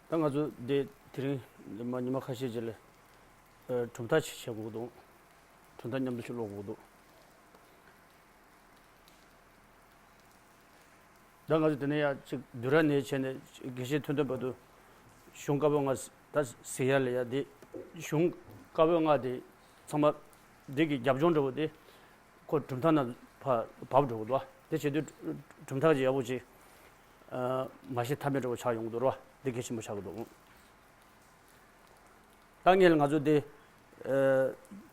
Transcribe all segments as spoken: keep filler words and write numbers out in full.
ད་ང་ཚོ་འདི་དེ་རིང་མ་ཉི་མ་ཁ་ཤས་ཅིག་ལ་ཨ་གྲུབ་མཐའ་ཞིག་བྱེད་དགོས་འདུག་གྲུབ་མཐའ་མཉམ་དུ་ཞིག་ཀློག་དགོས་འདུག་ད་ང་ཚོ་དེ་ནས་ཡ་གཅིག་བསྡུས་གྲྭ་ནས་བྱས་ནས་དགེ་བཤེས་ཐོན་ཐོན་བར་དུ་གཞུང་བཀའ་པོད་ལྔ་ད་ཟེར་ཡ་ལ་ཡ་དེ་གཞུང་བཀའ་པོད་ལྔ་དེ་ཚང་མ་འདི་གི་རྒྱབ་ལྗོངས་འདྲ་བོ་དེ་ཁོ་གྲུབ་མཐའ་ན་ཕ་བབས་འགྲོ་གི་འདུག་བ། དེ་བྱེད་དུས་གྲུབ་མཐའ་ཅིག་ཡག་པོ་ཅིག་ཨ་མ་ཤེས་ཐབས་མེད་འདྲ་བོ་ཆགས་ཡོང་གི་འདུག་ར་བ། འདི་གལ་ཆེན་པོ་ཆགས་ཀྱི་འདུག་ད་ངས་ང་ཚོ་དེ་ཨ་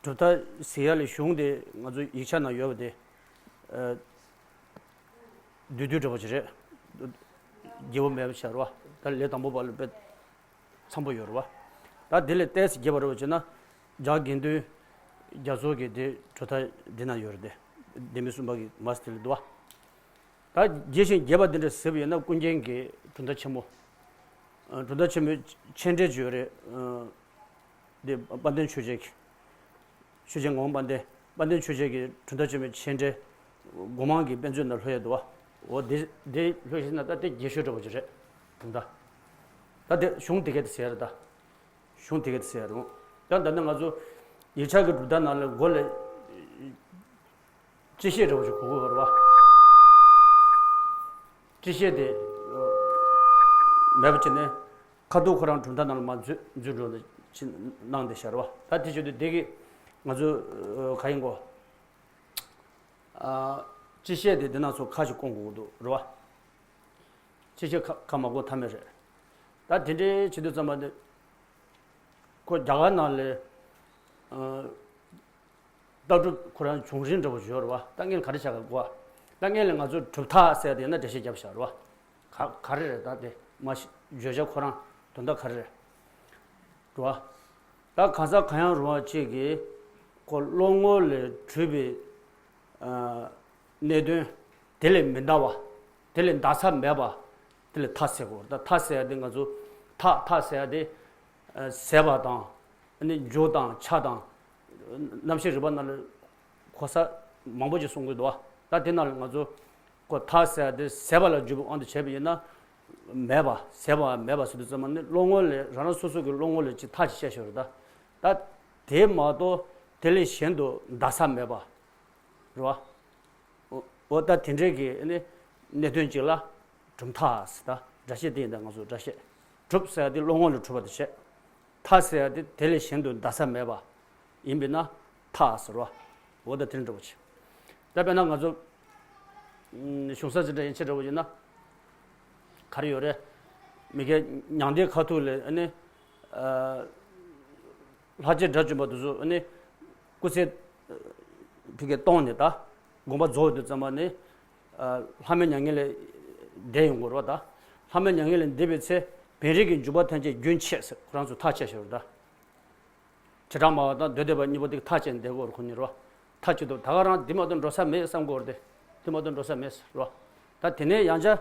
གྲུབ་མཐའ་ཟེར་ཡ་ལ་གཞུང་དེ་ང་ཚོ་ཡིག་ཆ་ནང་ཡོད་པ་དེ་ཨ་བསྡུས་བསྡུས་འདྲ་བོ་ཅིག་རེད། རྒྱས་པོ་མེད་པ་ཆགས་ར་བ། ད་ལས་དང་པོ་བར་ལ་དཔེ་འཚམ་པོ་ཡོད་རེད་བ། ད་དེ་ལས་ཏོག་ཙམ་རྒྱས་པ་རེད་བ་བྱས་ན། རྒྱ་དགེ་འདུན་རྒྱ་མཚོ་གི་དེ་གྲུབ་མཐའ་འདི་ན་ཡོད་རེད་དེ། ལྡན་མིན་གསུམ་པ་གི་མ་སི་དེ་ལ་འདུག་བ། ད་རྒྱས་ཤིང་རྒྱས་པ་འདི་འདྲ་ཟེར་བ་ཡིན་ན་ཀུན་མཁྱེན་གྱི་གྲུབ་མཐའ་ཆེན་མོ། ཨ་གྲུབ་མཐའ་ཆེན་མོའི་མཆན་འགྲེལ་ཅིག་ཡོད་རེད། ཨ་འདི་དཔལ་ལྡན་ཆོས་རྒྱལ་གྱི། ཆོས་རྒྱལ་ངག་དབང་དཔལ་ལྡན། དཔལ་ལྡན་ཆོས་རྒྱལ་གྱི་གྲུབ་མཐའ་ཆེན་མོའི་མཆན་འགྲེལ། སྒོ་མང་གི་དཔེ་མཛོད་ནང་ལྷོད་ཡོད་འདུག་བ། འོ་དེ་དེ་ལྷོད་ཤེས་ན་ད་དེ་རྒྱས་ཤོས་འདྲ་བོ་ཅིག་རེད། གྲུབ་མཐའ། ད་དེ་གཞུང་དེ་ག་དེ་ཟེར་ཡ་རེད་ད། གཞུང་དེ་ག་དེ་ཟེར་ཡ་རེད། ད་ད་ནི་ང་ཚོ་ཡིག་ཆ་གི་གྲུབ་མཐའ་ནང་ལ་མགོ་ལ་སྤྱི་བཤད་འདྲ་བོ་ཅིག་གོ་དགོས་པ་རེད་བ། སྤྱི་བཤད་དེ་མེད་པ་བྱས་ནས་ཁ་ཐུག་ཁོ་རང་གྲུབ་མཐའ་ནང་ལ་མར་འཛུལ་འཛུལ་འགྲོ་ནས་ཕྱིན་གནང་བསྡད་ཤག་རེད་བ། ད་དེ་བྱེད་དུས་དེ་གི་ང་ཚོ་ག་ཡིན་གོ། ཨ་སྤྱི་བཤད་དེ་འདི་ནང་ཚོ་ཁ་ཞིག་སྐོང་དགོས་འདུག་རེད་བ། སྤྱི་བཤད་ཁ་ཁ་མ་སྐོང་ཐབས་མེད་རེད། ད་དེ་འདྲའི་བྱེད་དུས་ཙམ་པ་འདི་ཁོ་རྒྱ་གར་ནང་ལ་ཨ་ལྟ་གྲུབ་ཁོ་རང་བྱུང་རིམ་འདྲ་བོ་ཡོད་རེད་བ། ད་ངས་ག་རེ་བྱ་དགོས་གོ། ད་ངས་ལ་ང་ཚོ་གྲུབ་མཐའ་ཟེར་དེ་ཡིན་ན་འགྲེལ་བཤད་རྒྱབ་བཞག་རེད་བ། ག་ག་རེ་རེད་ད་དེ་མ་གཞི་བརྗོད་བྱ་ཁོ་རང་དོན་དག་ག་རེ་རེད། རེད་བ། ད་གང་ཟག་གང་ཡང་རུང་བ་གཅིག་གིས་ཁོ་བློ་ངོ་ལས་གྲུབ་པའི་ཨ་གནད་དོན་དེ་ལས་མི་འདའ་བ། དེ་ལས་འདའ་ས་མེད་པ། དེ་ལ་མཐའ་ཟེར་གོ། ད་མཐའ་ཟེར་ཡ་དེ་ང་ཚོ་མཐའ་མཐའ་ཟེར་ཡ་དེ་ཨ་ཟད་པ་དང་། ཨ་ནི་མཇུག་དང་ཆ་དང་རྣམ་ཤེས་རིག་པ་ནང་ལ་གོ་ས་མང་པོ་ཅིག་གསུང་གི་འདུག་བ། ད་དེ་ནང་ལ་ང་ཚོ་ཁོ་མཐའ་ཟེར་ཡ་དེ་ཟད་པ་ལ་འཇུག་པའི་དབང་དུ་བྱས་པ་ཡིན་ན། མེད་པ་ཟད་པ་མེད་པ་ཟེར་དུས་ཙམ་པ་ནི་བློ་ངོ་ལས་རང་རང་སོ་སོ་གི་བློ་ངོ་ལས་ཅིག་མཐའ་ཅིག་བཤད་ཤོར་རེད་ད། ད་དེ་མ་གཏོགས་དེ་ལས་གཞན་དུ་འདའ་ས་མེད་པ། རེད་བ། འོ་འོ་ད་དེ་འདྲའི་གི་ནི་གནད་དོན་གཅིག་ལ་གྲུབ་མཐའ་ཟེར་ད་སྒྲ་བཤད་དེ་ཡིན་ད་ང་ཚོ་སྒྲ་བཤད། གྲུབ་ཟེར་ཡ་དེ་བློ་ངོ་ལ་གྲུབ་པ་དེ་བཤད། མཐའ་ཟེར་ཡ་དེ་དེ་ལས་གཞན་དུ་འདའ་ས་མེད་པ་ཡིན་པས་ན་མཐའ་ཟེར་བ། འོ་ད་དེ་འདྲ་བོ་ཆེ། ད་དཔེར་ན་ང་ཚོ་ཨུམ་གཞུང་ས་ཟེར་འདྲ་ཡན་ཆད་འདྲ་བོ་ཡིན་ན་ག་རེ་ཡོད་རེད། མི་སྐད་མྱང་འདས་ཁ་ཐུག་ལ་ཨ་ནི་ཨ། ལྷ་རྗེ་དགྲ་བཅོམ་པ་དེ་ཚོ་ནི་སྐུ་ཚེ་ཕ་གིར་གཏོང་ནས་ད་དགོངས་པ་རྫོགས་ཡོང་དུས་ཙམ་པ་ནི་ལྷ་མོའི་མྱ་ངན་ལས་འདས་ཡོང་གི་རེད་བ། ད་ལྷ་མོའི་མྱ་ངན་ལས་འདས་པའི་ཚེ་བེམ་རིག་གི་འཇུག་པ་ཐམས་ཅད་རྒྱུན་ཆད་ཟེར་ཁོ་རང་ཚོ་ཐག་བཅད་ཤོར་ད། བྱེ་བྲག་སྨྲ་བ་དང་མདོ་སྡེ་པ་གཉིས་པོ་དེ་ཐག་བཅད་ནས་བསྡད་ཀྱི་ཡོད་རེད། ཁོ་གཉིས་རེད་བ། ཐག་གཅོད་དུ་ད་ག་རང་འདི་མ་གཏོགས་འགྲོ་ས་མེད་བསམ་གྱི་ཡོད་རེད་དེ། འདི་མ་གཏོགས་འགྲོ་ས་མེད་ཟེར་རོ། ད་དེ་ནས་ཡང་བསྐྱར་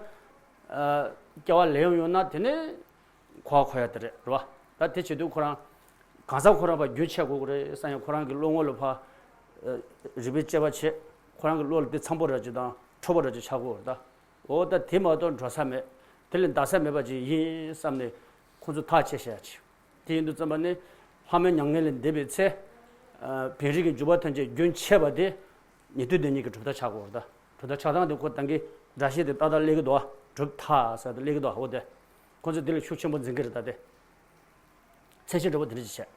ཨ་སྐྱེ་བ་ལེན་ཡོང་ན་དེ་ནས་གོ་བ་འཁོར་ཡ་དེ་རེད་རོ། ད་དེ་བྱེད་དུས་ཁོ་རང་གང་ཟག་ཁོ་རང་ཕར་རྒྱུན་ཆད་དགོས་ཀྱི་རེད་བསམ་ཡང་ཁོ་རང་གི་བློ་ངོ་ལ་ཕར་ཨ་རིག་པའི་དཔྱད་པ་བྱེད། ཁོ་རང་གི་བློ་ལ་དེ་འཚམ་པོ་ར་ཅིག་དང་འཕྲོད་པ་ར་ཅིག་ཆགས་ཀྱི་ཡོད་རེད་ད། འོ་ད་དེ་མ་གཏོགས་འགྲོ་ས་མེད། དེ་ལས་འདའ་ས་མེད་པ་ཅིག་ཡིན་བསམ་ནས་ཁོང་ཚོ་ཐག་བཅད་བཞག་ཡ་ཅིག་དེ་ཡིན་དུས་ཙམ་པ་ནི་ལྷ་མོའི་མྱ་ངན་ལས་འདས་པའི་ཚེ་ཨ་བེམ་རིག་གི་འཇུག་པ་ཐམས་ཅད་རྒྱུན་ཆད་པ་དེ་ཉན་ཐོས་སྡེ་གཉིས་ཀྱི་གྲུབ་མཐའ་ཆགས་ཀྱི་ཡོད་རེད་ད། གྲུབ་མཐའ་ཆགས་སྟངས་དེ་ཁོ་ད་གིན་སྒྲ་བཤད་དེ་ཏག་ཏག་སླེབས་ཀྱི་འདུག་བ། གྲུབ་མཐའ་ཟེར་དེ་སླེབས་ཀྱི་འདུག་བ། འོ་དེ་ཁོང་ཚོས་དེ་ལ་ཤུགས་ཆེན་པོ་འཛིན་གྱི་རེད་ད་དེ། མཚན་གཞི་འདྲ་པོ་དེ་འདྲ་ཅིག་བྱས།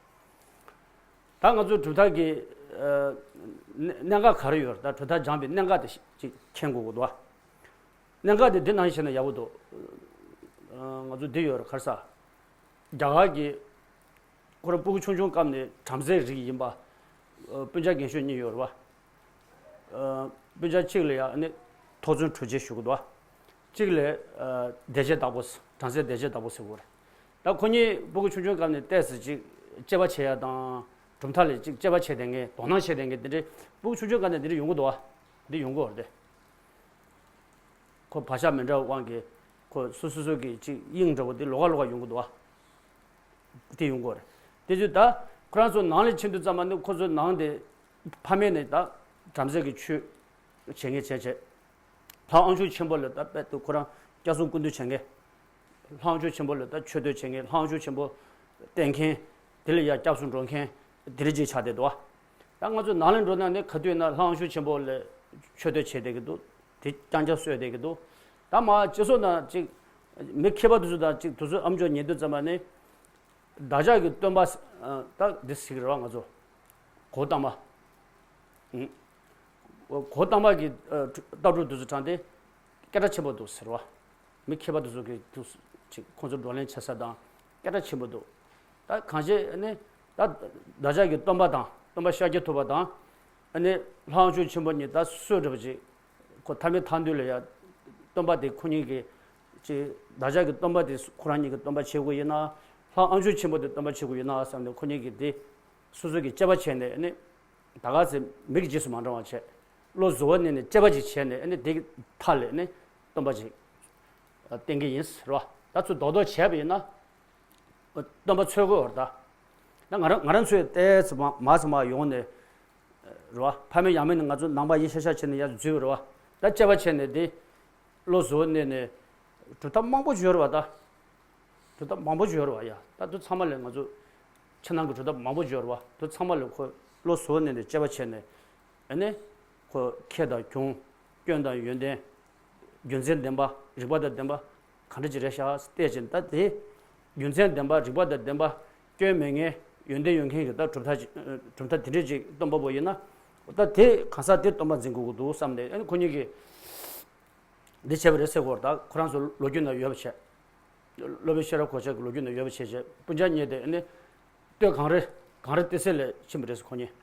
ད་ང་ཚོ་གྲུབ་མཐའ་གི་ཨ་གནད་གནད་འགག་ག་རེ་ཡོད་རེད། ད་གྲུབ་མཐའ་སྦྱངས་པའི་གནད་འགག་དེ་ཅིག་མཁྱེན་དགོས་ཀྱི་འདུག་བ། གནད་འགག་དེ་འདི་ནང་བཞིན་བྱས་ན་ཡག་པོ་འདུག་ཨ་ང་ཚོ་འདི་ཡོད་རེད། ག་རེ་ཟ། རྒྱ་གར་གྱི་ཁོ་རང་སྤུ་གུ་ཆུང་ཆུང་སྐབས་ནས་བྲམ་ཟེའི་རིགས་ཡིན་པ། ཨ་སྤུན་ཆ་རྒན་ཤོས་གཉིས་ཡོད་རེད་བ། ཨ་སྤུན་ཆ་གཅིག་ལ་ཡང་ནི་ཐོག་བརྩོན་གྲུབ་རྗེས་ཞུ་གི་འདུག་བ། གཅིག་ལ་ཨ་བདེ་བྱེད་བདག་པོ་ཟེར། བྲམ་ཟེ་བདེ་བྱེད་བདག་པོ་ཟེར་གི་རེད། ད་ཁོ་གཉིས་སྤུ་གུ་ཆུང་ཆུང་སྐབས་ནས་ཏོག་ཙམ་ཅིག་དཔྱད་པ་བྱེད་ཡ་དང་གྲུབ་མཐའ་ལ་ཅིག་དཔྱད་པ་བྱེད་བསྡད་མཁན་དོ་སྣང་བྱེད་བསྡད་མཁན་དེ་འདྲའི་སྤུ་གུ་ཆུང་ཆུང་སྐབས་ནས་དེ་འདྲ་ཡོང་གི་འདུག་བ། འདི་ཡོང་གི་ཡོད་རེད་དེ། ཁོ་བག་ཆགས་མི་འདྲ་བའི་དབང་གིས་ཁོ་སོ་སོ་སོ་གི་ཅིག་དབྱིངས་འདྲ་བོ་དེ་ལོགས་ཀ་ལོགས་ཀ་ཡོང་གི་འདུག་བ། དེ་ཡོང་གི་ཡོད་རེད། དེ་ཚོས་ད་ཁོ་རང་ཚོ་ནང་ལ་ཕྱིན་དུས་ཙམ་པ་ནི་ཁོ་ཚོ་ནང་དེ་ཕ་མེས་ནས་ད་བྲམ་ཟེ་གི་ཆོས་བྱེད་མཁན་བྱས་བྱས། ལྷ་དབང་ཕྱུག་ཆེན་པོ་ལ་ད་དཔེ་དེ་ཁོ་རང་སྐྱབས་སུ་སྐུ་འདུ་བྱེད་མཁན། ལྷ་དབང་ཕྱུག་ཆེན་པོ་ལ་ད་མཆོད་བསྟོད་བྱེད་མཁན། ལྷ་དབང་ཕྱུག་ཆེན་པོ་བསྟེན་མཁན། དེ་ལ་ཡ་སྐྱབས་སུ་འགྲོ་མཁན་དེ་འདྲ་ཅིག་ཆགས་བསྡད་འདུག་བ། ད་ང་ཚོ་ནང་ལ་འགྲོ་ན་ནི་ག་དུས་ན་ལྷ་དབང་ཕྱུག་ཆེན་པོ་ལ་མཆོད་བསྟོད་བྱེད་བསྡད་ཀྱི་འདུག། དེ་རྐྱང་རྐྱང་གསོལ་བསྡད་ཀྱི་འདུག། ད་མ་སྤྱི་ཚོགས་ནང་ཅིག་མི་མཁས་པ་དེ་ཚོ་དང་ཅིག་དེ་ཚོ་ཨམ་ཅོག་ཉན་དུས་ཙམ་པ་ནི། བདག་ཅག་གི་སྟོན་པ། ཨ། ད་འདི་ཟེར་གི་རེད་བ། ང་ཚོ་གོ་དང་པ། ཨུ། གོ་དང་པ་གི། ཨ། ལྟ་གྲུབ་དེ་ཚོ་དྲངས་ཏེ་སྐད་གྲགས་ཆེན་པོ་འདུག་ཟེར་བ། མི་མཁས་པ་དེ་ཚོ་གི་དུས་ཅིག་ཁོང་ཚོ་བགྲོ་གླེང་བྱེད་ས་དང་སྐད་གྲགས་ཆེན་པོ་འདུག། ད་གང་ཞིག་ནི་ད་བདག་ཅག་གི་སྟོན་པ་དང་སྟོན་པ་ཤཱཀྱ་ཐུབ་པ་དང་། ཨ་ནི་ལྷ་དབང་ཕྱུག་ཆེན་པོ་གཉིས་ད་སུ་འདྲ་པོ་ཅིག་ཁོ་ཐ་མའི་མཐའ་མཇུག་ལ་ཡ་སྟོན་པ་དེ་ཁོ་གཉིས་ཀྱི་ཅིག་བདག་ཅག་གི་སྟོན་པ་དེ་ཁོ་རང་གཉིས་ཀྱི་སྟོན་པ་བྱེད་དགོས་ཡིན་ན། ལྷ་དབང་ཕྱུག་ཆེན་པོ་དེ་སྟོན་པ་བྱེད་དགོས་ཡིན་ན་བསམ་ནས་ཁོ་གཉིས་ཀྱིས་དེ་སོ་སོ་གི་དཔྱད་པ་བྱས་ནས་ནི། ད་ག་ཚེ་མི་གི་རྗེས་སུ་མ་འབྲང་བ་བྱས། བློ་གཟུ་བོར་གནས་ནས་དཔྱད་པ་ཅིག་བྱས་ནས་ནི་དེ་གི་མཐའ་ལ་ནི་སྟོན་པ་ཅིག་བསྟན་གྱི་ཡིན་ཟེར་བ། ད་ཚུར་རྡོག་རྡོག་བྱས་པ་ཡིན་ན། སྟོན་པ་འཚོལ་དགོས་བར་ད། ད་ང་རང་ང་རང་ཚོའི་ལྟས་ཙམ་མ་ཙམ་མ་ཡོང་ནས། རེད་བ། ཕ་མེས་ཡང་མེས་ནས་ང་ཚོ་ནང་པ་ཡིན་ཤག་ཤག་བྱས་ནས་ཡར་འཛུལ་བ་རེད་བ། ད་དཔྱད་པ་བྱས་ནས་དེ་བློ་གཟུ་བོར་གནས་ནས་གྲུབ་མཐའ་མང་པོ་བརྗོད་རེད་བ་ད། གྲུབ་མཐའ་མང་པོ་བརྗོད་རེད་བ་ཡ། ད་དུ་ཚང་མ་ལས་ང་ཚོ་ཕྱི་ནང་གི་གྲུབ་མཐའ་མང་པོ་བརྗོད་རེད་བ། དུ་ཚང་མ་ལས་ཁོ་བློ་གཟུ་བོར་གནས་ནས་དཔྱད་པ་བྱས་ནས། ཨ་ནི་ཁོ་ཁེ་དང་གྱོང་། སྐྱོན་དང་ཡོན་ཏན། རྒྱུ་མཚན་ལྡན་པ། རིགས་པ་དང་ལྡན་པ་གང་འདྲ་ཅིག་རེད་ཤག་བལྟས་ཕྱིན། ད་དེ་རྒྱུ་མཚན་ལྡན་པ། རིགས་པ་དང་ལྡན་པ། སྐྱོན་མེད་མཁན། ཡོན་ཏན་ཡོད་མཁན་གྱི་ད་གྲུབ་མཐའ་ཅིག་གྲུབ་མཐའ་དེ་འདྲ་ཅིག་སྟོན་པ་པོ་ཡིན་ན། ད་དེ་གང་ཟག་དེ་སྟོན་པ་འཛིན་དགོས་ཀྱི་འདུག་བསམ་ནས། ཨ་ནི་ཁོ་གཉིས་ཀྱིས་འདི་བྱས་པ་རེད་ཟེར་གོ། ད་ཁོ་རང་ཚོ་ལོ་རྒྱུས་ནང་ཡོད་པ་བྱས། སློབ་དཔོན་ཤེས་རབ་གོ་ཆ་གི་ལོ་རྒྱུས་ནང་ཡོད་པ་བྱས་བྱས། སྤུན་ཀྱག་གཉིས་དེ་ཨ་ནི་སྟོད་གངས་རི། གངས་རི་ཏི་སེ་ལ་ཕྱིན་པ་རེད་ཟེར་ཁོ་གཉིས།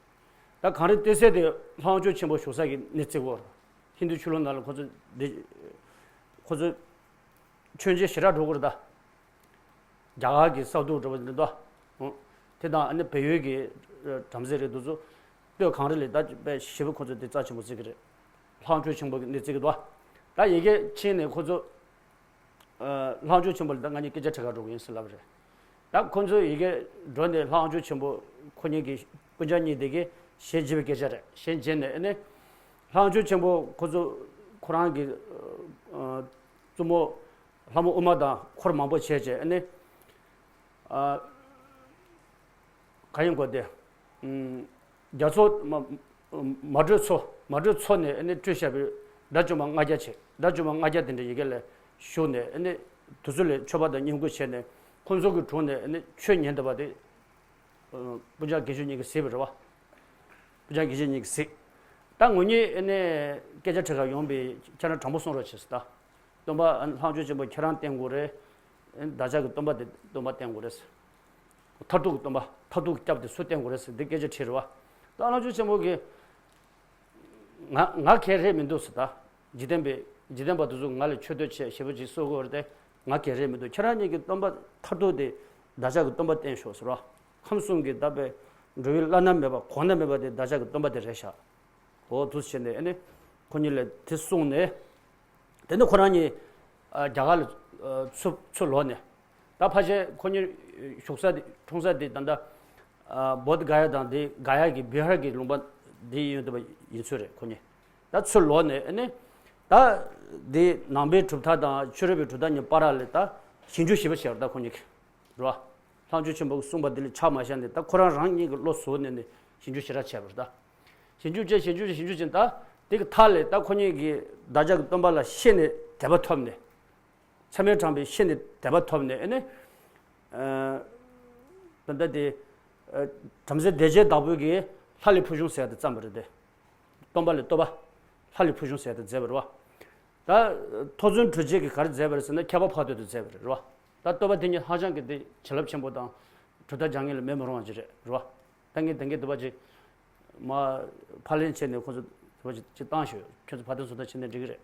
ད་གངས་རི་ཏི་སེ་དེ་ལྷ་དབང་ཕྱུག་ཆེན་པོ་བཞུགས་ས་གི་གནས་རྩིས་གོ། ཧིན་རྡུ་ཆོས་ལུགས་ནང་ལ་ཁོ་ཚོ་འདི་ཁོ་ཚོ་མཆོད་མཇལ་ཞེ་དྲག་འགྲོ་གི་རེད་ད། རྒྱ་གར་གྱི་ས་འདུལ་འགྲོ་བ་འདི་འདྲ། ཨོ། དེ་དང་ཨ་ནི་བལ་ཡུལ་གྱི་བྲམ་ཟེ་རེད་འདུག་ཚོ། སྟོད་གངས་རི་ལ་ད་དཔེ་ཞེ་པོ་ཁོ་ཚོ་དེ་རྩ་ཆེན་པོ་བརྩི་གི་རེད། ལྷ་དབང་ཕྱུག་ཆེན་པོ་གི་གནས་རྩིས་གི་འདུག། ད་ཡ་གི་ཕྱིན་ནས་ཁོ་ཚོ། ཨ། ལྷ་དབང་ཕྱུག་ཆེན་པོ་ལ་ད་ང་གཉིས་སྐད་ཆ་དྲི་ག་འགྲོ་གི་ཡིན་ཟེར་ལབ་པ་རེད། ད་ཁོ་ཚོ་ཡ་གི་འགྲོ་ནས་ལྷ་དབང་ཕྱུག་ཆེན་པོ་ཁོ་གཉིས་ཀྱི་སྤུན་ཀྱག་གཉིས་དེ་གི་ཞལ་མཇལ་བའི་སྐད་ཆ་རེད། ཞལ་མཇལ་ནས་ཨ་ནི་ལྷ་དབང་ཕྱུག་ཆེན་པོ་ཁོ་ཚོ་ཁོ་རང་གི། ཨ། བཙུན་མོ་ལྷ་མོ་ཨུ་མ་དང་འཁོར་མང་པོ་བྱས་བྱས་ཨ་ནི། ཨ། ག་ཡིན་གོ་དེ། ཨུམ། རྒྱ་མཚོ་མ་མ་དྲོས་མཚོ། མ་དྲོས་མཚོ་ནས་ཨ་ནི་སྤྲུལ་བཞག་པའི་དགྲ་བཅོམ་པ་ལྔ་བརྒྱ་བྱས། དགྲ་བཅོམ་པ་ལྔ་བརྒྱ་དེ་འདྲ་ཡ་གི་ལ་བཞུགས་ནས་ཨ་ནི་དེ་ཚོ་ལ་མཆོད་པ་དང་བསྙེན་བཀུར་བྱས་ནས་ཁོང་ཚོ་གི་དྲུང་ནས་ཨ་ནི་ཆོས་ཉན་བསྡད་པ་དེ། ཨ། སྤུན་ཀྱག་དགེ་བཤེས་གཉིས་ཀྱིས་གཟིགས་པ་རེད་བ། སྤུན་ཀྱག་དགེ་བཤེས་གཉིས་ཀྱིས་གཟིགས། ད་ངོ་ཉིད་ཨ་ནི་སྐད་ཆ་དྲི་ག་ཡོང་པས་ཁྱེད་རང་དྲང་པོ་གསུང་རོགས་བྱེད་ཟེར་ད། སྟོན་པ་ལྷ་དབང་ཕྱུག་ཆེན་པོ་ཁྱེད་རང་བསྟེན་དགོས་རེད། བདག་ཅག་གི་སྟོན་པ་དེ་སྟོན་པ་བསྟེན་དགོས་རེད་ཟེར། མཐར་ཐུག་གི་སྟོན་པ། མཐར་ཐུག་གི་སྐྱབས་དེ་སུ་བསྟེན་དགོས་རེད་ཟེར་འདི་སྐད་ཆ་དྲིས་རེད་བ། ད་ལྷ་དབང་ཕྱུག་ཆེན་པོ་གིས། ང་ང་ག་རེ་མི་འདུག་ཟེར་ད། འཇིག་རྟེན་པའི་འཇིག་རྟེན་པ་དེ་ཚོ་ང་ལ་མཆོད་བསྟོད་བྱས་ཞེ་པོ་ཅིག་གསོལ་དགོས་རེད་དེ། ང་ག་རེ་མི་འདུག། ཁྱེད་རང་གཉིས་ཀྱི་སྟོན་པ་མཐར་ཐུག་དེ་བདག་ཅག་གི་སྟོན་པ་བསྟེན་ཤོག་ཟེར་བ། ཁམས་གསུམ་གྱི་ད་དཔེ་འགྲོ་བའི་བླ་ན་མེད་པ་གོང་ན་མེད་པ་དེ་བདག་ཅག་གི་སྟོན་པ་དེ་རེད་ཤག། འོ་འདུག་བྱས་ནས་ཨ་ནི་ཁོ་གཉིས་ལ་དེ་གསུངས་ནས། དེ་ནས་ཁོ་རང་གཉིས། ཨ། རྒྱ་གར་ལ། ཨ། ཚུར་ཚུར་ལོག་ནས། ད་ཕལ་ཆེར་ཁོ་གཉིས་བཞུགས་ས་དེ་འཁྲུངས་ས་དེ་ད་ལྟ། ཨ། བོད་ག་ཡ་དང་དེ་ག་ཡ་གི་བི་ཧར་གྱི་ལུང་པ་དེ་ཡིན་འདུག་པ་ཡིན་ཚོད་རེད་ཁོ་གཉིས། ད་ཚུར་ལོག་ནས་ཨ་ནི། ད་དེ་ནང་པའི་གྲུབ་མཐའ་དང་ཕྱི་རོལ་པའི་གྲུབ་མཐའ་གཉིས་བར་ལ་ད་ཞིབ་འཇུག་ཞེ་པོ་བྱས་པ་རེད་ད་ཁོ་གཉིས་ཀྱིས། རེད་བ། ལྷ་དབང་ཕྱུག་ཆེན་པོ་གིས་གསུངས་པ་འདི་ལ་ཆ་མ་བཞག་ནས་ད་ཁོ་རང་རང་ཉིད་ཀྱི་བློ་གཟུ་བོར་གནས་ནས་ཞིབ་འཇུག་ཞེ་དྲག་བྱས་པ་རེད་ད། ཞིབ་འཇུག་བྱས། ཞིབ་འཇུག་བྱས། ཞིབ་འཇུག་བྱས། ད་དེ་གི་མཐའ་ལ་ད་ཁོ་གཉིས་ཀྱིས་བདག་ཅག་གི་སྟོན་པ་ལ་ཤེས་ནས་དད་པ་ཐོབ་ནས། ཚད་མས་དྲངས་པའི་ཤེས་ནས་དད་པ་ཐོབ་ནས་ཨ་ནི། ཨ། ད་ལྟ་དེ། ཨ། བྲམ་ཟེ་བདེ་བྱེད་བདག་པོ་གིས་ལྷ་ལས་ཕུལ་བྱུང་ཟེར་ཡ་དེ་བརྩམས་པ་རེད་དེ། སྟོན་པ་ལས་བསྟོད་པ། ལྷ་ལས་ཕུལ་བྱུང་ཟེར་ཡ་དེ་མཛད་པ་རེད་བ། ད་ཐོ་བཙུན་གྲུ་ཆད་ཀྱིས་ག་རེ་མཛད་པ་རེད་ཟེར་ན་ཁྱད་པར་འཕགས་བསྟོད་དེ་མཛད་པ་རེད་བ། ད་བསྟོད་པ་དེ་ཉིད་ཧ་ཅང་གི་དེ་བྱིན་རླབས་ཆེན་པོ་དང་གྲུབ་མཐའ་སྦྱང་མཁན་ལ་མེད་མི་རུང་བ་ཅིག་རེད་རེད་བ། ད་ངས་དེང་གི་དུ་བ་ཅིག་མ་ཕབ་ལེན་བྱས་ནས་ཁོ་ཚོ་དུ་བ་ཅིག་ཅིག་བཏང་ཞོག། ཁྱོད་ཚོ་ཕར་འདོན་ཚུར་འདོན་བྱས་ནས་འགྲིག་གི་རེད།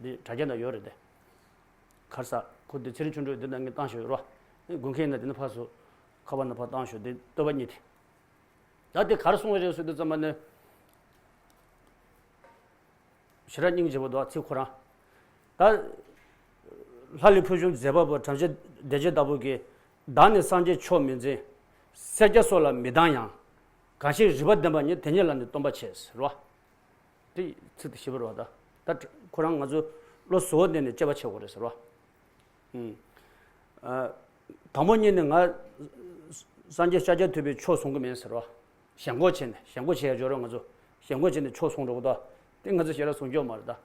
འདི་དྲ་རྒྱ་ན་ཡོད་རེད་དེ། ག་རེ་ཟ། ཁོ་འདི་ཚེ་རིང་ཆོས་འཕྲུལ་འདི་ན་ངས་བཏང་ཞོག་ཡོད་རོ། དགོས་མཁན་ཡིན་ན་འདི་ན་ཕར་སོང་། ཁ་པར་ན་ཕར་བཏང་ཞོག། འདི་བསྟོད་པ་གཉིས་དེ། ད་དེ་ག་རེ་གསུངས་པ་རེད་ཟེར་དུས་ཙམ་པ་ནི། ཞེ་དྲག་སྙིང་རྗེ་པོ་འདུག་ཚིག་ཁོ་རང་། ད། ལྷ་ལས་ཕུལ་བྱུང་མཛད་པ་པོ་བྲམ་ཟེ་བདེ་བྱེད་བདག་པོ་གིས། བདག་ནི་སངས་རྒྱས་མཆོག་མི་འཛིན། སེར་སྐྱ་སོགས་ལ་མི་སྡང་ཡང་། གང་ཞིག་རིག་པ་ལྡན་པ་ཉིད། དེ་ཉིད་ལ་ནི་སྟོན་པ་བྱེད་ཟེར་བ། དེ་ཚིག་དེ་ཞིབ་པོ་རེད་བ་ད། ད་ཁོ་རང་ང་ཚོ་བློ་གཟུ་བོ་གནས་ནས་དཔྱད་པ་བྱེད་དགོས་རེད་ཟེར་བ། ཨུམ། དང་པོ་ཉིད་ནས་ང་སངས་རྒྱས་ཤཱཀྱ་ཐུབ་པའི་ཆོས་གསུང་གི་མིན་ཟེར་བ། ཞེན་ཁོག་བྱས་ནས་ཞེན་ཁོག་བྱས་ཡ་འཇོག་རོགས་ང་ཚོ། ཞེན་ཁོག་བྱས་ནས་ཆོས་གསུང་འགྲོ་གི་འདུག་དེ་ང་ཚོ་ཞེ་དྲག་གསུང་རྒྱུ་མ་རེད་ད།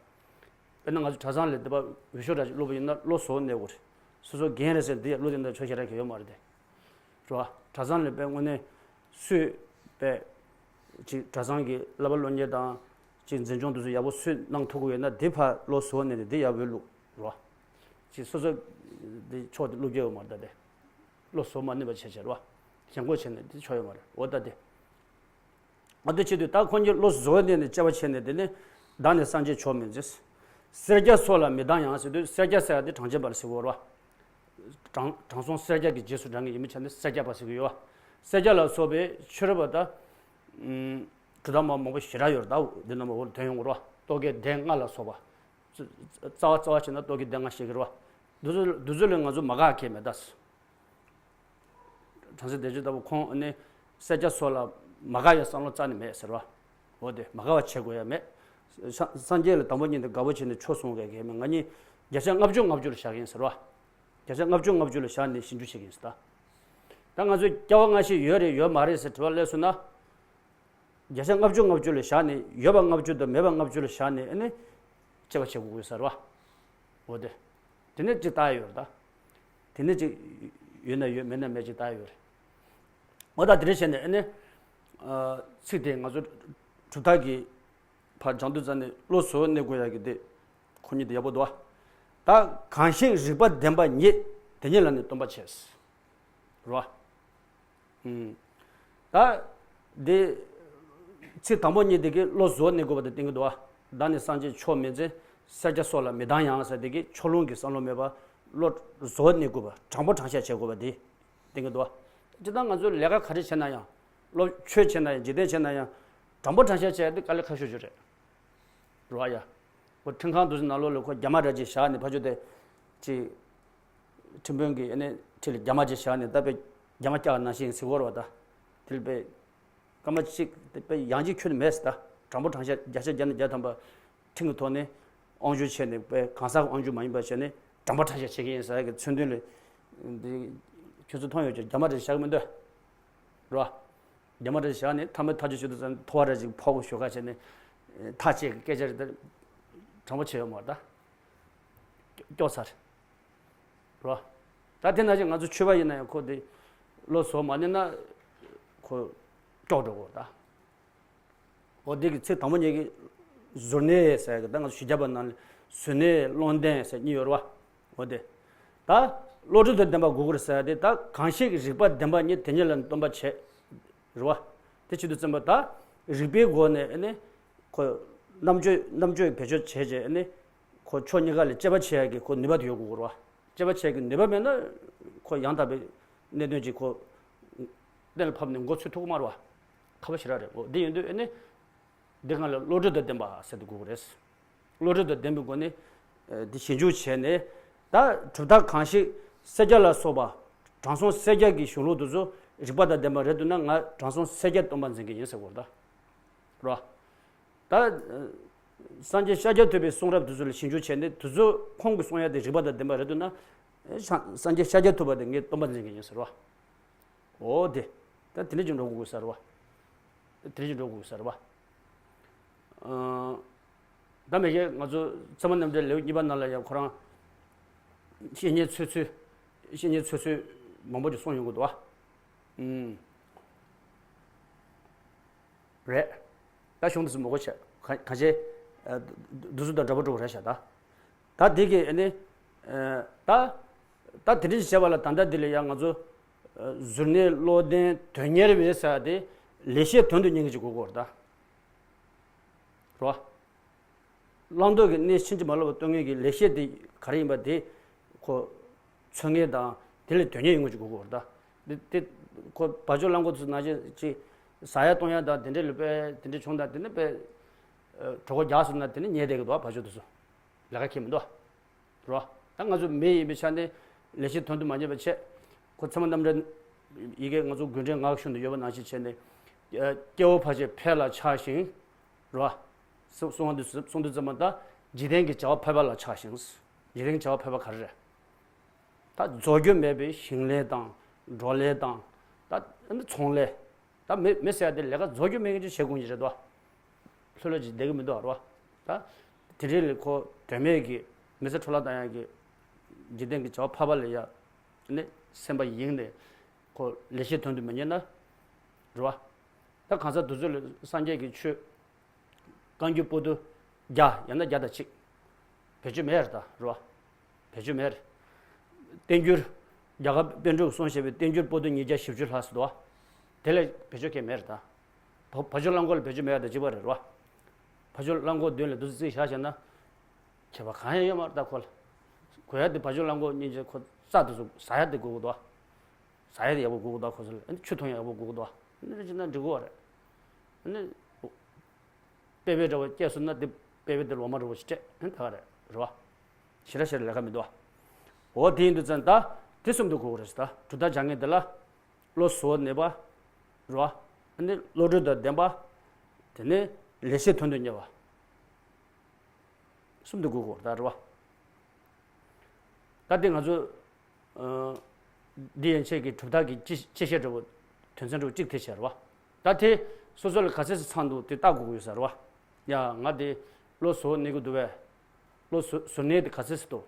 དཔེར་ན་ང་ཚོ་གྲྭ་ཚང་ལ་དེ་པ་འོས་ཤོག་འདྲ་ཅིག་བླུགས་པ་ཡིན་ན་བློ་གཟུ་བོར་གནས་དགོས་རེད། སོ་སོ་རྒན་རེད་ཟེར་འདི་ཡ་བློ་དེ་འདྲ་ཆོ་ཞེ་དྲག་གི་ཡོད་མ་རེད་དེ། རེད་བ། གྲྭ་ཚང་ལ་དཔེ་དངོས་གནས་སུས་དཔེ་ཅིག་གྲྭ་ཚང་གི་བསླབ་པ་སློབ་གཉེར་དང་ཅིག་འཛིན་སྐྱོང་དེ་ཚོ་ཡག་པོ་སུས་གནང་ཐུབ་ཀྱི་ཡོད་ན་དེ་ཕར་བློ་གཟུ་བོར་གནས་ཏེ་དེ་ཡག་པོའི་བླུགས་རེད་བ། ཅིག་སོ་སོ་དེ་ཕྱོགས་དེ་བླུགས་རྒྱུ་ཡོད་མ་རེད་ད་དེ། བློ་གཟུ་བོར་མ་གནས་པ་བྱས་བྱས་རེད་བ། ཞེན་ཁོག་བྱས་ནས་དེ་ཆོ་ཡོད་མ་རེད་འོ་ད་དེ། ཨ་དེ་བྱེད་དུས་ད་ཁོང་གིས་བློ་གཟུ་བོར་གནས་ནས་དཔྱད་པ་བྱས་ནས་དེ་ནི་བདག་ནི་སངས་རྒྱས་ཆོས་མིན་འཛིན། སེར་སྐྱ་སོགས་ལ་མི་སྡང་ཡང་ཟེར་དུས་སེར་སྐྱ་ཟེར་ཡ་དེ་གྲངས་ཅན་པ་ལ་ཟེར་གྱི་ཡོད་རེད་བ། དྲང་དྲང་སྲོང་སེར་སྐྱ་གི་རྗེས་སུ་འབྲང་མཁན་ཡིན་པའི་ཆ་ནས་སེར་སྐྱ་པ་ཟེར་གྱི་ཡོད་བ། སེར་སྐྱ་ལ་སོགས་པའི་ཕྱི་རོལ་པ་དང་། གྲུབ་མཐའ་མ་མང་པོ་ཞེ་དྲག་ཡོད་རེད་ད་འདི་རྣམས་འོག་ལ་དོན་ཡོང་གི་རེད་བ། རྟོག་གེ་སྡེ་ལྔ་ལ་སོགས་པ། རྩ་བ་རྩ་བ་བྱས་ན་རྟོག་གེ་སྡེ་ལྔ་བཤད་ཀྱི་རེད་བ། འདི་ཚོ་འདི་ཚོ་ལས་ང་ཚོ་མ་དགའ་མཁན་མེད་ད། བྲམ་ཟེ་བདེ་སྤྱོད་ལྟ་བུ་ཁོང་ནི་སེར་སྐྱ་སོགས་ལ་མ་དགའ་བའི་བསམ་བློ་རྩ་ནས་མེད་ཟེར་བ། འོ་དེ་མ་དགའ་བ་བྱེད་དགོས་ཡ་མེད། ས་སངས་རྒྱས་ལ་དང་པོ་ཉིད་དུ་དགའ་པོ་བྱས་ནས་ཆོས་གསུང་བའི་གེགས་མེད་ང་གཉིས་བརྒྱ་ཆ་ལྔ་བཅུ་ང་བཅུ་ལ་བཞག་གི་ཡིན་ཟེར་བ། བརྒྱ་ཆ་ལྔ་བཅུ་ང་བཅུ་ལ་བཞག་ནས་ཞིབ་འཇུག་བྱེད་ཀྱི་ཡིན་ཟེར་ད། ད་ང་ཚོས་སྐྱེ་བ་སྔ་ཕྱི་ཡོད་རེད་ཡོད་མ་རེད་ཟེར་དྲི་བ་སླེབས་སོང་ན། བརྒྱ་ཆ་ལྔ་བཅུ་ང་བཅུ་ལ་བཞག་ནས་ཡོད་པ་ལྔ་བཅུ་དང་མེད་པ་ལྔ་བཅུ་ལ་བཞག་ནས་ཨ་ནི། དཔྱད་པ་བྱེད་དགོས་ཀྱི་ཟེར་བ། འོ་དེ། དེ་ནས་ཅིག་ལྟ་ཡ་ཡོད་རེད་ད། དེ་ནས་ཅིག་ཡོད་ན་ཡོད་མེད་ན་མེད་ཅིག་ལྟ་ཡ་ཡོད་རེད། འོ་ད་དེ་འདྲ་བྱས་ནས་ཨ་ནི། ཚིག་དེ་ང་ཚོ་གྲུབ་མཐའ་གི་ཕར་སྦྱང་དུས་ཙམ་ནས་བློ་གཟུ་བོར་གནས་དགོས་ཡ་གི་དེ། ཁོ་གཉིས་དེ་ཡག་པོ་འདུག་ཨ། ད་གང་ཞིག་རིགས་པ་ལྡན་པ་ཉིད་དེ་ཉིད་ལ་ནི་སྟོན་པ་བྱེད། རེད་བ། ད། འདི། ཚིག་དང་པོ་གཉིས་དེ་གིས་བློ་གཟུ་བོར་གནས་དགོས་པ་དེ་བསྟན་གྱི་འདུག་བ། བདག་ནི་སངས་རྒྱས་ཆོས་མིན་འཛིན། སེར་སྐྱ་སོགས་ལ་མི་སྡང་ཡང་ཟེར་དེ་གིས་ཕྱོགས་ལྷུང་གི་བསམ་བློ་མེད་པར་བློ་གཟུ་བོར་གནས་དགོས་པ་དྲང་པོ་དྲང་བཞག་བྱེད་དགོས་པ་དེ་བསྟན་གྱི་འདུག་བ། སྤྱིར་བཏང་ང་ཚོས་ལས་ཀ་ག་རེ་བྱས་ན་ཡང་། སློབ་ཆོས་བྱས་ན་ཡང་འཇིག་རྟེན་བྱས་ན་ཡང་། དྲང་པོ་དྲང་བཞག་བྱས་ཏེ་དཀའ་ལས་ཁག་ཤོས་ཅིག་རེད། རེད་བ་ཡ། ཁོ་ཁྲིམས་ཁང་དུ་ནང་ལོགས་ལ་ཁོ་རྒྱ་མ་འདྲ་ཅིག་བཞག་ནས་ཕར་ཕྱོགས་དེ། ཅིག་ཁྲིམས་དཔོན་གྱིས་ཨ་ནི་ཁྲིམས་ལ་རྒྱ་མ་ཅིག་བཞག་ནས་ད་དཔེ་རྒྱ་མ་བཀྱག་ནང་བཞིན་ཟེར་གྱི་ཡོད་རེད་བ་ད། དེ་ལ་དཔེ། སྐར་མ་གཅིག་དེ་དཔེ་ཡང་གཅིག་ཁྱོན་ནས་མེད་ཟེར་ད། དྲང་པོ་དྲང་བཞག་བརྒྱ་ཆ་བརྒྱ་ནས་བརྒྱ་ཐམ་པ། ཁྲིམས་ཀྱི་ཐོག་ནས་དབང་སྒྱུར་བྱས་ནས་དཔེ་གང་ཟག་གི་དབང་སྒྱུར་མ་ཡིན་པ་བྱས་ནས་དྲང་པོ་དྲང་བཞག་བྱེད་ཀྱི་ཡིན་ཟེར་ཡ་གི་མཚོན་དོན་ལ། འདི། ཁྱོད་ཚོ་མཐོང་ཡོད་ཀྱི་རྒྱ་མ་འདྲ་བཞག་གི་མི་འདུག་རེད་བ། རྒྱ་མ་འདྲ་བཞག་ནས་མཐའ་མའི་ཐག་གཅོད་བྱེད་དུས་ཙམ་ཐོ་བ་འདྲ་ཅིག་ཕོག་ཞོག་ཁ་བྱས་ནས། ཐག་བཅད་ཀྱི་སྐད་ཆ་རེ་ད། དྲང་པོ་བྱས་ཡོད་མ་རེད་ད། སྐྱོ་ཚར། རེད་བ། ད་དེ་ནང་བཞིན་ང་ཚོ་ཆོས་པ་ཡིན་ན་ཡང་ཁོ་དེ། བློ་གཟུ་བོར་མ་གནས་ན། ཁོ། སྐྱོ་འགྲོ་གི་རེད་ད། འོ་དེ་གི་ཚིག་དང་པོ་གཉིས་ཀྱི། གཟུར་གནས་ཟེར་གི་ད་ང་ཚོ་ཞི་རྒྱས་པ་ནང་ལ་གཟུར་གནས་བློ་ལྡན་ཟེར་གཉིས་ཡོད་རེད་བ། འོ་དེ། ད་བློ་གྲོས་དང་ལྡན་པ་དགོས་ཀྱི་རེད་ཟེར་ཡ་དེ་ད་གང་ཞིག་རིགས་པ་ལྡན་པ་ཉིད་དེ་ཉིད་ལ་སྟོན་པ་བྱེད། རེད་བ། དེ་བྱེད་དུས་ཙམ་པ་ད་རིགས་པའི་སྒོ་ནས་ཨ་ནི་ཁོ་རྣམ་དཔྱོད་རྣམ་དཔྱོད་བེད་སྤྱོད་བྱས་རྗེས་ཨ་ནི་ཁོ་ཕྱོགས་གཉིས་ཀ་ལ་དཔྱད་པ་བྱེད་ཡ་གི་ཁོ་ནུས་པ་དེ་ཡོད་དགོས་ཀྱི་རེད་བ། དཔྱད་པ་བྱེད་ཡ་གི་ནུས་པ་མེད་ན་ཁོ་ཡང་དག་པའི་གནད་དོན་ཅིག་ཁོ་གཏན་ལ་ཕབ་ནས་མགོ་ཚོས་ཐུབ་ཀྱི་མ་རེད་བ། ཁག་པོ་ཞེ་དྲག་རེད། འོ་འདི་ཡིན་དུས་ཨ་ནི། འདི་སྒང་ལ་བློ་གྲོས་དང་ལྡན་པ་ཟེར་དུ་དགོས་ཀྱི་རེད། བློ་གྲོས་དང་ལྡན་པའི་སྒོ་ནས། ཨ། འདི་ཞིབ་འཇུག་བྱས་ནས། ད་གྲུབ་མཐའ་གང་ཞིག་སེར་སྐྱ་ལ་སོགས་པ། དྲང་སྲོང་སེར་སྐྱ་གི་གཞུང་ལུགས་དེ་ཚོ་རིགས་པ་དང་ལྡན་པ་རེད་འདུག་ན་ང་དྲང་སྲོང་སེར་སྐྱ་སྟོན་པ་འཛིན་གྱི་ཡིན་ཟེར་དགོས་རེད་ད། རེད་བ། ད། སངས་རྒྱས་ཤཱཀྱ་ཐུབ་པའི་གསུང་རབ་དེ་ཚོ་ལ་ཞིབ་འཇུག་བྱས་ནས་དེ་ཚོ་ཁོང་གི་གསུང་ཡ་དེ་རིགས་པ་དང་ལྡན་པ་རེད་འདུག་ན། སངས་སངས་རྒྱས་ཤཱཀྱ་ཐུབ་པ་དེ་ངས་སྟོན་པ་འཛིན་གྱི་ཡིན་ཟེར་བ། འོ་དེ། ད་དེ་འདྲ་ཅིག་འགྲོ་དགོས་ས་རེད་བ། དེ་འདྲ་ཅིག་འགྲོ་དགོས་ས་རེད་བ། ཨ། ད་མེད་ཀྱི་ང་ཚོ་ཚད་མ་རྣམ་འགྲེལ་ལེའུ་གཉིས་པ་ནང་ལ་ཡང་ཁོ་རང་། བཤེས་གཉེན་འཚོལ་ཚུལ། བཤེས་གཉེན་འཚོལ་ཚུལ་མང་པོ་ཅིག་གསུངས་ཡོང་གི་འདུག་བ། ཨུམ། རེད། ད་གཞུང་དེ་ཚོ་མི་གོ་བྱས། ག་གང་ཅི། ཨ། འདི་ཚོ་དང་འདྲ་པོ་འགྲོ་གི་རེད་ཤག་ད། ད་འདི་གི་ཨ་ནི། ཨ། ད། ད་དེ་འདྲ་ཞིག་བྱས་པ་ལ་ད་ལྟ་འདི་ལ་ཡང་ང་ཚོ། ཨ། གཟུར་གནས་བློ་ལྡན་དོན་གཉེར་བའི་ཟེར་ཡ་དེ་ལེགས་བཤད་དོན་དུ་གཉེར་མཁན་ཅིག་དགོས་ཀྱི་ཡོད་རེད་ད། རེད་བ། བླང་དོར་གྱི་གནས་ཕྱིན་ཅི་མ་ལོག་པར་སྟོན་མཁན་གྱི་ལེགས་བཤད་དེ་ག་རེ་ཡིན་པ་དེ་ཁོ་འཚོལ་མཁན་དང་དེ་ལ་དོན་གཉེར་ཡོང་མཁན་ཅིག་དགོས་ཀྱི་ཡོད་རེད་ད། དེ་དེ་ཁོ་བ་ཅོ་རླངས་འཁོར་དེ་ཚོ་ནང་བཞིན་ཅིག་ཟ་ཡ་བཏུང་ཡ་དང་དེ་འདྲ་ལ་དཔེ་དེ་འདྲ་བྱུང་དང་དེ་ནི་དཔེ། ཨ། གྲོད་ཁོག་རྒྱགས་སོང་ན་དེ་ནི་ཉལ་བསྡད་ཀྱི་འདུག་བ། བ་ཅོ་དེ་ཚོ་ལས་ཀ་ཁྱད་མི་འདུག་བ། རོ། ད་ང་ཚོ་མི་ཡིན་པའི་ཆ་ནས་ལེགས་བཤད་དོན་དུ་མ་གཉེར་བ་བྱས། ཁོ་ཚད་མ་རྣམ་འགྲེལ་ཡི་གེ་ང་ཚོ་དགོས་འདྲེན་ངག་གཞུང་དུ་ཡོད་པ་ནང་བཞིན་བྱས་ནས། ཨ། སྐྱེ་བ་ཕལ་ཆེར་འཕེལ་ལ་ཆགས་ཤིང་། རོ། གསུང་གསུང་བ་འདི་གསུང་དུས་ཙམ་པ་ད་འཇིག་རྟེན་གྱི་བྱ་བ་འཕེལ་བ་ལ་ཆགས་ཤིང་། འཇིག་རྟེན་གྱི་བྱ་བ་འཕེལ་བ་ག་རེ་རེད། ད་རྫོགས་རྒྱུ་མེད་པའི་ཞིང་ལས་དང་། འབྲོག་ལས་དང་། ད་ཚོང་ལས། ད་མི་མི་ཟེར་ཡ་དེ་ལས་ཀ་རྫོགས་རྒྱུ་མེད་མཁན་ཅིག་བྱེད་དགོས་ཀྱི་རེད་དོ། ལྷོད་ལྷོད་ཅིག་བསྡད་ཀྱི་མི་འདུག་རོ། ད་དེ་རིང་ལ་ཁོ་དོན་མེད་ཀྱི་མི་ཚེ་འཕྲོ་བརླག་བཏང་ཡ་གི་འཇིག་རྟེན་གྱི་བྱ་བ་ཕལ་པ་ལ་ཡ་ནི་སེམས་པ་གཡེངས་ནས་ཁོ་ལེགས་བཤད་དོན་དུ་མི་གཉེར་ན་རོ། ད་གང་ཟག་དེ་ཚོ་ལ་སངས་རྒྱས་ཀྱི་ཆོས་བཀའ་འགྱུར་པོ་ཏི་བརྒྱ་ཡང་ན་བརྒྱ་དང་གཅིག་བེད་སྤྱོད་མེད་རེད་ད་རོ། བེད་སྤྱོད་མེད་རེད། བསྟན་འགྱུར། རྒྱ་གར་པཎ་གྲུབ་གསུངས་བཞག་པའི་བསྟན་འགྱུར་པོ་ཏི་ཉིས་བརྒྱ་བཞི་བཅུ་ལྷག་ཙམ་འདུག་དེ་ལས་བེད་སྤྱོད་གང་ཡང་མེད་རེད་ད། བ་བ་ཕྱུགས་གླང་གོག་ལ་བེད་སྤྱོད་མེད་ཡ་དང་གཅིག་པ་རེད་རོ། བ་ཕྱུགས་གླང་གོག་མདུན་ལ་འདུག་སེ་བཞག་བཞག་ན། ཁྱད་པར་གང་ཡང་ཡོད་མ་རེད་ད་ཁོ་ལ། དགོས་ཡ་དེ་བ་ཕྱུགས་གླང་གོག་སྙིང་རྗེ་ཁོ་རྩྭ་དེ་ཚོ་ཟ་ཡ་དེ་དགོས་ཀྱི་འདུག་ཟ་ཡ་དེ་ཡག་པོ་དགོས་ཀྱི་འདུག་ཁོ་ཚོ་ལ་ཨ་ནི་ཆུ་འཐུང་ཡ་ཡག་པོ་དགོས་ཀྱི་འདུག་ཨ་ནི་རེ་བྱས་ན་འགྲིག་གི་རེད། ཨ་ནི། དཔེ་དཔེ་འདྲ་བོ་སྐྱེས་སོང་ན་དེ་དཔེ་དཔེ་དེ་ལོ་མ་འདྲ་བོ་ཞིག་སྤྲད་ཨ་ནི་ད་ག་རེད་རེད་བ། ཞེ་དྲག་ཞེ་དྲག་ལས་ཀ་མི་འདུག་བ། འོ་དེ་ཡིན་དུས་ཙང་ད་དེ་གསུམ་དུ་གོ་དགོས་རེད་ཟེར་ད་གྲུབ་མཐའ་སྦྱང་མཁན་དེ་ལ། བློ་གཟུ་བོར་གནས་པ། རེད་བ། ཨ་ནི་བློ་གྲོས་དང་ལྡན་པ། དེ་ནས་ལེགས་བཤད་དོན་དུ་གཉེར་བ། གསུམ་དུ་གོ་དགོས་རེད་ད་རེད་བ། ད་དེ་ང་ཚོ། འདི་ཡན་ཆད་ཀྱི་གྲུབ་མཐའ་གི་སྤྱི་སྤྱི་བཤད་འདྲ་བོ། དོན་ཚན་འདྲ་བོ་གཅིག་དེ་བྱས་རེད་བ། ད་དེ་སོ་སོ་ལ་ག་ཚད་ཙམ་ཚང་འདུག་དེ་བལྟ་དགོས་ཀྱི་ཡོད་ས་རེད་བ། ཡ་ང་དེ་བློ་གཟུ་བོར་གནས་ཀྱི་འདུག་བས། བློ་གཟུ་གཟུར་གནས་དེ་ག་ཚད་ཙམ་འདུག་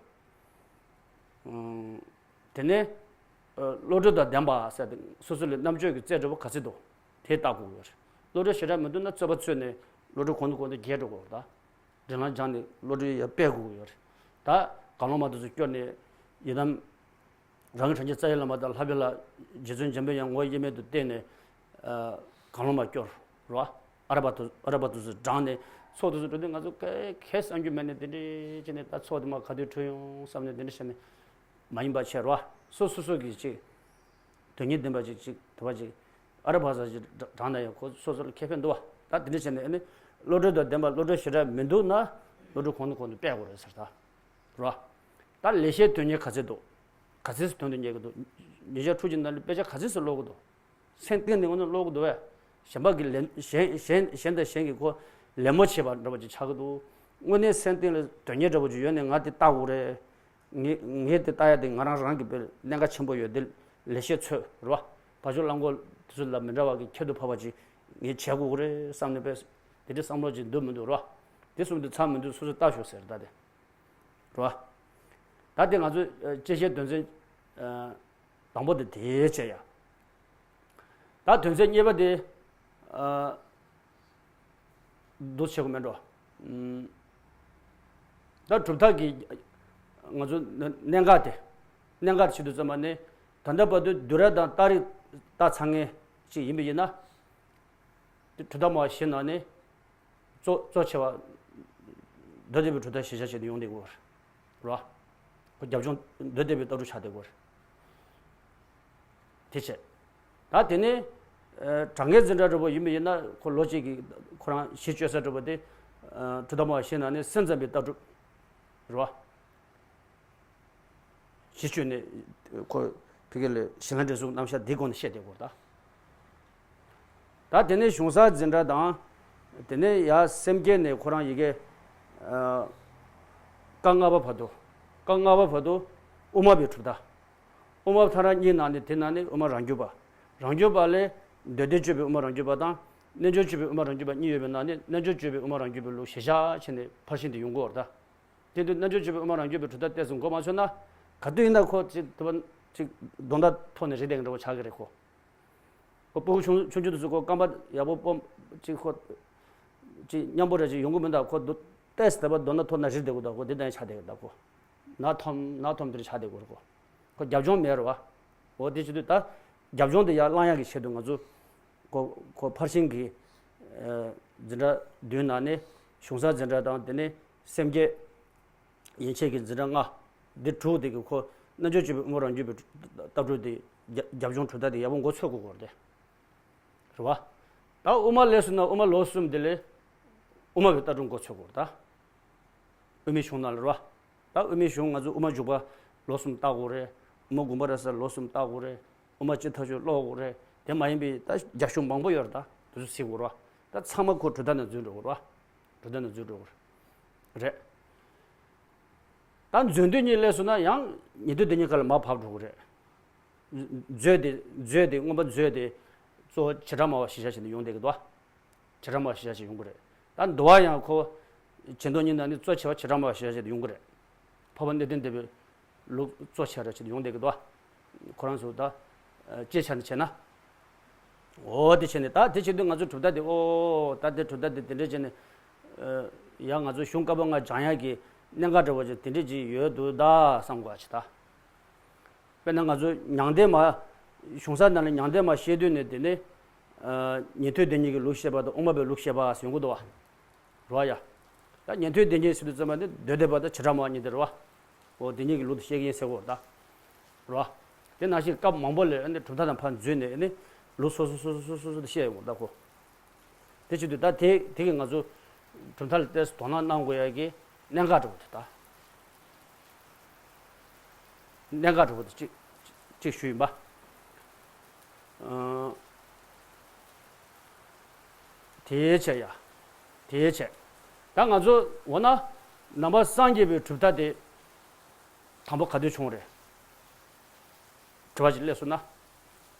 དེ་ནས་བློ་གྲོས་དང་ལྡན་པ་ཟེར་ཏེ་སོ་སོ་ལ་རྣམ་དཔྱོད་ཀྱི་རྩལ་འདྲ་བོ་ག་ཚད་འདུག་དེ་བལྟ་དགོས་ཀྱི་ཡོད་རེད། བློ་གྲོས་ཞེ་དྲག་མི་འདུག་ན་རྩོད་པ་རྩོད་ནས་བློ་གྲོས་གོང་དུ་གོང་དུ་རྒྱས་འགྲོ་དགོས་རེད་ད། སྒྲིག་ལམ་སྦྱངས་ནས་བློ་གྲོས་ཡར་སྤེལ་དགོས་ཀྱི་ཡོད་རེད། ད་གང་བློ་མ་དེ་ཚོ་སྐྱོར་ནས་ཡི་དམ་རང་གི་བྱང་ཆུབ་རྩ་བའི་བླ་མ་དང་ལྷ་བོད་ལ་རྗེ་བཙུན་འཇམ་དཔལ་དབྱངས་ངོ་བོ་དབྱེར་མེད་དུ་བསྟན་ནས་གང་བློ་མ་སྐྱོར་རོ། ཨ་ར་པ་དུ་ཨ་ར་པ་དུ་སུ་དྲངས་ནས་ཚོགས་དུ་སུ་འགྲོ་དུས་ང་ཚོ་ག་གས་བསམ་རྒྱུ་མེད་ནས་དེ་འདྲས་བྱས་ནས་ད་ཚོགས་དུ་མ་ག་དུས་འཁྲུལ་ཡོང་བསམ་ནས་དེ་འདྲས་བྱས་ནས་མ་ཡིན་པ་བྱས་རོ། སོ་སོ་སོ་གིས་ཅིག་དོན་སྙིང་ལྡན་པ་ཅིག་ཅིག་དུ་བ་ཅིག་ཨ་ར་བྷ་ས་ཅིག་དྲངས་ན་ཡང་ཁོ་སོ་སོ་ལ་ཁེ་ཕན་འདུག་བ། ད་དེ་འདྲ་བྱས་ནས་ཨ་ནི་བློ་གྲོས་དང་ལྡན་པ་བློ་གྲོས་ཞེ་དྲག་མི་འདུག་ན་བློ་གྲོས་གོང་དུ་གོང་དུ་སྤེལ་དགོས་རེད་ཟེར་ད། རོ། ད་ལེགས་བཤད་དོན་གཉེར་ག་ཚད་འདུག་ག་ཚད་སུ་དོན་དུ་གཉེར་གི་འདུག་ཉེ་ཆར་འཁྲུག་ཅིག་ནང་ལ་དཔེ་ཆ་ག་ཚད་སུ་ཀློག་གི་འདུག་སེམས་གཏིང་ནས་དངོས་གནས་ཀློག་གི་འདུག་བས། གཞན་པ་གི་ལན་གཞན་གཞན་གཞན་དང་གཞན་གྱི་ཁོ་ལད་མོ་བྱེད་པ་འདྲ་བ་ཅིག་ཆགས་ཀྱི་འདུག་དངོས་གནས་སེམས་གཏིང་ལ་དོན་གཉེར་འདྲ་བ་ཅིག་ཡོད་ནས་ང་དེ་ལྟ་དགོས་རེད། ངས་ངས་དེ་ལྟ་ཡ་དེ་ང་རང་རང་གི་དཔེ་གནད་འགག་ཆེན་པོ་ཡོད་དེ་ལེགས་བཤད་འཚོལ་རོ། བ་ཕྱུགས་གླང་གོག་དེ་ཚོ་ལ་མི་འདྲ་བ་གི་ཁྱད་དུ་འཕགས་པ་ཅིག་ངས་བྱེད་དགོས་ཀྱི་རེད་བསམ་ནས་དཔེ་དེ་འདྲའི་བསམ་བློ་ཅིག་འདུག་མི་འདུག་རོ། དེ་གསུམ་དེ་ཚང་མི་འདུག་སོ་སོས་ལྟ་ཤོག་ཟེར་ད་དེ། རོ། ད་དེ་ང་ཚོས་ཨ་དཔྱད་ཤེས་དོན་ཚན་ཨ་དང་པོ་དེ་དེའི་བྱས་ཡ། ད་དོན་ཚན་གཉིས་པ་དེ་ཨ་འདུ་བྱེད་དགོས་མེད་འགྲོ། ཨམ། ད་གྲུབ་མཐའ་གི་ང་ཚོ་གནད་འགག་དེ་གནད་འགག་ཆེད་དུ་བརྩམས་པ་ནི་ད་ལྟ་བར་དུ་བསྡུས་གྲྭ་དང་རྟགས་རིས་ལྟ་ཚར་མཁན་ཞིག་ཡིན་པ་ཡིན་ན། དེ་གྲུབ་མཐའ་སྨྲ་བ་བཞིའི་ནང་ནས་གཙོ་གཙོ་ཆེ་བ་མདོ་སྡེ་པའི་གྲུབ་མཐའ་གཞིར་བཞག་བྱས་ཏེ་ཡོང་བསྡད་ཡོད་རེད། རོ། ཁོ་རྒྱབ་ལྗོངས་མདོ་སྡེ་པའི་ལྟ་གྲུབ་ཆགས་བསྡད་ཡོད་རེད། དེ་བྱས། ད་དེ་ནས་ཨ་གྲངས་ཀའི་འཛིན་གྲྭ་འདྲ་པོ་ཡིན་པ་ཡིན་ན་ཁོ་ལོ་གཅིག་གི་ཁོ་རང་གཞི་བཅོལ་ས་འདྲ་པོ་དེ་ཨ་གྲུབ་མཐའ་སྨྲ་བ་བཞིའི་ནང་ནས་སེམས་ཙམ་པའི་ལྟ་གྲུབ་རེད་བ། གཞི་བཅོལ་ནས་ཁོ་ཕ་གི་ལ་གཞི་ལམ་འབྲས་གསུམ་རྣམ་གཞག་འདིའི་སྒོ་ནས་བཤད་བསྡད་ཡོད་རེད་ད། ད་དེ་ནས་གཞུང་གསར་འཛིན་གྲྭ་དང་། དེ་ནས་ཡར་སེམས་བསྐྱེད་ནས་ཁོ་རང་ཡི་གེ་ཨ་ཀ་ལྔ་པ་བར་དུ། ཀ་ལྔ་པ་བར་དུ་དབུ་མ་པའི་གྲུབ་མཐའ། དབུ་མ་ཐ་ར་གཉིས་ནང་ནས་དེ་ནང་ནས་དབུ་མ་རང་རྒྱུད་པ། རང་རྒྱུད་པ་ལས་འདོད་ལྡན་སྤྱོད་པའི་དབུ་མ་རང་རྒྱུད་པ་དང་། རྣལ་འབྱོར་སྤྱོད་པའི་དབུ་མ་རང་རྒྱུད་པ་གཉིས་ཡོད་པའི་ནང་ནས་རྣལ་འབྱོར་སྤྱོད་པའི་དབུ་མ་རང་རྒྱུད་པའི་ལུགས་གཞིར་བཞག་བྱས་ནས་ཕར་ཕྱིན་དེ་ཡོང་གི་ཡོད་རེད་ད། དེ་དུས་རྣལ་འབྱོར་སྤྱོད་པའི་དབུ་མ་རང་རྒྱུད་པའི་གྲུབ་མཐའ་ཏོག་ཙམ་གོ་མ་ཆོད་ན། ག་དུས་ཡིན་ན་ཁོ་ཅིག་དུ་བ་ཅིག་དོན་དག་ཐོག་ནས་རིག་བསྡད་མཁན་འདྲ་བོ་ཆགས་ཀྱི་རེད་ཁོ། ཁོ་སྤུ་གུ་ཆུང་ཆུང་ཆུང་དུས་སུ་ཁོ་རྐང་པ་ཡག་པོ་སྤོམ་ཅིག་ཁོ་ཅིག་མཉམ་པོ་རེ་ཅིག་ཡོང་གི་མི་འདུག་ཁོ་འདུག་ཏེས་དེ་བ་དོན་དག་ཐོག་ན་རིག་བསྡད་དགོས་འདུག་ཁོ་དེ་ལྟར་ཆགས་བསྡད་ཀྱི་འདུག་ཁོ། ནག་འཐོམ་ནག་འཐོམ་དེ་འདྲ་ཆགས་བསྡད་ཀྱི་ཡོད་རེད་ཁོ། ཁོ་རྒྱབ་ལྗོངས་མེད་རེད་བ། འོ་དེ་བྱེད་དུས་ད་རྒྱབ་ལྗོངས་དེ་ཡར་བསླང་ཡག་གི་ཆེད་དུ་ང་ཚོ་ཁོ་ཁོ་ཕར་ཕྱིན་གྱི་ཨ་འཛིན་གྲྭ་བདུན་ནང་ནས་གཞུང་གསར་འཛིན་གྲྭ་དང་དེ་ནས་སེམས་བསྐྱེད། ཡན་ཆད་ཀྱི་འཛིན་གྲྭ་ལྔ། འདི་དྲུག་དེ་གི་ཁོ་རྣལ་འབྱོར་སྤྱོད་པའི་དབུ་མ་རང་རྒྱུད་པའི་ལྟ་གྲུབ་དེ་རྒྱ་རྒྱབ་ལྗོངས་གྲུབ་མཐའ་དེ་ཡག་པོ་མགོ་ཚོད་དགོས་ཀྱི་རེད་དེ། རེད་བ། ད་དབུ་མ་ལས་སུ་ན་དབུ་མ་ལོ་གསུམ་དེ་ལས་དབུ་མ་པའི་ལྟ་གྲུབ་མགོ་ཚོད་དགོས་རེད་ད། དབུ་མའི་གཞུང་ནང་ལ་རེད་བ། ད་དབུ་མའི་གཞུང་ང་ཚོ་དབུ་མ་འཇུག་པ་ལོ་གསུམ་ལྟ་དགོས་རེད། དབུ་མ་དགོངས་པ་རབ་གསལ་ལོ་གསུམ་ལྟ་དགོས་རེད། དབུ་མ་སྤྱི་མཐའ་དཔྱོད་ཀློག་དགོས་རེད། དེ་མ་ཡིན་པའི་ད་རྒྱ་གཞུང་མང་པོ་ཡོད་རེད་ད། དེ་ཚོ་གཟིགས་དགོས་རེད་བ། ད་ཚང་མ་ཁོ་གྲུབ་མཐའ་ནང་འཛུལ་འགྲོ་དགོས་རེད་བ། གྲུབ་མཐའ་ནང་འཛུལ་འགྲོ་དགོས་རེད། ད་མཛོད་འདོད་གཉིས་སླེབས་སོང་ན་ཡང་ཉན་ཐོས་སྡེ་གཉིས་ཀ་ལ་མར་བབས་འགྲོ་གི་རེད། མཛོད་དེ་མཛོད་དེ་མངོན་པ་མཛོད་དེ་གཙོ་བོ་བྱེ་བྲག་སྨྲ་བ་གཞིར་བཞག་བྱས་ནས་ཡོང་བསྡད་ཀྱི་འདུག་བ། བྱེ་བྲག་སྨྲ་བ་གཞིར་བཞག་བྱས་ཡོང་གི་རེད། ད་འདུལ་བ་ཡང་ཁོ་བྱེ་མདོ་གཉིས་ནང་ནས་གཙོ་ཆེ་བ་བྱེ་བྲག་སྨྲ་བ་གཞིར་བཞག་བྱས་ནས་ཡོང་གི་རེད། འཕགས་པ་གནས་བརྟན་སྡེ་པའི་ལུགས་གཙོ་ཆེ་བ་བྱས་ནས་ཡོང་བསྡད་ཀྱི་འདུག་བ། ཁོ་རང་ཚོ་ད་སྤྱི་ཆ་ནས་བྱས་ན། འོ་དེ་བྱས་ནས་ད་དེ་བྱེད་དུས་ང་ཚོ་གྲུབ་མཐའ་དེ་ཨོ་ད་དེ་གྲུབ་མཐའ་དེ་དེ་འདྲས་བྱས་ནས། ཡང་ང་ཚོ་གཞུང་བཀའ་པོད་ལྔ་སྦྱང་ཡག་གི་གནད་འགག་འདྲ་བོ་ཅིག་དེ་འདྲས་ཅིག་ཡོད་འདུག་ད་བསམ་དགོས་ཅིག་ད། དཔེར་ན་ང་ཚོ་མྱང་འདས་མ། གཞུང་ས་ནང་ལ་མྱང་འདས་མ་བཤད་དུས་ནས་དེ་ནས། ཉན་ཐོས་སྡེ་གཉིས་ཀྱི་ལུགས་བཤད་པ་དང་དབུ་མ་པའི་ལུགས་བཤད་པ་ཟེར་ཡོང་གི་འདུག་བ། རེད་བ་ཡ། ད་ཉན་ཐོས་སྡེ་གཉིས་ཟེར་དུས་ཙམ་པ་ནི་མདོ་སྡེ་པ་དང་བྱེ་བྲག་སྨྲ་བ་གཉིས་དེ་རེད་བ། འོ་དེ་གཉིས་ཀྱི་ལུགས་དེ་བཤད་ཀྱི་ཡིན་ཟེར་གོ་ད། རེད་བ། དེ་ནང་བཞིན་སྐབས་མང་པོ་ལས་ཨ་ནི་གྲུབ་མཐའ་དང་ཕར་འཛུལ་ནས་ཨ་ནི་ལུགས་སོ་སོ་སོ་སོ་སོ་སོ་དེ་བཤད་ཡོང་གོ་ད་ཁོ། དེ་བྱེད་དུས་ད་དེ་དེ་གིས་ང་ཚོ་གྲུབ་མཐའ་ལ་ཏོག་ཙམ་དོ་སྣང་གནང་དགོས་ཡ་གི་གནད་འགག་འདྲ་བོ་དེ་ད། གནད་འགག་འདྲ་བོ་དེ་གཅིག་གཅིག་ཞུས་ཡིན་པ། ཨ། དེའི་ཆེད་ཡ། དེའི་ཆེད། ད་ང་ཚོ་འོ་ན་ནང་པ་སངས་རྒྱས་པའི་གྲུབ་མཐའ་དེ་དང་པོ་ག་དུས་བྱུང་རེད། དྲི་བ་ཅིག་སླེབས་སོང་ན།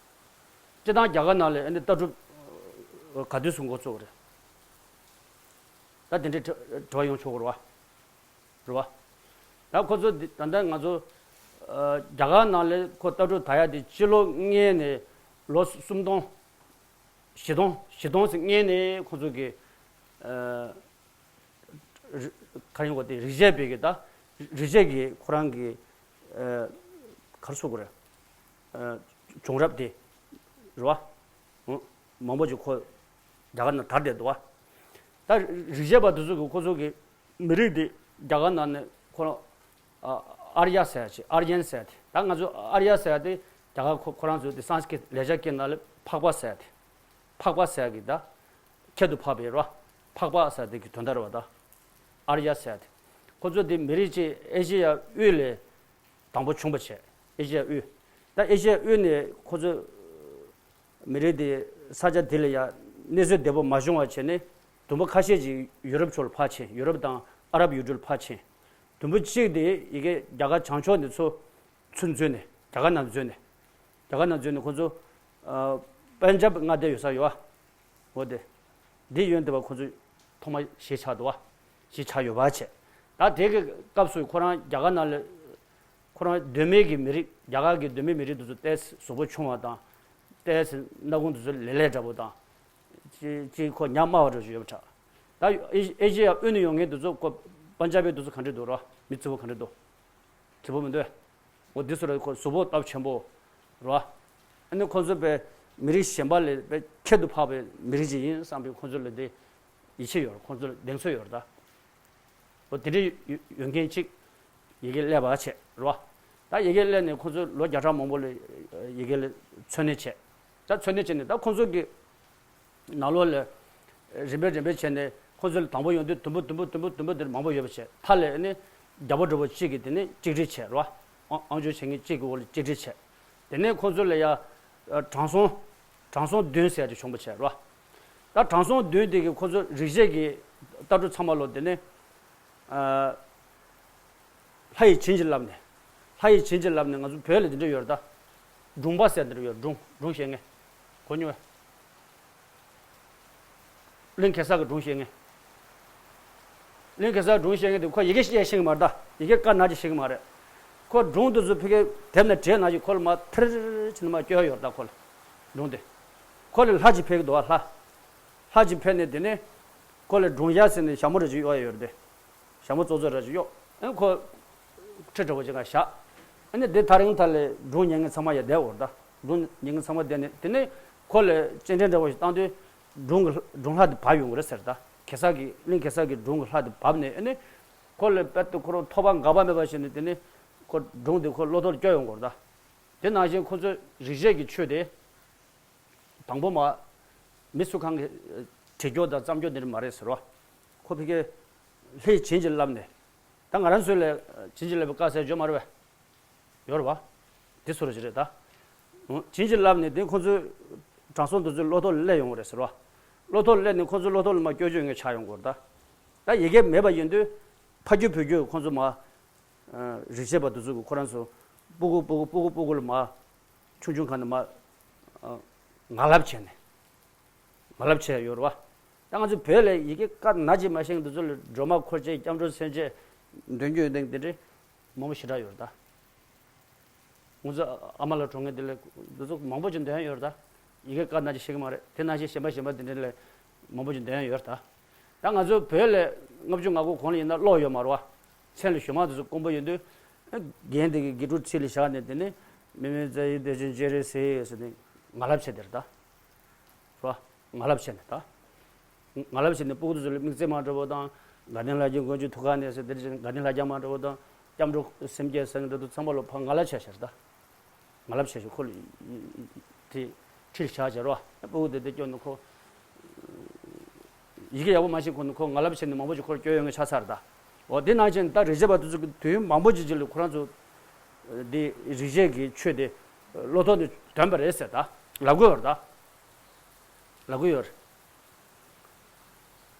སྤྱིར་བཏང་རྒྱ་གར་ནང་ལ་ཨ་ནི་ལྟ་གྲུབ་ག་དུས་སུ་འགོ་བཙུགས་རེད། ད་དེ་འདྲའི་དྲི་དྲི་བ་ཡོང་ཆོག་གི་རེད་བ། རེད་བ། ད་ཁོ་ཚོ་འདི་ད་ལྟ་ང་ཚོ་ཨ་རྒྱ་གར་ནང་ལ་ཁོ་ལྟ་གྲུབ་དར་ཡག་དེ་སྤྱི་ལོ་ལྔ་ནས་ལོ་སུམ་སྟོང་། བཞི་སྟོང་བཞི་སྟོང་ཟེར་ལྔ་ནས་ཁོ་ཚོ་གི་ཨ་རི་ག་རེ་ཡོང་གི་དེ་རིག་བྱེད་པའི་གི་ད་རིག་བྱེད་ཀྱི་ཁོ་རང་གི་ཨ་ག་རེ་ཟེར་དགོས་རེད། ཨ་བྱུང་རབས་དེ་རེད་བ། མང་པོ་ཅིག་ཁོ་རྒྱ་གར་ནང་དར་བསྡད་འདུག་བ། ད་རིག་བྱེད་པ་དེ་ཚོ་གི་ཁོ་ཚོ་གི་མི་རིགས་དེ་རྒྱ་གར་ནང་ནས་ཁོ་རང་ཨ་ཨར་ཡ་ཟེར་ཡ་ཅིག་ཨར་ཡན་ཟེར་ཡ་དེ། ད་ང་ཚོ་ཨར་ཡ་ཟེར་ཡ་དེ་རྒྱ་གར་ཁོ་ཁོ་རང་ཚོ་དེ་སཾ་སྐྲྀཏ་ལེགས་སྦྱར་སྐད་ནང་ལ་འཕགས་པ་ཟེར་ཡ་དེ། འཕགས་པ་ཟེར་ཡ་གི་ད་ཁྱད་དུ་འཕགས་པའི་རེད་བ། འཕགས་པ་ཟེར་ཡ་དེ་གི་དོན་དག་རེད་བ་ད། ཨར་ཡ་ཟེར་ཡ་དེ། ཁོ་ཚོ་དེ་མི་རིགས་ཅིག་ཨེ་ཤེ་ཡ་དབུས་ལ་དང་པོ་བྱུང་བ་བྱས། ཨེ་ཤེ་ཡ་དབུས། ད་ཨེ་ཤེ་ཡ་དབུས་ནས་ཁོ་ཚོ་མི་རིགས་དེ་ས་ཆ་དེ་ལ་ཡ་གནས་ཚུལ་བདེ་པོ་མ་བྱུང་བ་བྱས་ནས་དུམ་བུ་ཁ་ཤས་ཅིག་ཡུ་རོབ་ཕྱོགས་ལ་ཕར་ཕྱིན། ཡུ་རོབ་དང་ཨ་རབ་ཡུལ་གྲུ་ལ་ཕར་ཕྱིན། དུམ་བུ་གཅིག་དེ་ཡི་གེ་རྒྱ་གར་བྱང་ཕྱོགས་ནས་ཚུར་ཚུར་འཛུལ་ནས་རྒྱ་གར་ནང་འཛུལ་ནས། རྒྱ་གར་ནང་འཛུལ་ནས་ཁོ་ཚོ་ཨ་པན་ཇབ་མངའ་སྡེ་ཡོད་ས་ཡོད་ཨ། འོ་དེ། འདི་ཡོན་ཏན་པ་ཁོ་ཚོས་ཐོག་མ་གཞིས་ཆགས་འདུག་བ། གཞིས་ཆགས་ཡོད་པ་བྱས། ད་དེ་གི་སྐབས་སུ་ཁོ་རང་རྒྱ་གར་ནང་ལ་ཁོ་རང་གདོད་མའི་གི་མི་རིགས། རྒྱ་གར་གི་གདོད་མའི་མི་རིགས་དེ་ཚོ་ཏོག་ཙམ་གཟུགས་པོ་ཆུང་བ་དང་། ཏོག་ཙམ་སྣ་ཁུང་དེ་ཚོ་ལེ་ལེ་འདྲ་པོ་དང་། ཅི་ཅི་ཁོ་ཉམས་དམའ་བ་འདྲ་ཞིག་ཡོད་པ་འདྲ། ད་ཨེ་ཨེ་ཤེ་ཡ་དབུས་ནས་ཡོང་མཁན་དེ་ཚོ་ཁོ་པན་ཇབ་པའི་དེ་ཚོ་ག་འདྲ་འདུག་ར། མི་རྩིག་པོ་ག་འདྲ་འདུག་རྩིག་པོ་མི་འདུག་འོ་འདི་ཚོ་ར་ཁོ་གཟུགས་པོ་སྟོབས་ཆེན་པོ་རེད་བ། ཨ་ནི་ཁོ་ཚོ་དཔེ་མི་རིགས་གཞན་པ་ལས་དཔེ་ཁྱད་དུ་འཕགས་པའི་མི་རིགས་ཅིག་ཡིན་བསམ་པའི་ཁོ་ཚོ་ལ་འདི་ཡིད་ཆེས་ཡོད་རེད། ཁོ་ཚོ་ལ་གདེང་ཚོད་ཡོད་རེད་ད། འོ་དེ་འདྲའི་ཡོ་ཡོད་མཁན་གཅིག་ཡི་གེ་སླེབས་པ་བྱས་རེད་བ། ད་ཡི་གེ་སླེབས་ནས་ཁོ་ཚོ་ལོ་བརྒྱ་ཕྲག་མང་པོ་ལ་ཡི་གེ་ལ་འཚོ་གནས་བྱས། ད་འཚོ་གནས་བྱས་ནས་ད་ཁོ་ཚོ་གི་ནང་ལོགས་ལ་རིམ་པས་རིམ་པས་བྱས་ནས་ཁོ་ཚོ་ལ་དང་པོ་ཡོང་དུས་དུམ་བུ་དུམ་བུ་དུམ་བུ་དུམ་བུ་དེར་མང་པོ་ཡོད་པ་བྱས། མཐའ་ལ་ནི་རྒྱལ་པོ་འདྲ་པོ་གཅིག་གིས་དེ་ནས་གཅིག་སྒྲིལ་བྱས་རེད་བ། ཨང་ཨང་ཅོ་བྱེད་མཁན་གཅིག་གི་འོག་ལ་གཅིག་སྒྲིལ་བྱས། དེ་ནས་ཁོ་ཚོ་ལ་ཡ་དྲང་སྲོང་། དྲང་སྲོང་བདུན་ཟེར་ཡ་དེ་བྱུང་བ་བྱས་རེད་བ། ད་དྲང་སྲོང་བདུན་དེ་གིས་ཁོ་ཚོ་རིག་བྱེད་ཀྱི་ལྟ་གྲུབ་ཚང་མ་ལོ་དེ་ནས། ཨ། ལྷ་ཡི་བྱིན་གྱིས་བརླབས་ནས། ལྷ་ཡི་བྱིན་གྱིས་བརླབས་ནས་ང་ཚོ་བོད་ལ་འདི་འདྲ་ཡོད་རེད་ད། སྒྲུང་པ་ཟེར་འདི་འདྲ་ཡོད་རེད། སྒྲུང་སྒྲུང་བཤད་མཁན། གོ་མྱོང་བས། གླིང་གེ་སར་གྱི་སྒྲུང་བཤད་མཁན། གླིང་གེ་སར་སྒྲུང་བཤད་མཁན་དེ་ཁོ་ཡི་གེ་བཤད་ཤེས་ཀྱི་མ་རེད་ད། ཡི་གེ་དཀར་ནག་ཅིག་ཤེས་ཀྱི་མ་རེད། ཁོ་སྒྲུང་དེ་ཚོ་ཕ་གིར་དེབ་ནང་བྲིས་ནང་བཞིན་ཁོ་ལ་མར་ཐིར་བྱས་ནས་མར་བསྐྱོར་ཡོད་རེད་ད་ཁོ་ལ། སྒྲུང་དེ། ཁོ་ལ་ལྷ་ཅིག་ཕེབས་ཀྱི་འདུག་བ་ལྷ། ལྷ་ཅིག་ཕེབས་ནས་དེ་ནས་ཁོ་ལ་སྒྲུང་ཞྭ་ཟེར་ནས་ཞྭ་མོ་རེ་ཅིག་གཡོག་ཡ་ཡོད་རེད་དེ། ཞྭ་མོ་ཙོག་ཙོག་རེ་ཅིག་གཡོག་ཨེ་ཁོ་ཁྲི་འདྲ་བོ་ཅིག་སྒང་བཞག་ཨ་ནི་དེ་ཐག་རིང་ཐག་ལ་སྒྲུང་ཉན་མཁན་ཚང་མ་ཡར་བསྡད་ཡོད་རེད་ད། སྒྲུང་ཉན་མཁན་ཚང་མ་བསྡད་ནས་དེ་ནས་ཁོ་ལ་སྤྱན་འདྲེན་འདྲ་བོ་ཞིག་བཏང་དུས་སྒྲུང་གི་སྒྲུང་ལྷ་དེ་བབས་ཡོང་གི་རེད་ཟེར་ད། གེ་སར་གྱི་གླིང་གེ་སར་གྱི་སྒྲུང་གི་ལྷ་དེ་བབས་ནས་ཨ་ནི་ཁོ་ལ་དཔེ་དེ་ཁོ་རང་ཐོགས་པ་འགག་པ་མེད་པ་བྱས་ནས་དེ་ནས་ཁོ་སྒྲུང་དེ་ཁོ་བློ་ཐོག་ལ་སྐྱོར་ཡོང་གི་རེད་ད། དེ་ནང་བཞིན་ཁོ་ཚོས་རིག་བྱེད་ཀྱི་ཆོས་དེ། དང་པོ་མ། མི་སུ་གང་གིས་བྲིས་རྒྱུ་དང་བརྩམས་རྒྱུ་འདི་འདྲ་མ་རེད་ཟེར་བ། ཁོ་ཕ་གིར་ལྷས་བྱིན་གྱིས་བརླབས་ནས། ད་ང་རང་ཚོ་ལ་བྱིན་གྱིས་བརླབས་པའི་བཀའ་སྩལ་རྒྱུ་མ་རེད་པས། ཡོད་རེད་པ། འདི་ཚོ་རེད་ཅི་རེད་ད། བྱིན་གྱིས་བརླབས་ནས་དེ་ཁོ་ཚོའི་དྲང་སྲོང་དེ་ཚོའི་བློ་ཐོག་ལ་སླེབས་ཡོང་གི་རེད་ཟེར་བ། བློ་ཐོག་ལ་སླེབས་ནས་ཁོ་ཚོའི་བློ་ཐོག་ལ་མར་སྐྱོར་བཅུག་མཁན་ཆགས་ཡོང་གི་རེད་ད། ད་ཡི་གེ་མེད་པ་ཡིན་དུས། ཕ་རྒྱུད་བུ་རྒྱུད་ཁོ་ཚོ་མར། རིག་བྱེད་པ་དེ་ཚོ་གི་ཁོ་རང་ཚོ་སྤུ་གུ་སྤུ་གུ་སྤུ་གུ་སྤུ་གུ་ལ་མ་ཆུང་ཆུང་གང་ནས་མ་ཨ་ངང་ལབ་བྱས་ནས་ངང་ལབ་བྱས་ཡོད་རེད་བ། ད་ང་ཚོ་བོད་ལ་ཡི་གེ་ཀ་ན་གཅིག་མ་ཤེས་མཁན་དེ་ཚོ་ལ་སྒྲོལ་མ་འཁོར་བཅས་སྐྱབས་འགྲོ་མཚན་བཅས་འདོན་རྒྱུ་ཡོད་དེ་དེ་འདྲའི་མང་པོ་ཞེ་དྲག་ཡོད་རེད་ད། ང་ཚོ་ཨ་མ་ལགས་གྲོངས་མཁན་དེ་ལ་དེ་ཚོ་མང་པོ་ཅིག་འདོན་ཡོད་རེད་ད། ཡི་གེ་ཀ་ན་གཅིག་ཤེས་ཀྱི་མ་རེད། དེ་ནང་བཞིན་གཞན་པ་གཞན་པ་དེ་འདྲ་ལ་མང་པོ་ཅིག་འདོན་ཡོད་རེད་ད། ད་ང་ཚོ་བོད་ལ་ལྔ་བཅུ་ང་དགུ་གོང་ལ་ཡིན་ན་ཀློག་ཡོད་མ་རེད་བ། མཚན་ལ་གཞུང་མང་དེ་ཚོ་དཀོན་པོ་ཡོད་དུས། རྒན་དེ་གི་དགེ་ཕྲུག་ཚིག་ལ་བཞག་ནས་དེ་ནས་མི་མེད་རྩ་བའི་བདེ་ཆེན་སྤྱན་རས་གཟིགས་ཟེར་ནས་ངང་ལབ་བྱས་དེ་རེད་ད། རེད་བ། ངང་ལབ་བྱས་ནས་ད། ངང་ལབ་བྱས་ནས་སྤུ་གུ་དེ་ཚོ་ལ་དམིགས་བརྩེ་མ་འདྲ་བོ་དང་། དགའ་ལྡན་ལྷ་རྒྱལ་མགོན་ཆེན་ཐུགས་ཀ་ནས་ཟེར་དེ་འདྲ་བྱས་ནས་དགའ་ལྡན་ལྷ་རྒྱལ་མ་འདྲ་བོ་དང་། སྐྱབས་འགྲོ་སེམས་བསྐྱེད་ཟེར་མཁན་དེ་ཚོ་ཚང་མ་ལ་ཕར་ངང་ལབ་བྱས་ཤག་ད། ངང་ལབ་བྱས་ཤག་ཁོ་ལ་དེ་ཁྲིད་བཞག་བྱས་རོ། སྤུ་གུ་དེ་དེ་སྐྱོན་ནས་ཁོ། ཡི་གེ་ཡག་པོ་མ་ཤེས་གོང་ནས་ཁོ་ངང་ལབ་བྱས་ནས་མང་པོ་ཅིག་ཁོར་སྐྱོན་ཡོང་གི་ཆགས་ཚར་ད། འོ་དེ་ནང་བཞིན་ད་རིག་བྱེད་པ་དེ་ཚོ་གི་དུས་ཡུན་མང་པོ་ཅིག་ཅིག་ལ་ཁོ་རང་ཚོ་དེ་རིག་བྱེད་ཀྱི་ཆོས་དེ་བློ་ཐོག་ནས་དོན་པ་རེད་ཟེར་ད་ལབ་དགོས་པ་རེད་ད། ལབ་དགོས་ཡོད་རེད།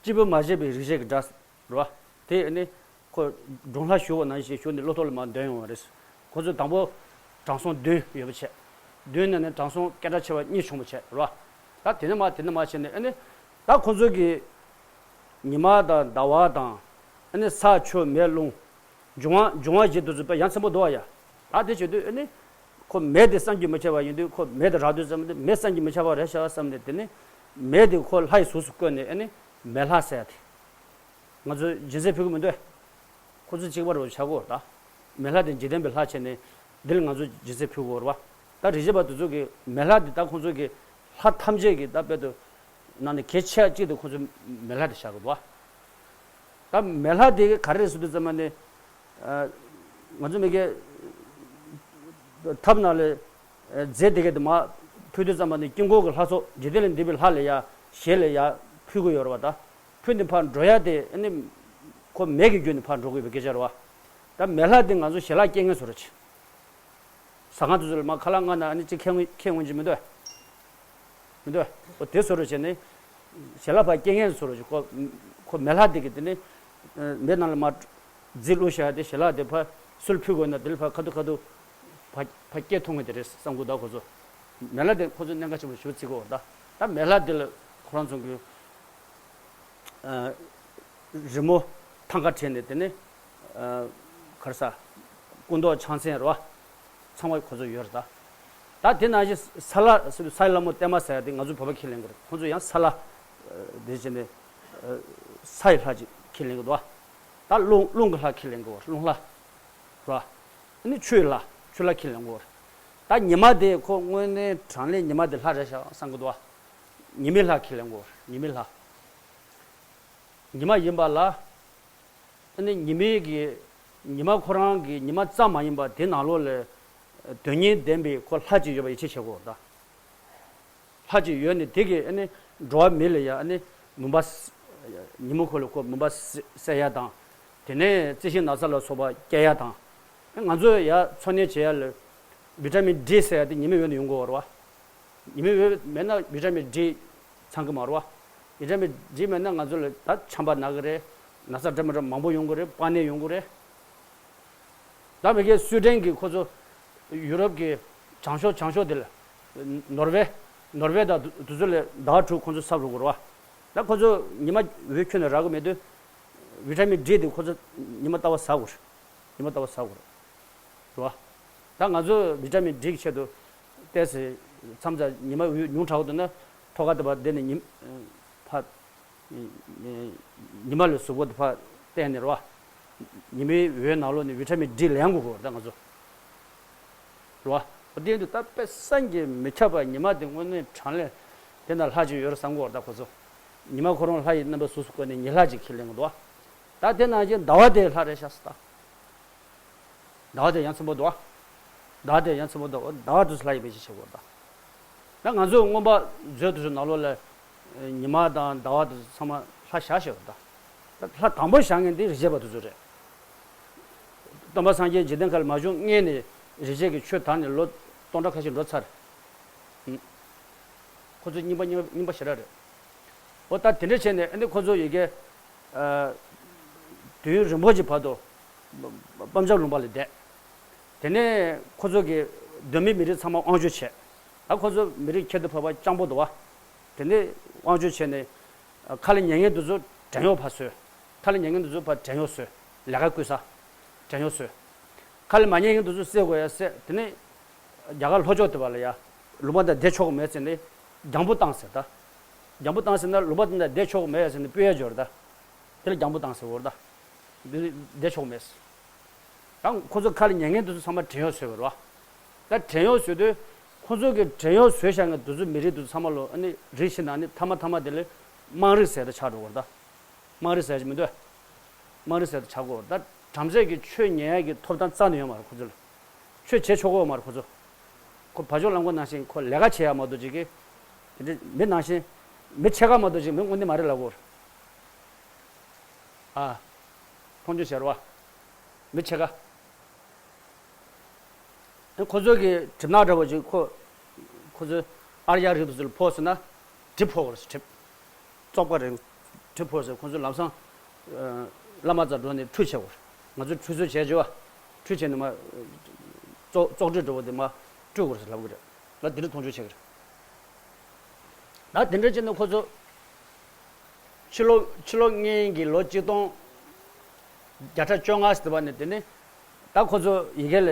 སྐྱིད་པོ་མ་བྱས་པའི་རིག་བྱེད་ཀྱི་སྒྲ་རེད་བ། དེ་ནི་ཁོ་སྒྲུང་ལྷ་ཞུ་བ་ནང་བཞིན་ཞུ་ནས་བློ་ཐོག་ལ་མར་འདོན་ཡོང་བ་རེད། ཁོ་ཚོས་དང་པོ་དྲང་སྲོང་བདུན་ཡོད་པ་བྱས། བདུན་ནང་ནས་དྲང་སྲོང་སྐད་གྲགས་ཆེ་བ་གཉིས་བྱུང་བ་བྱས་རེད་བ། ད་དེ་ནས་མར་དེ་ནས་མར་བྱས་ནས་ཨ་ནི། ད་ཁོ་ཚོ་གི་ཉི་མ་དང་ཟླ་བ་དང་། ཨ་ནི་ས་ཆུ་མེ་རླུང་། འབྱུང་བ་འབྱུང་བ་ཞིག་ཏུ་བཟོད་པའི་ཡ་མཚན་པོ་འདུག་བ་ཡ། ད་དེ་བྱེད་དུས་ཨ་ནི། ཁོ་མེ་དེ་བསམ་གྱིས་མི་ཁྱབ་པ་ཡིན་དུས་ཁོ་མེ་དེ་རག་དུས་ཙམ་དེ་མེ་བསམ་གྱིས་མི་ཁྱབ་པ་རེད་ཤག་བསམ་ནས་དེ་ནི། མེ་དེ་ཁོ་ལྷ་ཡི་གཟུགས་སུ་བཀོད་ནས་ཨ་ནི། མེ་ལྷ་ཟེར་ཡ་དེ། ང་ཚོས་སྦྱིན་སྲེག་ཕུལ་གི་མི་འདུག་ཁོ་ཚོ་གཅིག་པ་རུ་ཆགས་དགོས་ད། མེ་ལྷ་དེ་འཇིག་རྟེན་པའི་ལྷ་བྱས་ནས་འདི་ལ་ང་ཚོས་སྦྱིན་སྲེག་ཕུལ་དགོས་རེད་བ། ད་རིག་བྱེད་པ་དེ་ཚོ་གིས་མེ་ལྷ་དེ་ད་ཁོང་ཚོ་གི་ལྷ་ཐམས་ཅད་ཀྱི་ད་དཔེ་དུ་ནང་ནས་གལ་ཆེ་བ་གཅིག་ཏུ་ཁོང་ཚོས་མེ་ལྷ་དེ་བཞག་གི་འདུག་བ། ད་མེ་ལྷ་དེ་ག་རེ་རེད་ཟེར་དུས་ཙམ་པ་ནི། ཨ། ང་ཚོ་མི་གེ་ཐབ་ནང་ལ་རྫས་དེ་ག་དེ་མར་ཕུལ་དུས་ཙམ་པ་ནི་དཀྱིལ་འཁོར་གྱི་ལྷ་ཚོགས་འཇིག་རྟེན་ལས་འདས་པའི་ལྷ་ལ་ཡ་ཞལ་ལ་ཡ་ཕུལ་གི་ཡོད་རེད་བ་ད། ཕུལ་ནས་ཕར་འགྲོ་ཡ་དེ་ཨ་ནི་ཁོ་མེ་གི་བརྒྱུད་ནས་ཕར་འགྲོ་དགོས་པའི་སྐད་ཆ་རེད་བ། ད་མེ་ལྷ་དེ་ང་ཚོ་ཞལ་ལག་སྐྱེལ་མཁན་བཟོ་འདྲ་ཅིག་ཟ་ཁང་དེ་ཚོ་ལ་མར་ཁ་ལག་མངགས་ན་ཨ་ནི་གཅིག་ཁྱེར་ཁྱེར་འོང་གི་མི་འདུག་མི་འདུག་འོ་དེ་བཟོ་འདྲ་བྱས་ནས། ཞལ་ལག་ཕར་སྐྱེལ་མཁན་བཟོ་འདྲ་བྱས། ཁོ་ཁོ་མེ་ལྷ་དེ་གིས་དེ་ནི། མེ་ནང་ལ་མར་རྫས་བླུགས་བཞག་དེ་ཞལ་ལག་དེ་ཕར་སུ་ལ་ཕུལ་དགོས་ན་དེ་ལ་ཕར་ཁ་ཐུག་ཁ་ཐུག་ཕར་ཕར་སྐྱེལ་ཐུབ་མཁན་དེ་རེད་བསམ་གི་འདུག་ཁོ་ཚོ། མེ་ལྷ་དེ་ཁོ་ཚོ་གནད་འགག་ཆེན་པོ་ཞེ་པོ་བརྩི་གི་ཡོད་རེད་ད། ད་མེ་ལྷ་དེ་ལ་ཁོ་རང་ཚོ་གི། ཨ། རི་མོ་ཐང་ག་བྲིས་ནས་དེ་ནས། ཨ། ག་རེ་ཟ། སྐུ་མདོག་ཕྱག་མཚན་རེད་བ། ཚང་མ་ཁོ་ཚོ་ཡོད་རེད་ད། ད་དེ་ནང་བཞིན་ས་ལྷ་ས་ཡི་ལྷ་མོ་བརྟན་མ་ཟེར་ཡ་དེ་ང་ཚོ་བོད་པ་ཁས་ལེན་གི་རེད། ཁོ་ཚོ་ཡང་ས་ལྷ། ཨ། དེ་བྱས་ནས། ཨ། ས་ཡི་ལྷ་ཅིག་ཁས་ལེན་གི་འདུག་ད་རླུང་རླུང་གི་ལྷ་ཁས་ལེན་གི་རེད། རླུང་ལྷ། རེད་བ། ཨ་ནི་ཆུ་ཡི་ལྷ། ཆུ་ལྷ་ཁས་ལེན་གི་རེད། ད་ཉི་མ་དེ་ཁོ་དངོས་གནས་དྲང་གནས་ཉི་མ་དེ་ལྷ་རེད་ཤག་བསམ་གི་འདུག་ཉི་མའི་ལྷ་ཁས་ལེན་གི་རེད། ཉི་མའི་ལྷ། ཉི་མ་ཡིན་པ་ལ། ཨ་ནི་ཉི་མའི་གི། ཉི་མ་ཁོ་རང་གི་ཉི་མ་ཙམ་མ་ཡིན་པ་དེ་ནང་ལོགས་ལ། དོན་སྙིང་ལྡན་པའི་ཁོ་ལྷ་ཅིག་ཡོད་པ་ཡིད་ཆེས་བྱེད་དགོས་ད། ལྷ་ཅིག་ཡོད་ནི་དེ་གིས་ཨ་ནི་འགྲོ་བ་མི་ལ་ཡ་ཨ་ནི་མུན་པ་སེ། ཉི་མ་ཁོ་ལ་ཁོ་མུན་པ་སེ་སེལ་ཡ་དང་། དེ་ནས་རྩི་ཤིང་ན་ཚ་ལ་སོགས་པ་སྐྱེལ་ཡ་དང་། ཨ་ང་ཚོ་ཡ་འཚོ་གནས་བྱེད་ཡ་ལ་བི་ཊ་མིན་ཌི་ཟེར་ཡ་དེ་ཉི་མའི་འོད་ནས་ཡོང་གི་ཡོད་རེད་བ། ཉི་མའི་འོད་མེད་ན་བི་ཊ་མིན་ཌི་ཚང་གི་མ་རེད་བ། བི་ཊ་མིན་ཌི་མེད་ན་ང་ཚོ་ལ་ད་ཆམ་པ་ན་གི་རེད། ན་ཚ་འདྲ་མི་འདྲ་མང་པོ་ཡོང་གི་རེད། པགས་ནད་ཡོང་གི་རེད། ད་མི་གའི་སུའེ་ཌེན་གྱི་ཁོ་ཚོ་ཡུ་རོབ་ཀྱི་བྱང་ཕྱོགས་བྱང་ཕྱོགས་དེ་ལ། ནོར་ཝེ། ནོར་ཝེ་དང་དུ་དུ་ཚོ་ལ་ཟླ་བ་དྲུག་ཁོ་ཚོ་ས་རུབ་དགོས་རེད་བ། ད་ཁོ་ཚོ་ཉི་མ་འོད་ཁྱོན་ནས་རག་གི་མེད་དུས། བི་ཊ་མིན་ཌི་དེ་ཁོ་ཚོ་ཉི་མ་ལྟ་བུ་ཟ་དགོས་རེད། ཉི་མ་ལྟ་བུ་ཟ་དགོས་རེད། རེད་བ། ད་ང་ཚོ་བི་ཊ་མིན་ཌི་གི་ཆེད་དུ་ཏོག་ཙམ་མཚམས་མཚམས་ཉི་མ་འོད་ཉུང་དྲགས་འདུག་ན་ཐོག་ཁ་དེ་བར་བསྡད་ནས་ཉི་ཕ། ཉི་མ་ལ་གཟུགས་པོ་དེ་ཕར་བསྟན་ནས་རེད་བ། ཉི་མའི་འོད་ནང་ལོགས་ནས་བི་ཊ་མིན་ཌི་ལེན་དགོས་ཀྱི་ཡོད་རེད་ད་ང་ཚོ། རེད་བ། འོ་དེ་འདུག་ད་དཔེ་བསམ་གྱིས་མི་ཁྱབ་པ་ཉི་མ་དེ་དངོས་གནས་དྲང་གནས་དེ་ན་ལྷ་ཅིག་ཡོད་རེད་བསམ་གྱི་ཡོད་རེད་ད་ཁོ་ཚོ། ཉི་མ་ཁོ་རང་ལྷ་ཡི་རྣམ་པའི་གཟུགས་སུ་བཀོད་ནས་ཉི་ལྷ་ཅིག་ཁས་ལེན་གྱི་འདུག་བ། ད་དེ་ནང་བཞིན་ཟླ་བ་དེ་ལྷ་རེད་ཤག་ཟེར་ད། ཟླ་བ་དེ་ཡ་མཚན་པོ་འདུག་བ། ཟླ་བ་དེ་ཡ་མཚན་པོ་འདུག་ཟླ་བ་དེ་ཚོ་ལྷ་ཡིན་པའི་ཕྱིར་བྱེད་དགོས་ད། ད་ང་ཚོས་མངོན་པ་མཛོད་དེ་ཚོ་ནང་ལོགས་ལ། ཉི་མ་དང་ཟླ་བ་དེ་ཚོ་ཚང་མ་ལྷ་བཞག་བཞག་ད། ད་ལྷ་དང་པོ་བཞག་མཁན་དེ་རིག་བྱེད་པ་དེ་ཚོ་རེད། སྟོན་པ་སངས་རྒྱས་འཇིག་རྟེན་ཁ་ལ་མ་བྱོན་སྔོན་ནས་རིག་བྱེད་ཀྱི་ཆོས་དར་ནས་ལོ་སྟོང་ཕྲག་ཁ་ཤས་འགྲོ་ཚར། ཁོ་ཚོ་རྙིང་པ་རྙིང་པ་རྙིང་པ་ཞེ་དྲག་རེད། འོ་ད་དེ་འདྲ་བྱས་ནས་ཨ་ནི་ཁོ་ཚོ་ཡི་གེ། ཨ། དུས་ཡུན་རིང་པོ་ཅིག་བར་དུ། པམ་ཆབ་ལུང་པ་ལ་བསྡད། དེ་ནས་ཁོ་ཚོ་གི་སྡོད་མི་མི་རིགས་ཚང་མ་དབང་སྒྱུར་བྱས། ད་ཁོ་ཚོ་མི་རིགས་ཁྱད་དུ་འཕགས་པ་སྤྱང་པོ་འདུག་བ། དེ་ནས་དབང་སྒྱུར་བྱས་ནས་ཁ་ལ་ཉན་མཁན་དེ་ཚོ་བྲན་གཡོག་ཕར་བཟོས། ཁ་ལ་ཉན་མཁན་དེ་ཚོ་ཕར་བྲན་གཡོག་བཟོས། ལས་ཀ་བསྐུལ་ས། བྲན་གཡོག་བཟོས། ཁ་ལ་མ་ཉན་མཁན་དེ་ཚོ་བསད་དགོས་ཡ་བསད། དེ་ནས་རྒྱ་གར་ལྷོ་ཕྱོགས་དེ་བ་ལ་ཡ་ལུང་པ་འདི་བསྡད་ཆོག་གི་མེད་ཟེར་ནས་རྒྱང་འབུད་བཏང་ཟེར་ད། རྒྱང་འབུད་བཏང་ཟེར་ན་ལུང་པ་འདི་འདྲ་བསྡད་ཆོག་གི་མེད་ཟེར་ནས་སྤུད་ཡ་འབྱོར་ད། དེ་ལ་རྒྱང་འབུད་བཏང་ཟེར་བོར་ད། འདི་བསྡད་ཆོག་གི་མེད་ཟེར། ད་ཁོ་ཚོ་ཁ་ལ་ཉན་མཁན་དེ་ཚོ་ཚང་མ་བྲན་གཡོག་བཟོས་པ་རེད་བ། ད་བྲན་གཡོག་བཟོས་དུས་ཁོ་ཚོ་གི་བྲན་གཡོག་བཟོས་བཞག་མཁན་དེ་ཚོ་མི་རིགས་དེ་ཚོ་ཚང་མ་ལོ་ཨ་ནི་རིགས་ཤིག་ནང་ནས་མཐའ་མ་མཐའ་མ་དེ་ལ་དམངས་རིགས་ཟེར་ད་ཆགས་འགྲོ་བར་ད། དམངས་རིགས་ཟེར་གྱི་མི་འདུག་དམངས་རིགས་ཟེར་ད་ཆགས་དགོས་ད། བྲམ་ཟེ་གི་ཆོས་ཉན་ཡ་གི་ཐོབ་ཐང་རྩ་ནས་ཡོད་མ་རེད་ཁོ་ཚོ་ལ། ཆོས་བྱེད་ཆོག་གི་ཡོད་མ་རེད་ཁོ་ཚོ། ཁོ་བ་ཅོ་ལམ་ཁོ་ནང་བཞིན་ཁོ་ལས་ཀ་བྱེད་ཡ་མ་གཏོགས་ཅིག་གི། དེ་འདྲ་མི་ནང་བཞིན། མི་ཕྱེད་ཀ་མ་གཏོགས་ཅིག་མི་དངོས་གནས་མ་རེད་ལབ་དགོས་རེད། ཨ། མཐོང་ཆུང་བྱེད་རོགས། མི་ཕྱེད་ཀ་ཨེ། ཁོ་ཚོ་གི་གྲིབ་ནག་འདྲ་བོ་ཅིག་ཁོ། ཁོ་ཚོའི་ཨར་ཡ་རིགས་དེ་ཚོ་ལ་ཕོག་སོང་ན། གྲིབ་ཕོག་གི་རེད་གྲིབ། བཙོག་པ་རེད། གྲིབ་ཕོག་སོང་ཁོ་ཚོ་ལམ་སང་། ཨ། བླ་མ་རྩར་འགྲོ་ནས་ཁྲུས་བྱེད་དགོས་རེད། ང་ཚོས་ཁྲུས་གསོལ་བྱས་བྱས་པ། ཁྲུས་བྱས་ནས་མར། བཙོག་བཙོག་གྲིབ་འདྲ་བོ་དེ་མར་བཀྲུ་དགོས་རེད་ལབ་གི་རེད། ང་དེ་འདྲ་མཐོང་ཆུང་བྱེད་ཀྱི་རེད། ད་དེ་འདྲ་བྱས་ནས་ཁོ་ཚོ། ཕྱི་ལོ་ཕྱི་ལོ་སྔོན་གྱི་ལོ་གཅིག་སྟོང་བརྒྱ་ཕྲག་བཅོ་ལྔ་ཟེར་བ་ནས་དེ་ནས་ད་ཁོ་ཚོ་ཡི་གེ་ལ་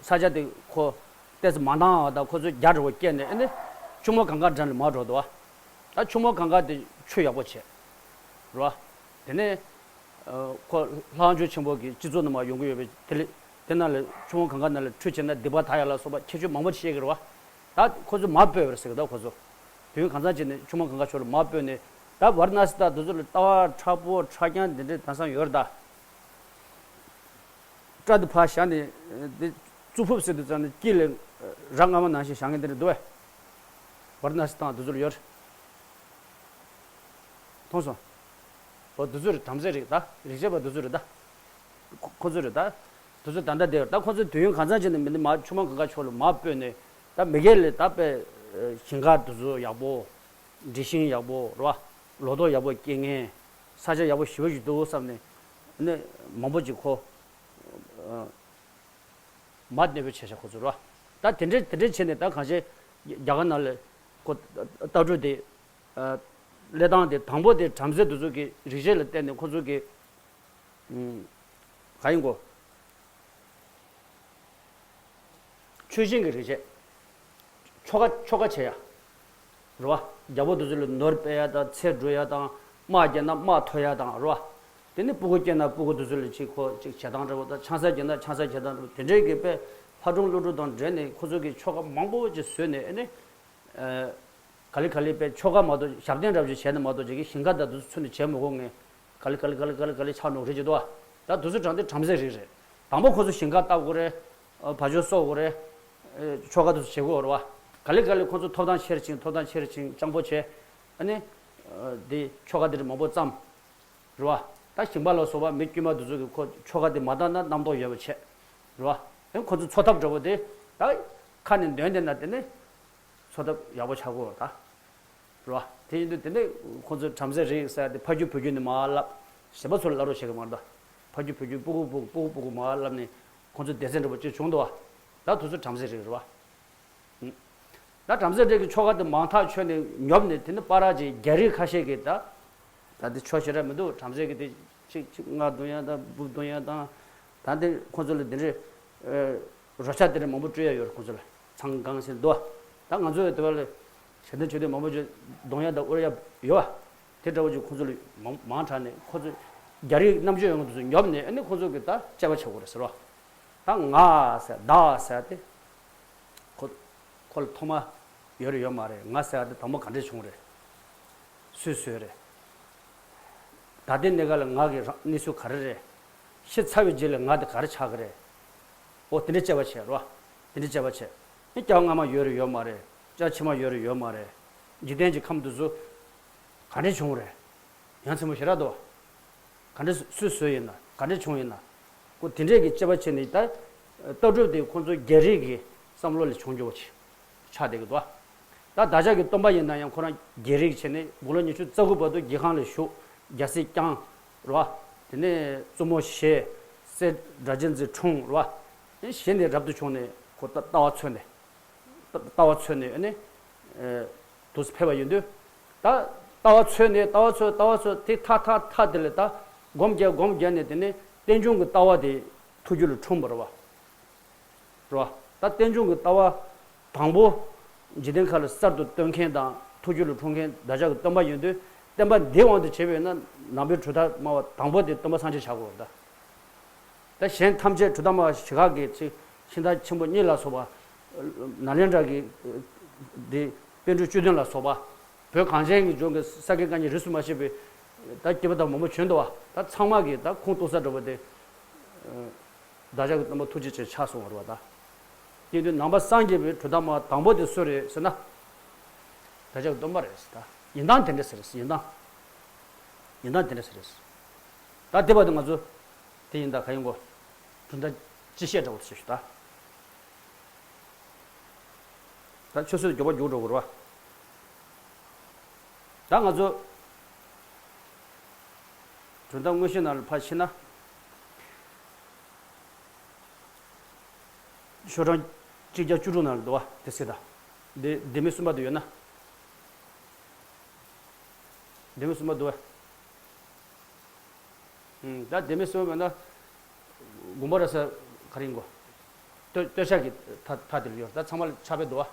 ས་ཆ་དེ་ཁོ་ཏོག་ཙམ་མ་འདང་བ་དང་ཁོ་ཚོ་རྒྱ་འདྲ་བོ་སྐྱེས་ནས་ཨ་ནི་ཆུ་མོ་གངྒཱ་འགྲམ་ལ་མར་འགྲོ་འདུག་བ། ད་ཆུ་མོ་གངྒཱ་དེ་ཆུ་ཡག་པོ་བྱས་རེད་བ། དེ་ནས་ཁོ་ལྷ་དབང་ཕྱུག་ཆེན་པོ་གི་སྤྱི་གཙུག་ནས་མར་ཡོང་གི་ཡོད་པས་དེ་ལས་དེ་ནང་ལ་ཆུ་མོ་གངྒཱ་ནང་ལ་ཁྲུས་བྱས་ན་སྡིག་པ་དག་ཡ་ལ་སོགས་པ་ཁྱད་ཆོས་མང་པོ་བཤད་ཀྱི་རེད་བ། ད་ཁོ་ཚོ་མར་སྤོས་པ་རེད་ཟེར་གི་ད་ཁོ་ཚོ། དུས་ཡུན་གང་ཚང་བྱས་ནས་ཆུ་མོ་གངྒཱ་ཕྱོགས་ལ་མར་སྤོས་ནས་ད་ཝཱ་ར་ཎ་སི་དང་དེ་ཚོ་ལ་ལྟ་བ་མཁྲེགས་པོ་ཁྲ་རྐྱང་དེ་འདྲའི་དེང་སང་ཡོད་རེད་ད། སྐྲ་དེ་ཕར་བཞག་ནས་དེ་གཙུག་ཕུབ་ཟེར་དུས་ཙམ་ནས་དཀྱིལ་ལ་ར་མངར་མོ་ནང་བཞིན་བཞག་མཁན་དེ་འདྲ་འདུག་བས། ཝཱ་ར་ཎ་སི་དང་དེ་ཚོ་ལ་ཡོད་རེད། མཐོང་སོང་། འོ་དེ་ཚོ་རེད་བྲམ་ཟེ་རིགས་ད་རིག་བྱེད་པ་དེ་ཚོ་རེད་ད། ཁོ་ཁོ་ཚོ་རེད་ད། དེ་ཚོ་ད་ལྟ་བསྡད་ཡོད་ད་ཁོ་ཚོ་དུས་ཡུན་གང་ཚང་བྱས་ནས་མི་འདི་མར་ཆུ་མོ་གངྒཱ་ཕྱོགས་ལ་མར་སྤོས་ནས་ད་མི་སྒེར་ལ་ད་དཔེ་ཞིང་ཁ་དེ་ཚོ་ཡག་པོ། འབྲི་ཤིང་ཡག་པོ་རེད་བ། ལོ་ཏོག་ཡག་པོ་སྐྱེ་མཁན། ས་ཆ་ཡག་པོ་ཞེ་པོ་ཞིག་འདུག་བསམ་ནས་ནི་མང་པོ་ཅིག་ཁོ། མར་གནས་སྤོས་བྱས་ཤག་ཁོ་ཚོ་རེད་བ། ད་དེ་འདྲས་དེ་འདྲས་བྱས་ནས་ད་གང་ཤེས་རྒྱ་གར་ནང་ལ་ཁོ་ལྟ་གྲུབ་དེ། ཀླད་སྟངས་དེ་དང་པོ་དེ་བྲམ་ཟེ་དེ་ཚོ་གི་རིག་བྱེད་ལ་བརྟེན་ནས་ཁོ་ཚོ་གི། ག་ཡིན་གོ། ཆོས་ཅན་གྱི་རིག་བྱེད། ཆོ་ག་ཆོ་ག་བྱེད་ཡ། རེད་བ། རྒྱལ་པོ་དེ་ཚོ་ལ་ནོར་སྤེལ་ཡ་དང་ཚེ་སྒྲུབ་ཡ་དང་དམག་རྒྱབ་ན་དམག་ཐོབ་ཡ་དང་རེད་བ། དེ་ནས་སྤུ་གུ་སྐྱེས་ན་སྤུ་གུ་དེ་ཚོ་ལ་ཅིག་ཁོ་ཅིག་བྱེད་སྟངས་འདྲ་པོ་དང་ཆང་ས་རྒྱག་ན་ཆང་ས་བྱེད་སྟངས་འདྲ་པོ་དེ་འདྲའི་གི་དཔེ་ལྷ་སྒྲུང་ཀླུ་སྒྲུང་དང་འབྲེལ་ནས་ཁོ་ཚོ་གི་ཆོ་ག་མང་པོ་ཅིག་བཟོས་ནས་ཨེ་ནི། ག་ལེ་ག་ལེ་དཔེ་ཆོ་ག་མ་གཏོགས་ཞབས་བརྟན་འདྲ་པོ་ཅིག་བྱས་ན་མ་གཏོགས་ཅིག་གི་ཞིང་ཁ་དང་དེ་ཚོ་ཚུད་ནས་བྱེད་མི་དགོས་ངས། ག་ལེ་ག་ལེ་ག་ལེ་ག་ལེ་ག་ལེ་ཆགས་འགྲོ་རེད་ཅེས་འདུག་བ། ད་དུས་ཚོད་དྲང་དེ་བྲམ་ཟེ་རིགས་རེད། དང་པོ་ཁོ་ཚོ་ཞིང་ཁ་བཏབ་དགོས་རེད། བ་ཅོ་གསོ་དགོས་རེད། ཆོ་ག་དེ་ཚོ་བྱེད་དགོས་རེད་བ། ག་ལེ་ག་ལེ་ཁོ་ཚོ་ཐོབ་ཐང་ཆེར་ཕྱིན་ཐོབ་ཐང་ཆེར་ཕྱིན་སྤྱང་པོ་བྱས། ཨ་ནི། དེ་ཆོ་ག་དེ་འདྲ་མང་པོ་བརྩམས། རེད་བ། ད་ཞིང་པ་ལ་སོགས་པ་མི་དཀྱུས་མ་དེ་ཚོ་གིས་ཁོ་ཆོ་ག་དེ་མ་བཏང་ན་རྣམ་རྟོག་ཡོད་པ་བྱས། རེད་བ། ཨ་ནི་ཁོ་ཚོ་འཚོ་ཐབས་འདྲ་པོ་དེ་ད་ཁ་ནས་འདོན་བསྡད་ན་དེ་ནི། འཚོ་ཐབས་ཡག་པོ་ཆགས་ཀྱི་ཡོད་རེད་ད། རེད་བ། དེ་ཡིན་དུས་དེ་ནས་ཁོང་ཚོས་བྲམ་ཟེ་རིགས་ཟེར་ཏེ་ཕ་རྒྱུད་བུ་རྒྱུད་ནས་མར་བསླབས། གཞན་པ་ཚོར་བསླབ་རོགས་བྱེད་ཀྱི་མ་རེད་ད། ཕ་རྒྱུད་བུ་རྒྱུད་སྤུ་གུ་སྤུ་གུ་སྤུ་གུ་སྤུ་གུ་མར་བསླབས་ནས་ཁོང་ཚོ་སྡེ་ཚན་འདྲ་པོ་གཅིག་བྱུང་འདུག་བ། ད་དུས་ཚོད་བྲམ་ཟེ་རིགས་རེད་བ། ད་བྲམ་ཟེ་རིགས་ཀྱི་ཆོ་ག་དེ་མང་ཐག་ཆོད་ནས་ཉོབ་ནས་དེ་ནི་པ་ར་ཅིག་རྒྱ་རིགས་ཁ་ཤས་ཀྱིས་ད། ད་དེ་ཆོ་ཞེ་དྲག་མི་འདུག་བྲམ་ཟེ་གི་དེ་ཅིག་ཅིག་རྔ་བརྡུང་ཡ་དང་འབུ་བརྡུང་ཡ་དང་། ད་དེ་ཁོང་ཚོ་ལ་དེ་འདྲའི། རོལ་ཆ་དེ་འདྲ་མང་པོ་སྤྲོད་ཡ་ཡོད་རེད་ཁོང་ཚོ་ལ། ཚང་གང་ཟེར་འདུག་ད་ང་ཚོ་ཡི་དེ་བ་ལ་ཞལ་འདོན་ཆོས་འདོན་མང་པོ་ཅིག་གཏོང་ཡ་དང་དབུར་ཡ་ཡོད་བ། དེ་འདྲ་བོ་ཅིག་ཁོང་ཚོ་ལ་མང་མང་དྲགས་ནས་ཁོང་ཚོ་རྒྱ་རིགས་རྣམ་དཔྱོད་ཡོད་མཁན་དེ་ཚོ་ཉོབ་ནས་ཨ་ནི་ཁོང་ཚོ་གི་ད་དཔྱད་པ་བྱེད་དགོས་རེད་ཟེར་བ། ད་ང་ཟེར་བདག་ཟེར་ཏེ། ཁོ་ཁོ་ལ་ཐོག་མ་ཡོད་རེད་ཡོད་མ་རེད། ང་ཟེར་བ་དེ་དང་པོ་ག་འདྲས་བྱུང་རེད། སུས་བཟོས་རེད། ད་ལྟའི་གནས་སྐབས་ལ་ང་གི་རང་གནས་ཚུལ་ག་རེ་རེད། ཤི་ཚར་བའི་རྗེས་ལ་ང་དེ་ག་རེ་ཆགས་ཀྱི་རེད། ཨོ་དེ་འདྲའི་དཔྱད་པ་བྱས་རོ། དེ་འདྲའི་དཔྱད་པ་བྱས། ཨེ་སྐྱེ་བ་སྔ་མ་ཡོད་རེད་ཡོད་མ་རེད། སྐྱེ་བ་ཕྱི་མ་ཡོད་རེད་ཡོད་མ་རེད། འཇིག་རྟེན་གྱི་ཁམས་འདི་ཚོ་ག་འདྲས་བྱུང་རེད། ཡ་མཚན་པོ་ཞེ་དྲག་འདུག་ག་འདྲས་སུས་བཟོས་ཡིན་ན་ག་འདྲས་བྱུང་ཡིན་ན། ཁོ་དེ་འདྲས་ཀྱི་དཔྱད་པ་བྱས་ནས་ད། ལྟ་གྲུབ་དེ་ཁོང་ཚོ་རྒྱ་རིགས་ཀྱི་བསམ་བློ་ལས་བྱུང་རྒྱུ་བ་ཆགས་བསྡད་ཀྱི་འདུག་ད་བདག་ཅག་གི་སྟོན་པ་ཡིན་ན་ཡང་ཁོ་རང་རྒྱ་རིགས་བྱས་ནས་དགུང་ལོ་ཉི་ཤུ་རྩ་དགུ་བར་དུ་རྒྱལ་ཁང་ལ་བཞུགས། རྒྱལ་སྲིད་བསྐྱངས། རེད་བ། དེ་ནས་བཙུན་མོ་བཞེས། སྲས་སྒྲ་གཅན་འཛིན་འཁྲུངས་རེད་བ། ཞལ་ནས་རབ་ཏུ་བྱུང་ནས་ཁོ་ལྟ་ལྟ་བ་འཚོལ་ནས། ལྟ་ལྟ་བ་འཚོལ་ནས་ཨ་ནི། ཨེ། དུ་ཕེབས་པ་ཡིན་དུས། ད་ལྟ་བ་འཚོལ་ནས་ལྟ་བ་འཚོལ་ལྟ་བ་འཚོལ་དེ་ཐ་ཐ་ཐ་དེ་ལས་ད་སྒོམ་རྒྱག་སྒོམ་རྒྱག་ནས་དེ་ནས་རྟེན་འབྱུང་གི་ལྟ་བ་དེ་ཐུགས་རྒྱུད་ལ་འཁྲུངས་པ་རེད་བ། རེད་བ། ད་རྟེན་འབྱུང་གི་ལྟ་བ་དང་པོ་འཇིག་རྟེན་ཁམས་ལ་གསར་དུ་སྟོན་མཁན་དང་ཐུགས་རྒྱུད་ལ་འཁྲུངས་མཁན་བདག་ཅག་གི་སྟོན་པ་ཡིན་དུས། བསྟན་པ་འདིའི་དབང་དུ་བྱས་པས་ན་ནང་པའི་གྲུབ་མཐའ་སྨྲ་བ་དང་པོ་དེ་སྟོན་པ་སངས་རྒྱས་བྱ་དགོས་པ་རེད་ད། ད་གཞན་ཐམས་ཅད་གྲུབ་མཐའ་སྨྲ་བ་ཞིག་ཁག་གི་ཚིག་ཤིང་རྟ་ཆེན་པོ་གཉིས་ལ་སོགས་པ། ནཱ་ལེནྡྲ་གི་འདི་པཎ་གྲུབ་བཅུ་བདུན་ལ་སོགས་པ། བོད་གངས་ཅན་གྱི་ལྗོངས་ཀྱི་ས་དགེ་བཀའ་རྙིང་རིས་སུ་མ་ཆད་པའི་ད་སྐྱེས་བུ་དག་མང་པོ་བྱོན་འདུག་བ། ད་ཚང་མ་གིས་ད་ཁུངས་གཏུགས་ས་འདྲ་བོ་དེ། བདག་ཅག་གི་སྟོན་པ་ཐུགས་རྗེ་ཅན་ཆགས་སོང་བ་རེད་བ་ད། དེ་དུས་ནང་པ་སངས་རྒྱས་པའི་གྲུབ་མཐའ་སྨྲ་བ་དང་པོ་དེ་སུ་རེད་ཟེར་ན། བདག་ཅག་གི་སྟོན་པ་རེད་ཟེར་ད། ཡིན་སྟངས་དེ་འདྲ་ཟེར་ཡིན་སྟངས། ཡིན་སྟངས་དེ་འདྲ་ཟེར། ད་དེ་བར་དུ་ང་ཚོ་དེ་ཡིན་ད་ག་ཡིན་གོ། གྲུབ་མཐའ་སྤྱི་བཤད་འདྲ་བོ་ཞུ་ཞུ་ད། ད་ཆུ་ཚོད་མགྱོགས་པོ་མཇུག་འགྲོ་དགོས་རེད་བ། ད་ང་ཚོ་གྲུབ་མཐའ་དངོས་གཞི་ནང་ལ་ཕར་ཕྱིན་ན། ཤོག་གྲངས་གཅིག་བརྒྱ་བཅུ་དྲུག་ནང་ལ་འདུག་བ་དེ་སྲིད་ད། དེ་ལྡེ་མིག་གསུམ་པ་དུ་ཡོད་ན། ལྡེ་མིག་གསུམ་པ་འདུག་བ། ཨུམ། ད་ལྡེ་མིག་གསུམ་པ་མེད་ན། དགོངས་པ་རབ་གསལ་ག་རེ་ཡིན་གོ། སྟོད་སྟོད་ཤག་གི་ཐ་ཐ་དེ་ལ་ཡོད་ད། ཚང་མ་ལ་ཕྱག་དཔེ་འདུག་བ།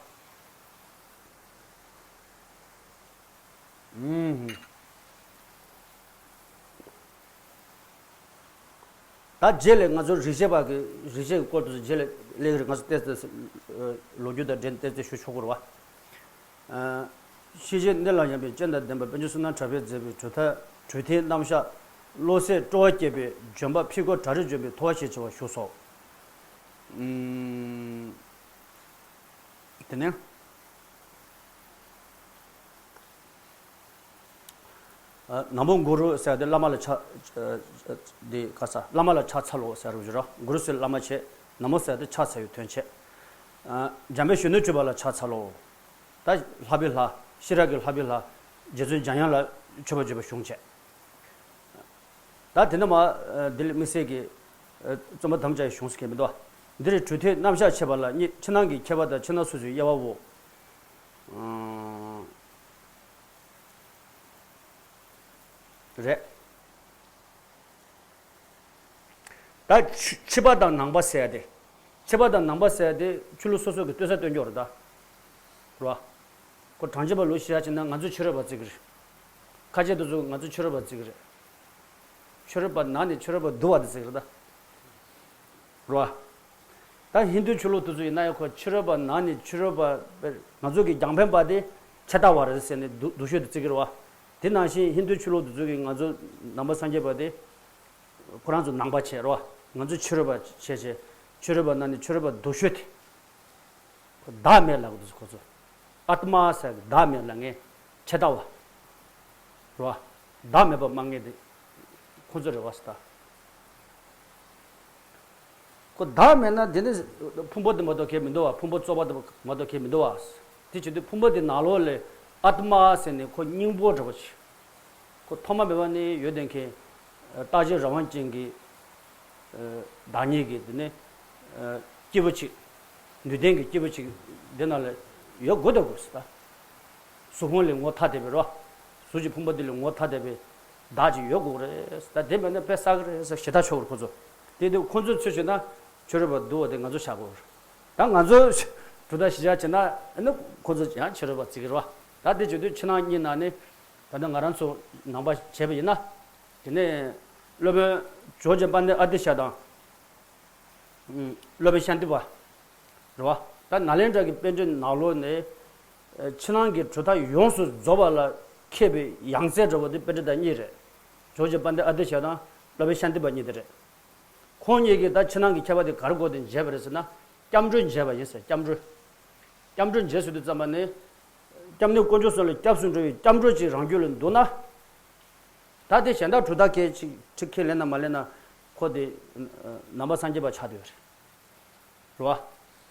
ཨུམ། ད་རྗེས་ལ་ང་ཚོ་རིག་བྱེད་པ་གི་རིག་བྱེད་ཀྱི་སྐོར་དུ་རྗེས་ལ་སླེབས་ཀྱི་རེད། ང་ཚོ་ཏོག་ཙམ་ལོ་རྒྱུས་དང་འབྲེལ་ཏོག་ཙམ་ཞུ་ཆོག་གི་རེད་བ། ཨ། ཤེས་བྱའི་གནད་ལ་ཡངས་པའི་སྤྱན་དང་ལྡན་པ་པཎ་ཆེན་བསོད་ནམས་གྲགས་པས་མཛད་པའི་གྲུབ་མཐའ་གྲུབ་མཐའི་རྣམ་གཞག་བློ་གསལ་སྤྲོ་བ་བསྐྱེད་པའི་ལྗོན་པ་ཕི་ཁོ་བྲག་རི་ལྗོན་པའི་ཐོ་བ་ཞེས་བྱ་བ་བཞུགས་སོ། ཨུམ། དེ་ནས། ཨ། ན་མོ་གུ་རུ་ཟེར་དེ་བླ་མ་ལ་ཕྱག་ཨ། འདི་ག་ས་བླ་མ་ལ་ཕྱག་འཚལ་ལོ་ཟེར་བ་ཞིག་རེད། གུ་རུ་ཟེར་བླ་མ་བྱས། ན་མོ་ཟེར་དེ་ཕྱག་འཚལ་བའི་དོན་བྱས། ཨ། འཇམ་དཔལ་གཞོན་ནུར་གྱུར་པ་ལ་ཕྱག་འཚལ་ལོ། ད་ལྷག་པའི་ལྷ། ཤེས་རབ་ཀྱི་ལྷག་པའི་ལྷ། རྗེ་བཙུན་འཇམ་དབྱངས་ལ་མཆོད་པ་བརྗོད་པ་གཞུང་བྱས། ད་དེ་ནས་མ། ཨ། འདི་ལ་དམིགས་བསལ་གྱི། ཨ། རྩོམ་པ་དམ་བཅའ་ཡི་གཞུང་ཟེར་མཁན་མི་འདུག་བ། འདིར་གྲུབ་མཐའི་རྣམ་གཞག་འཆད་པ་ལ་གཉིས། ཕྱི་ནང་གི་ཁྱད་པར་དང་ཕྱི་ནང་སོ་སོའི་དབྱེ་བའོ། ཨང་། རེད། ད་ཕྱི་ཕྱི་པ་དང་ནང་པ་ཟེར་ཡ་དེ། ཕྱི་པ་དང་ནང་པ་ཟེར་ཡ་དེ་ཆོས་ལུགས་སོ་སོ་གི་ལྟོས་ས་སྟོན་རྒྱུ་རེད་ད། རེད་བ། ཁོ་གྲངས་ཅན་པ་ལོ་ཤི་ཡ་ཕྱིན་ན་ང་ཚོ་ཕྱི་རོལ་པ་བརྩི་གི་རེད། ཁ་ཆེ་དེ་ཚོ་ང་ཚོ་ཕྱི་རོལ་པ་བརྩི་གི་རེད། ཕྱི་རོལ་པ་ནང་ནས་ཕྱི་རོལ་པ་བསྡུ་བ་དེ་བརྩི་གི་རེད་ད། རེད་བ། ད་ཧིན་དུའི་ཆོས་ལུགས་དེ་ཚོ་ཡིན་ན་ཡང་ཁོ་ཕྱི་རོལ་པ་ནང་ནས་ཕྱི་རོལ་པ་དཔེར་ང་ཚོ་གི་རྒྱང་འཕེན་པ་དེ་ཆད་ལྟ་བ་རེད་ཟེར་ནས་སྡུག་སྡུག་ཤོས་དེ་བརྩི་གི་རེད་བ། དེ་ནང་བཞིན་ཧིན་དུའི་ཆོས་ལུགས་དེ་ཚོ་གིས་ང་ཚོ་ནང་པ་སངས་རྒྱས་པ་དེ་ཁོ་རང་ཚོ་ནང་པ་བྱས་རེད་བ། ང་ཚོ་ཕྱི་རོལ་པ་བྱས་བྱས་ཕྱི་རོལ་པ་ནང་ནས་ཕྱི་རོལ་པ་སྡུག་ཤོས་དེ། ཁོ་བདག་མེད་ལབ་དགོས་འདུག་ཁོ་ཚོ། ཨཏྨ་ཟེར་བདག་མེད་ལབ་མཁན་ཆད་ལྟ་བ། རེད་བ། བདག་མེད་པ་སྨྲ་མཁན་དེ་ཁོ་ཚོ་རེད་བ་ཟེར་ད། ཁོ་བདག་མེད་ན་དེ་ནི་ཕུང་པོ་དེ་མ་གཏོགས་གལ་མི་འདུག་བ། ཕུང་པོ་གཙོ་བོ་དེ་མ་གཏོགས་གལ་མི་འདུག་བ། དེ་བྱེད་དུས་ཕུང་པོ་དེ་ནང་ལོགས་ལ་ཨཏྨ་ཟེར་ནས་ཁོ་སྙིང་པོ་འདྲ་བོ་ཞིག་ཁོ་ཐོག་མ་མེད་པ་ནས་ཡོད་བསྡད་མཁན། རྟག་གཅིག་རང་དབང་ཅན་གྱི་བདག་ཉིད་ཀྱི་དེ་ནས་སྐྱེས་བུ་གཅིག་ནུས་ལྡན་གྱི་སྐྱེས་བུ་གཅིག་འདི་ནང་ལ་ཡོད་དགོས་དང་དགོས་ཟེར་ད། གཟུགས་ཕུང་ལས་ངོ་ཐ་དད་པའི་རོ། གཟུགས་ཀྱི་ཕུང་པོ་འདི་ལས་ངོ་ཐ་དད་པའི་བདག་ཅིག་ཡོད་དགོས་རེད་ཟེར་ད། དེ་མེད་ན་དཔེ་བསགས་ཀྱི་རེད་ཟེར་ཞེ་ཐག་ཆོད་པར་ཁོ་ཚོ། དེ་དུས་ཁོ་ཚོའི་ཚུལ་བྱས་ན་ཕྱི་རོལ་པ་སྡུག་པ་དེ་ང་ཚོ་བཞག་དགོས་རེད། ད་ང་ཚོ་གྲུབ་མཐའ་གཞི་བཞག་བྱས་ན་ཨ་ནི་ཁོ་ཚོ་ཡང་ཕྱི་རོལ་པ་བརྩི་གི་རེད་བ། ད་དེ་བྱེད་དུས་ཕྱི་ནང་གཉིས་ནང་ནས། ད་ལྟ་ང་རང་ཚོ་ནང་པ་བྱས་པ་ཡིན་ན། དེ་ནས་སློབ་དཔོན་ཇོ་བོ་རྗེ་དཔལ་ལྡན་ཨ་ཏི་ཤ་དང་། ཨུམ། སློབ་དཔོན་ཤཱནྟི་པ། རེད་བ། ད་ནཱ་ལེནྡྲ་གི་པཎ་གྲུབ་ནང་ལོགས་ནས། ཨ། ཕྱི་ནང་གི་གྲུབ་མཐའ་ཡོངས་སུ་རྫོགས་པ་ལ་མཁས་པའི་ཡང་རྩེ་འདྲ་བོ་དེ་པཎ་གྲུབ་དང་གཉིས་རེད། ཇོ་བོ་རྗེ་དཔལ་ལྡན་ཨ་ཏི་ཤ་དང་སློབ་དཔོན་ཤཱནྟི་པ་གཉིས་དེ་རེད། ཁོང་གཉིས་ཀྱིས་ད་ཕྱི་ནང་གི་ཁྱད་པར་དེ་ག་རེ་བཀོད་དེ་མཇལ་བ་རེད་ཟེར་ན། སྐྱབས་འགྲོ་མཇལ་བ་ཡིན་ཟེར། སྐྱབས་འགྲོ། སྐྱབས་འགྲོ་མཇལ་ཟེར་དུས་ཙམ་པ་ནི། སྐྱབས་གནས་དཀོན་མཆོག་གསུམ་ལ་སྐྱབས་སུ་འགྲོ་བའི་སྐྱབས་འགྲོ་ཅིག་རང་རྒྱུད་ལ་འདུག་ན། ད་དེ་གཞན་དག་གྲུབ་མཐའ་གལ་ཆེ་ཁས་ལེན་ན་མ་ལེན་ན་ཁོ་དེ་ནང་པ་སངས་རྒྱས་པ་ཆགས་བསྡད་པ་རེད། རེད་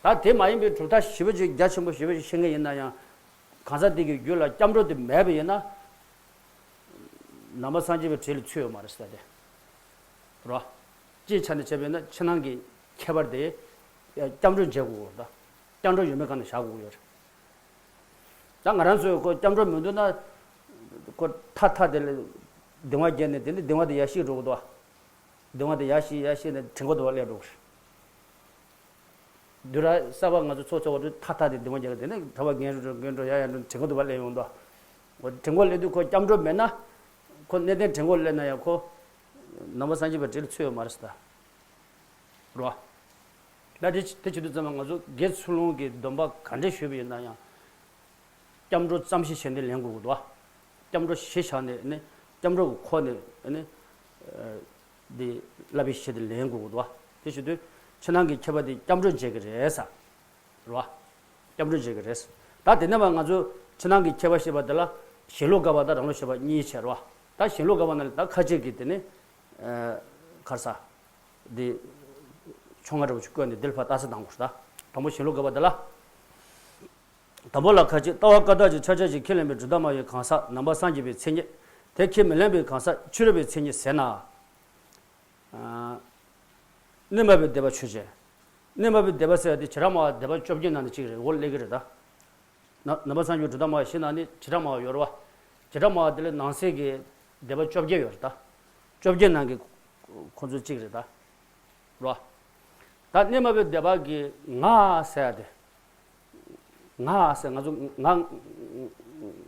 བ། ད་དེ་མ་ཡིན་པའི་གྲུབ་མཐའ་ཞེ་པོ་ཅིག་རྒྱ་ཆེན་པོ་ཞེ་པོ་ཅིག་ཤེས་མཁན་ཡིན་ན་ཡང་། གང་ཟག་དེ་གི་རྒྱུད་ལ་སྐྱབས་འགྲོ་དེ་མེད་པ་ཡིན་ན། ནང་པ་སངས་རྒྱས་པའི་གྲས་ལ་ཚུད་ཡོད་མ་རེད་ཟེར་ཏེ། རེད་བ། སྤྱིའི་ཆ་ནས་བྱས་པ་ཡིན་ན་ཕྱི་ནང་གི་ཁྱད་པར་དེ་སྐྱབས་འགྲོ་འབྱེད་དགོས་ཀྱི་ཡོད་རེད་ད། སྐྱབས་འགྲོ་ཡོད་མེད་སྒང་ནས་བཞག་དགོས་ཀྱི་ཡོད་རེད། ད་ང་རང་ཚོས་ཁོ་སྐྱབས་འགྲོ་མི་འདུག་ན། ཁོ་ཐ་ཐ་དེ་ལ་གདིང་བ་བརྒྱབ་ནས་དེ་ནི་གདིང་བ་དེ་ཡར་ཞིག་འགྲོ་གི་འདུག་བ། གདིང་བ་དེ་ཡར་ཞིག་ཡར་ཞིག་ནས་དྲན་གོ་འདུག་བ་སླེབས་འགྲོ་གི་རེད། དུས་རབས་གསར་པ་ང་ཚོ་ཚོགས་ཚོགས་པ་དུས་ཐ་ཐ་དེ་གདིང་བ་བརྒྱབ་ནས་དེ་ནི་གྲྭ་པ་རྒན་འགྲོ་རྒན་འགྲོ་ཡར་ཡར་འགྲོ་དྲན་གོ་འདུག་བ་སླེབས་ཡོང་འདུག་བ། དྲན་གོ་སླེབས་དུས་ཁོ་སྐྱབས་འགྲོ་མེད་ན། ཁོ་གནས་བརྟན་དྲན་གོ་སླེབས་ན་ཡང་ཁོ། ནང་པ་སངས་རྒྱས་པ་འདྲ་ལ་ཚོད་ཡོད་མ་རེད་ཟེར་ད། རོ། ད་དེ་དེ་བྱེད་དུས་ཙམ་པ་ང་ཚོ་དགེ་ཚུལ་སློང་གི་སྡོམ་པ་ག་འདྲས་ཞུས་པ་ཡིན་ན་ཡང་། སྐྱབས་འགྲོ་ཙམ་ཞིག་བྱས་ནས་ལེན་དགོས་ཀྱི་འདུག་བ། སྐྱབས་འགྲོ་གཞི་བཞག་ནས་ནི་སྐྱབས་འགྲོ་གི་ཁོ་ནས་ནི། འདི་བསླབ་པའི་གཞི་དེ་ལེན་དགོས་ཀྱི་འདུག་བ། དེ་བྱེད་དུས་ཕྱི་ནང་གི་ཁྱད་པར་དེ་སྐྱབས་འགྲོ་འབྱེད་ཀྱི་རེད་ས། རེད་བ། སྐྱབས་འགྲོ་བྱེད་ཀྱི་རེད། ད་དེ་ནས་མ་ང་ཚོ་ཕྱི་ནང་གི་ཁྱད་པར་ཤེས་པ་དེ་ལ་གཞན་ལུགས་དགག་པ་དང་རང་ལུགས་ཤེས་པ་གཉིས་བྱས་རེད་བ། ད་གཞན་ལུགས་དགག་པ་ནང་ལ་ད་ཁ་ཅིག་གིས་དེ་ནི། གར་ས། འདི། ཆུང་ང་འདྲ་པོ་ཅིག་བཀོད་ནས་འདིར་ཕར་ལྟ་ས་དང་པོ་རེད་ད། དང་པོ་གཞན་ལུགས་དགག་པ་དེ་ལ། དང་པོ་ལ་ཁ་ཅིག་ལྟ་བ་བཀའ་རྟགས་ཀྱི་ཕྱག་རྒྱ་ཅིག་ཁས་ལེན་པའི་སྒྲུབ་ཐབས་སྨྲ་བའི་གང་ཟག་ནང་པ་སངས་རྒྱས་པའི་མཚན་ཉིད། དེ་ཁས་མི་ལེན་པའི་གང་ཟག་ཕྱི་རོལ་པའི་མཚན་ཉིད་ཟེར་ན། གནས་མ་བུའི་སྡེ་པ་ཆོས་ཅན། གནས་མ་བུའི་སྡེ་པ་ཟེར་བ་དེ་བྱེ་བྲག་སྨྲ་བ་སྡེ་པ་བཅོ་བརྒྱད་ནང་ནས་གཅིག་རེད། འོ་སླེབས་ཀྱི་རེད་ད། ན་ནང་པ་སངས་རྒྱས་སྒྲུབ་ཐབས་སྨྲ་བ་བཞི་ནང་ནས་བྱེ་བྲག་སྨྲ་བ་ཡོད་རེད་བ། བྱེ་བྲག་སྨྲ་བ་དེ་ལས་ནང་གསེས་ཀྱི་སྡེ་པ་བཅོ་བརྒྱད་ཡོད་རེད་ད། བཅོ་བརྒྱད་ནང་གི་ཁོ་ཚོ་གཅིག་རེད་ད། རེད་བ། ད་གནས་མ་བུའི་སྡེ་པ་གི་ང་ཟེར་ཡ་དེ། ང་ཟེར་ང་ཚོ་ང་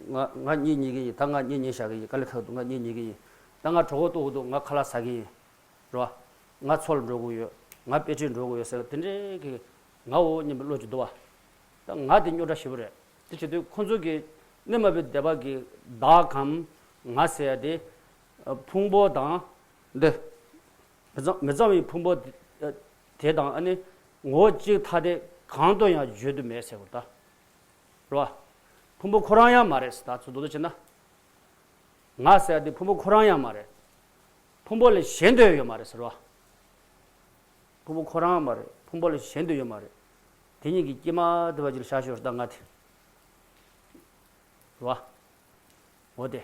ང་ང་གཉིད་ཉལ་གི་ཡིན། ད་ང་གཉིད་ཉལ་བཞག་གི་ཡིན། དཀའ་ལས་ཁག་འདུག་ང་གཉིད་ཉལ་གི་ཡིན། ད་ང་གྲོད་ཁོག་ལྟོགས་ཀྱི་འདུག་ང་ཁ་ལག་ཟ་གི་ཡིན། རེད་བ། ང་མཚོ་ལ་འགྲོ་དགོས་ཡོད། ང་དཔེ་ཁྲིད་འགྲོ་དགོས་ཡོད་ཟེར་བ་དེ་འདྲའི་གི་ངའོ་སྙམ་པའི་བློ་ཅིག་འདུག་བ། ད་ང་དེ་རྙོག་དྲ་ཞེ་པོ་རེད། དེ་བྱེད་དུས་ཁོ་ཚོ་གི་གནས་མ་བུའི་སྡེ་པ་གི་བདག་གམ་ང་ཟེར་ཡ་དེ། ཕུང་པོ་དང་། འདི། མི་གཙང་མི་གཙང་བའི་ཕུང་པོ་དེ་དང་ཨ་ནི་ངོ་བོ་གཅིག་ཐ་དད་གང་དུ་ཡང་བརྗོད་དུ་མེད་ཟེར་བ་ད། རེད་བ། ཕུང་པོ་ཁོ་རང་ཡང་མ་རེད་ཟེར་ད་ཚུར་མདོར་བསྡུས་བྱས་ན། ང་ཟེར་ཡ་དེ་ཕུང་པོ་ཁོ་རང་ཡང་མ་རེད། ཕུང་པོ་ལས་གཞན་དུ་ཡང་ཡོད་མ་རེད་ཟེར་བ། ཕུང་པོ་ཁོ་རང་མ་རེད། ཕུང་པོ་ལས་གཞན་དུ་ཡོད་མ་རེད། དེ་གཉིས་ཀྱི་དཀྱིལ་མ་དེ་བ་ཅིག་ལ་བཞག་ཤོག་ད་ང་དེ། རེད་བ། འོ་དེ།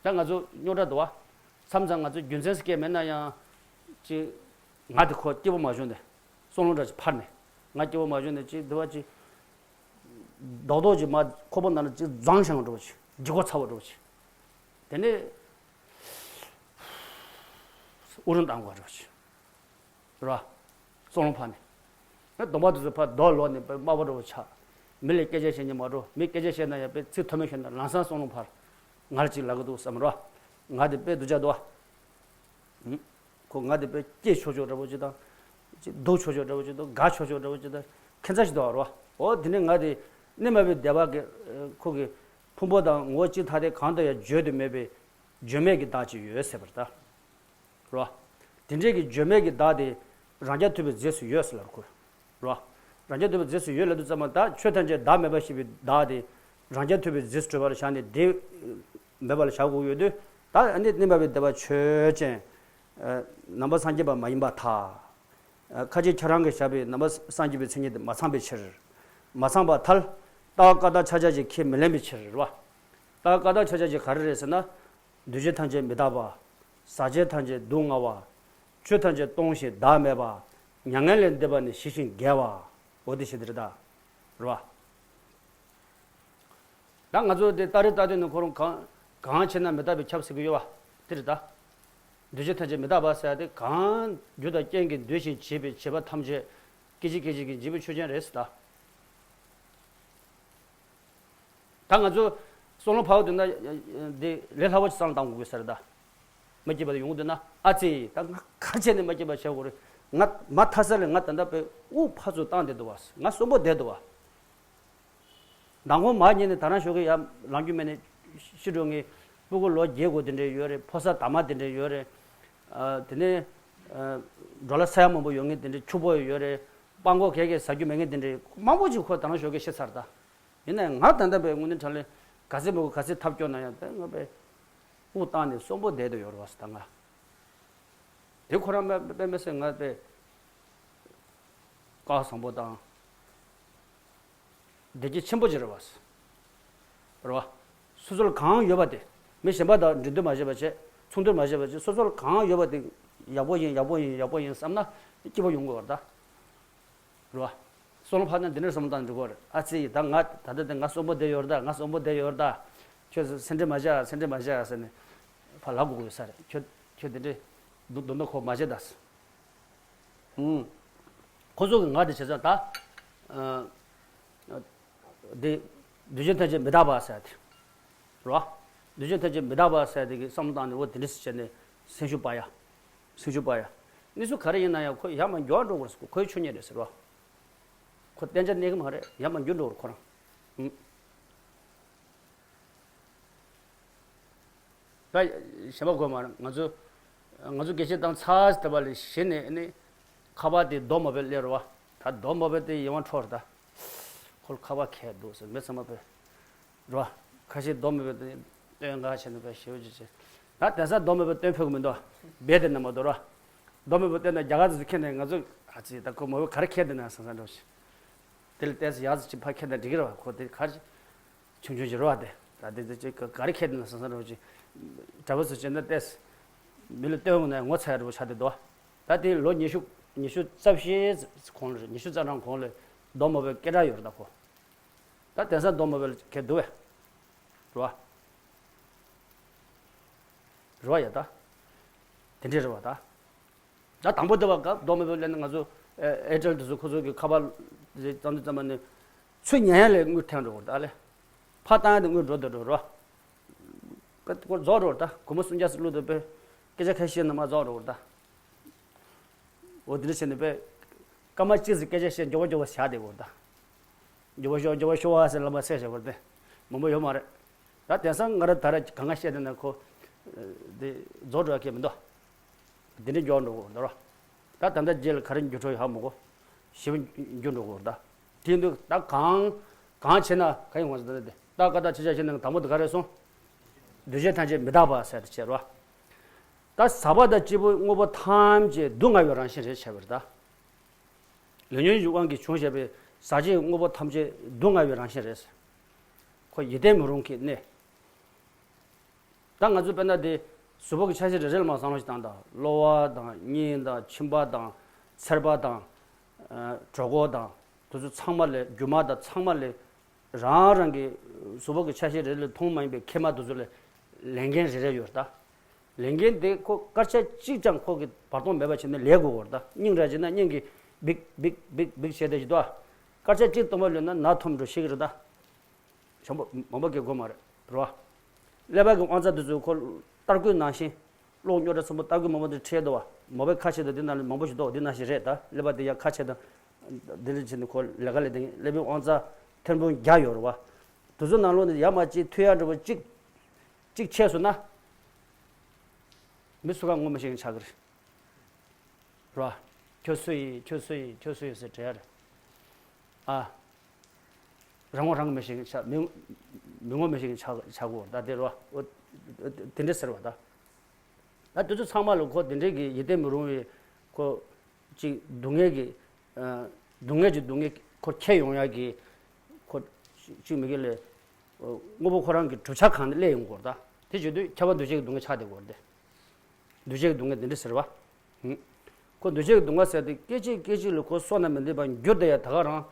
ད་ང་ཚོ་རྙོག་དྲ་འདུག་བ། མཚམས་མཚམས་ང་ཚོ་རྒྱུ་མཚན་སྐད་མེད་ན་ཡང་། ཅིག་ང་དེ་ཁོ་སྐྱིད་པོ་མ་བྱུང་ནས། བསམ་བློ་འདྲ་ཅིག་འཕར་ནས། ང་སྐྱིད་པོ་མ་བྱུང་ནས་ཅིག་འདི་བ་ཅིག་རྡོག་རྡོག་ཅིག་མ་ཁོག་པ་ནང་ལ་ཅིག་འཛིང་བཞག་འགྲོ་བ་ཅིག་ལྗིད་ཁོག་ཚ་བོ་འགྲོ་བ་ཅིག་དེ་ནས། དབུགས་རིང་བཏང་དགོས་འགྲོ་བ་ཅིག་རེད་བ། བསམ་བློ་འཕར་ནས། ཨ་གདོང་པ་དེ་ཚོ་ཕར་རྡོ་ལོག་ནས་དམར་པོ་འདྲ་བོ་ཆགས། མི་ལ་སྐད་ཆ་བཤད་ཉན་མ་འགྲོ། མི་སྐད་ཆ་བཤད་ན་ཡང་དཔེ་ཚིག་མཐོ་དམན་བཤད་ན་ལམ་སང་བསམ་བློ་འཕར། ང་ལ་ཅིག་ལབ་གི་འདུག་བསམ་རོ། ང་དེ་དཔེ་སྡུག་ཅག་འདུག་བ། ཁོ་ང་དེ་དཔེ་སྐྱིད་ཆོག་ཆོག་འདྲ་བོ་ཅིག་དང་། ཅིག་སྡུག་ཆོག་ཆོག་འདྲ་བོ་ཅིག་དང་དགའ་ཆོག་ཆོག་འདྲ་བོ་ཅིག་དང་ཁྱད་མཚར་ཞིག་འདུག་བ་རོ། འོ་དེ་ནས་ང་དེ་གནས་མ་བུའི་སྡེ་པ་གི་ཁོ་གི་ཕུང་པོ་དང་ངོ་བོ་གཅིག་ཐ་དད་གང་དུ་ཡང་བརྗོད་དུ་མེད་པའི་བརྗོད་མེད་ཀྱི་བདག་ཅིག་ཡོད་ཟེར་བ་རེད་ད། རོ། དེ་འདྲའི་གི་བརྗོད་མེད་ཀྱི་བདག་དེ་རང་རྐྱ་ཐུབ་པའི་རྫས་སུ་ཡོད་ཟེར་ལབ་ཁོས། རོ། རང་རྐྱ་ཐུབ་པའི་རྫས་སུ་ཡོད་ལབ་དུས་ཙམ་པ་ད་ཆོས་ཐམས་ཅད་བདག་མེད་པ་ཤེས་པའི་བདག་དེ་རང་རྐྱ་ཐུབ་པའི་རྫས་སུ་གྲུབ་པར་བཞག་ནས་དེ་མེད་པ་ལ་བཞག་དགོས་ཡོད་དུས། ད་ཨ་ནི་གནས་མ་བུའི་སྡེ་པ་ཆོས་ཅན། ནང་པ་སངས་རྒྱས་པ་མ་ཡིན་པར་ཐལ། ཁ་ཅིག་ཁྱེད་རང་གིས་བཞག་པའི་ནང་པ་སངས་རྒྱས་པའི་མཚན་ཉིད་དེ་མ་ཚང་བའི་ཕྱིར། མ་ཚང་བར་ཐལ། ལྟ་བ་བཀའ་རྟགས་ཕྱག་རྒྱ་ཅིག་ཁས་མི་ལེན་པའི་ཕྱིར་རེད་བ། ལྟ་བ་བཀའ་རྟགས་ཕྱག་རྒྱ་ཅིག་ག་རེ་རེད་ཟེར་ན། འདུས་བྱས་ཐམས་ཅད་མི་རྟག་པ། ཟག་བཅས་ཐམས་ཅད་སྡུག་བསྔལ་བ། ཆོས་ཐམས་ཅད་སྟོང་ཞིང་བདག་མེད་པ། མྱ་ངན་ལས་འདས་པ་ནི་ཞི་ཞིང་རྒྱས་པ། འོ་དེ་བཞིན་དེ་རེད་ད། རེད་བ། ད་ང་ཚོ་དེ་ལྟ་རེ་ལྟ་དུས་ནི་ཁོ་རང་གང་གང་བྱས་ན་མི་རྟག་པས་ཁྱབ་ཟེར་གི་ཡོད་བ། དེ་རེད་ད། འདུས་བྱས་ཐམས་ཅད་མི་རྟག་པ་ཟེར་ཡ་དེ་གང་རྒྱུ་དང་རྐྱེན་གྱིས་འདུས་ཤིང་བྱས་པའི་བྱེད་པ་ཐམས་ཅད་སྐད་ཅིག་སྐད་ཅིག་གིས་འཇིག་པའི་ཆོས་ཅན་རེད་ཟེར་ད། ད་ང་ཚོ་བསམ་བློ་འཕར་བ་དེ་འདྲ་དེ་ལས་སླ་བོ་ཅིག་བསམ་བློ་བཏང་དགོས་ཀྱི་ཟེར་ད། མ་སྐྱིད་པ་དེ་ཡོང་གི་འདུག་ན་ཨ་ཙི་ད་ང་ག་རེ་བྱས་ནས་མ་སྐྱིད་པ་བྱེད་དགོས་རེད། ང་མ་མཐའ་ས་ལས་ང་ད་ལྟ་དཔེ་དབུགས་ཕར་ཚུར་བཏང་བསྡད་འདུག་བ། ང་གསོན་པོ་བསྡད་འདུག་བ། མདང་དགོང་མར་ཉལ་ནས་ད་རང་ཞོགས་ཀས་ཡར་ལངས་རྒྱུ་མེད་ནས་ཤི་འགྲོ་ངེས། སྤུ་གུ་ལོ་བརྒྱད་དགུ་དེ་འདྲས་ཡོད་རེད། ཕོ་གསར་དར་མ་དེ་འདྲས་ཡོད་རེད། ཨ་དེ་ནས་ཨ་འགྲོ་ལ་ས་ཡ་མང་པོ་ཡོད་ངེས་དེ་འདྲས། ཕྱུག་པོ་ཡོད་རེད། སྤྲང་པོ་གས་གས་ཟ་རྒྱུ་མེད་ངེས་དེ་འདྲས་མང་པོ་ཅིག་ཁོ་ད་རང་ཞོགས་ཀས་ཤི་ཚར་ད། ཡིན་ནའི་ང་ད་ལྟ་བའི་དངོས་གནས་དྲང་གནས་ག་ཚོད་མང་པོ་ག་ཚོད་ཐབས་སྐྱོ་ན་ཡང་དེ་ང་དཔེ་དབུགས་བཏང་ནས་གསོན་པོ་བསྡད་དུ་ཡོད་རེད་བ་ཟེར་ད་ང་། དེ་ཁོ་རང་དཔེ་དཔེ་མི་སྲིད་ང་དཔེ་བཀའ་བཟང་པོ་དང་བདེ་སྐྱིད་ཆེན་པོ་ཅིག་རེད་བ། རེད་བ། སོ་སོར་གང་ཡོད་པ་དེ་མི་གཞན་པ་དང་འགྲན་བསྡུར་མ་བྱེད་པ་བྱེད། མཚུངས་བསྡུར་མ་བྱེད་པ་བྱེད། སོ་སོར་གང་ཡོད་པ་དེ་ ཡག་པོ་ཡིན་ཡག་པོ་ཡིན་ཡག་པོ་ཡིན་བསམ་ན་སྐྱིད་པོ་ཡོང་གི་ཡོད་རེད་ད། རེད་བ། སོང་ལ་ཕར་ན་འདི་འདྲ་བསམ་བློ་བཏང་འགྲོ་གི་རེད། ཨ་ཙི་ད་ང་ད་ལྟ་དེ་ང་གསོན་པོ་བསྡད་ཡོད་རེད་ད། ང་གསོན་པོ་བསྡད་ཡོད་རེད་ད། ཁྱོད་སེམས་ཁྲལ་མ་བྱ། སེམས་ཁྲལ་མ་བྱ་ཟེར་ནས་ཕར་ལབ་དགོས་ཀྱི་ཡོད་ས་རེད། ཁྱོད་ཁྱོད་དེ་འདྲས་འདུག་འདུག་ན་ཁོ་མ་བྱེད་ད་ཟེར། ཨུམ། ཁོ་ཚོ་གི་ང་དེ་བྱེད་ས་ད། ཨ། དེ། འདུས་བྱས་ཐམས་ཅད་མི་རྟག་པ་ཟེར་དེ། རོ། འདུས་བྱས་ཐམས་ཅད་མི་རྟག་པ་ཟེར་དེ་གི་བསམ་བློ་བཏང་ནས་འོ་དེ་འདྲ་ཞིག་བྱས་ནས་སེམས་ཤུགས་སྤར་ཡ། སེམས་ཤུགས་སྤར་ཡ། གནས་ཚུལ་ག་རེ་ཡིན་ན་ཡང་ཁོ་ཡར་མར་མགྱོགས་འགྲོ་དགོས་རེད། ཁོའི་ཆོས་ཉིད་རེད་ཟེར་རོ། ཁོ་གཏན་ཆ་གནས་གི་མ་རེད། ཡར་མར་མགྱོགས་འགྲོ་དགོས་རེད་ཁོ་རང་། ཨུམ། ད་ཞེ་པོ་དགོས་མ་རེད། ང་ཚོ་ང་ཚོ་དགེ་བཤེས་བཏང་ཚར་ཟེར་བ་ལས་གཞི་ནས་ནི་ཁ་པར་དེ་རྡོ་མ་བོས་སླེབས་རོ་བ། ད་རྡོ་མ་བོས་དེ་ཡིད་དབང་འཕྲོག་རེད་ད། ཁོ་ལ་ཁ་པར་ཁྱེར་འདུག་ཟེར་མི་ཚང་མ་བོས་རོ་བ། ཁ་ཤས་རྡོ་མ་བོས་དེ་སྟོན་ག་བྱས་ནས་བོས་ཞེ་པོ་ཅིག་བྱས། ད་དེང་སང་རྡོ་མ་བོས་སྟོན་ཕོད་གི་མི་འདུག་བ། རྦད་དེ་ན་མ་འདུག་རོ་བ། རྡོ་མ་བོས་སྟོན་ན་རྒྱ་གར་ཚོ་ཁྱེར་ནས་ང་ཚོ་ཨ་ཙི་ད་ཁོ་མ་བོས་ག་རེ་ཁྱེར་འདུག་ན་བསམ་བསམ་འདྲ་བོ་ཞིག་དེ་ལ་ལྟས་ཚེ་ཡག་ཚོ་ཅིག་ཕར་ཁྱེར་ན་འགྲིག་གི་རེད་བ། ཁོ་དེ་ག་རེ། ཆུང་ཆུང་ཞིག་རེད་བ། དེ་ད་དེ་དེ་ཅིག་ག་རེ་ཁྱེར་འདུག་ན་བསམ་བསམ་འདྲ་བོ་ཅིག་གྲྭ་པ་ཚོ་བྱས་ན་ལྟས། མི་ལ་སྟོན་འོང་ན་ངོ་ཚ་ཡ་འདྲ་བོ་ཆགས་བསྡད་འདུག་ད་དེ་ལོ་ཉི་ཤུ་ཉི་ཤུ་རྩ་བཞིའི་གོང་ལ་རེད། ཉི་ཤུ་རྩ་གྲངས་གོང་ལ་རྡོ་མ་བོས་སྐད་གྲགས་ཡོད་རེད་ད་ཁོ། ད་དེང་སང་རྡོ་མ་བོས་ལ་ཁྱེར་འདུག་བས། རེད་བ། རེད་བ་ཡ་ད། དེ་འདྲས་རེད་བ་ད། ད་དང་པོ་དེ་བ་སྐབས་རྡོ་མ་བོས་སླེབས་ནས་ང་ཚོ་ཨེ་ཨེར་ཊེལ་དེ་ཚོ་ཁོ་ཚོ་གི་ཁ་པར་རེ་བཏང་དུས་ཙམ་པ་ནས་ཚུར་ཉན་ཡ་ལས་དངུལ་འཐེན་འགྲོ་གི་རེད་ད་ལེ། ཕར་བཏང་ཡ་དེ་དངུལ་འགྲོ་འདོད་འགྲོ་རོ། ཀ་སྐོར་རྫོགས་འགྲོ་རེད་ད། སྒོར་མོ་སུམ་བརྒྱ་ཙམ་བླུགས་དུས་པས་སྐད་ཆ་ཁ་ཤས་ནང་མ་རྫོགས་འགྲོ་རེད་ད། འོ་དེ་འདྲ་བྱས་ནས་པས་སྐར་མ་གཅིག་ཙམ་སྐད་ཆ་བཤད་མགྱོགས་པོ་མགྱོགས་པོ་བྱ་བསྡད་དགོས་རེད་ད། མགྱོགས་པོ་ཤོག་མགྱོགས་པོ་ཤོག་ཨ་ཟེར་ལབ་པ་ཟེར་བྱ་བར་དེ་མང་པོ་ཡོད་མ་རེད། ད་དེང་སང་ང་རང་ད་ར་གང་ག་བཤད་དེ་ན་ཁོ། དེ་རྫོགས་འགྲོ་ཡ་གི་མི་འདུག་དེ་འདྲའི་མགྱོགས་འགྲོ་གི་འདུག་ར། ད་ད་ལྟ་རྗེས་ལ་ག་རེ་འགྱུར་འགྲོ་ཡོད་ཧ་མ་གོ་ཞེ་པོ་འགྱུར་འགྲོ་གི་འདུག་དེ་འདུག་ད་གང་གང་བྱེད་ན་ག་ཡིན་ངོ་ཟེར་ད་དེ་ད་ཀ་ད་ཆེ་ཆ་བྱེད་ན་དང་པོ་དེ་ག་རེ་སོང་། འདུས་བྱས་ཐམས་ཅད་མི་རྟག་པ་ཟེར་དེ་བྱེད་རོ། ད་ཟག་པ་དང་སྐྱེས་བུ་དངོས་པོ་ཐམས་ཅད་སྡུག་བསྔལ་བའི་རང་བཞིན་རེད་བྱས་པ་རེད་ད། ལས་ཉོན་གྱི་དབང་གིས་བྱུང་བཞག་པའི་ཟག་བཅས་དངོས་པོ་ཐམས་ཅད་སྡུག་བསྔལ་བའི་རང་བཞིན་རེད། ཁོ་ཡིད་བརྟན་མི་རུང་གི་གནས། ད་ང་ཚོ་དཔེར་ན་དེ་གཟུགས་པོ་གི་ཆ་ཤས་རེ་རེ་ལ་མར་བསམ་བློ་ཞིག་བཏང་དང་། གློ་བ་དང་སྙིང་དང་མཆིན་པ་དང་ཚེར་པ་དང་། ཨ་གྲོད་ཁོག་དང་། དེ་ཚོ་ཚང་མ་ལས་རྒྱུ་མ་དང་ཚང་མ་ལས། རང་རང་གི་གཟུགས་པོ་གི་ཆ་ཤས་རེ་རེ་ལ་མཐོང་མ་ཡིན་པའི་མཁལ་མ་དེ་ཚོ་ལ་ལས་འགན་རེ་རེ་ཡོད་རེད་ད། ལས་འགན་དེ་ཁོ་སྐར་ཆ་གཅིག་ཀྱང་ཁོ་གི་བར་སྟོང་མེད་པ་བྱས་ནས་ལས་དགོས་ཀྱི་ཡོད་རེད་ད། སྙིང་ར་བྱས་ན་སྙིང་གི་འབིག་འབིག་འབིག་འབིག་བྱས་བསྡད་ཀྱི་འདུག་སྐར་ཆ་གཅིག་སྟོང་པ་ལོན་ན་ན་ཐོམ་འགྲོ་ཤེས་ཀྱི་རེད་ད། བྱམས་པོ་མང་པོ་སྐྱེ་དགོས་མ་རེད་རོ། ཀླད་པ་གི་དབང་རྩ་དེ་ཚོ་ཁོ་སྟར་གོས་ནང་བཞིན། གློག་རྙོག་དྲ་ཚན་པོ་སྟར་གོས་མང་པོ་དེ་ཁྲིད་འདུག་བ། མ་པའི་ཁ་ཕྱེ་དང་འདི་ནང་ལ་མང་པོ་ཞིག་འདུག་འདི་ནང་བཞིན་རེད་ད། ཀླད་པ་དེ་ཡར་ཁ་ཕྱེ་དང་། འདི་ལ་ཕྱིན་ནས་ཁོ་ལས་ཀ་ལས་དེ་ཀླད་པའི་དབང་རྩ་ཐེར་འབུམ་བརྒྱ་ཡོད་རེད་བ། དེ་ཚོ་ནང་ལོགས་ནས་ཡར་མར་གཅིག་ཐུག་ཡ་འདྲ་བོ་གཅིག་གཅིག་ཆད་སོང་ན། མི་སུ་གང་ངོ་མི་ཤེས་མཁན་ཆགས་ཀྱི་རེད། རོ། ཁྱོད་སུ་ཡིན། ཁྱོད་སུ་ཡིན། ཁྱོད་སུ་ཡིན་ཟེར་དྲི་ཡ་རེད། ཨ། རང་ངོ་རང་མི་ཤེས་མཁན་ཆགས། མི་མི་ངོ་མི་ཤེས་མཁན་ཆགས་ཆགས་གོ་ད་དེ་རོ། འོ། དེ་འདྲ་ཟེར་བ་ད། ད་དེ་ཚོ་ཚང་མ་ལ་ཁོ་དེ་འདྲའི་གི་ཡིད་བརྟན་མི་རུང་བའི་ཁོ། ཅིག་སྡུག་བསྔལ་གྱི། ཨ། སྡུག་བསྔལ་གྱི་སྡུག་བསྔལ་ཁོ་ཁྱེར་ཡོང་ཡ་གི། ཁོ། ཅིག་མི་གི་ལས། དངོས་པོ་ཁོ་རང་གི་གྲུབ་ཆ་གང་ནས་སླེབས་ཡོང་གོ་ད། དེ་བྱེད་དུས་ཁྱབ་པ་འདུ་བྱེད་ཀྱི་སྡུག་བསྔལ་ཆགས་བསྡད་གོ་རེད་དེ། འདུ་བྱེད་ཀྱི་སྡུག་བསྔལ་དེ་འདྲ་ཟེར་བ། ཧུམ། ཁོ་འདུ་བྱེད་ཀྱི་སྡུག་བསྔལ་ཟེར་དེ་སྐད་ཅིག་སྐད་ཅིག་ལ་ཁོ་བསོད་ནམས་མི་ལྡན་པར་འགྱུར་བསྡད་ཡ་ད་ག་རང་།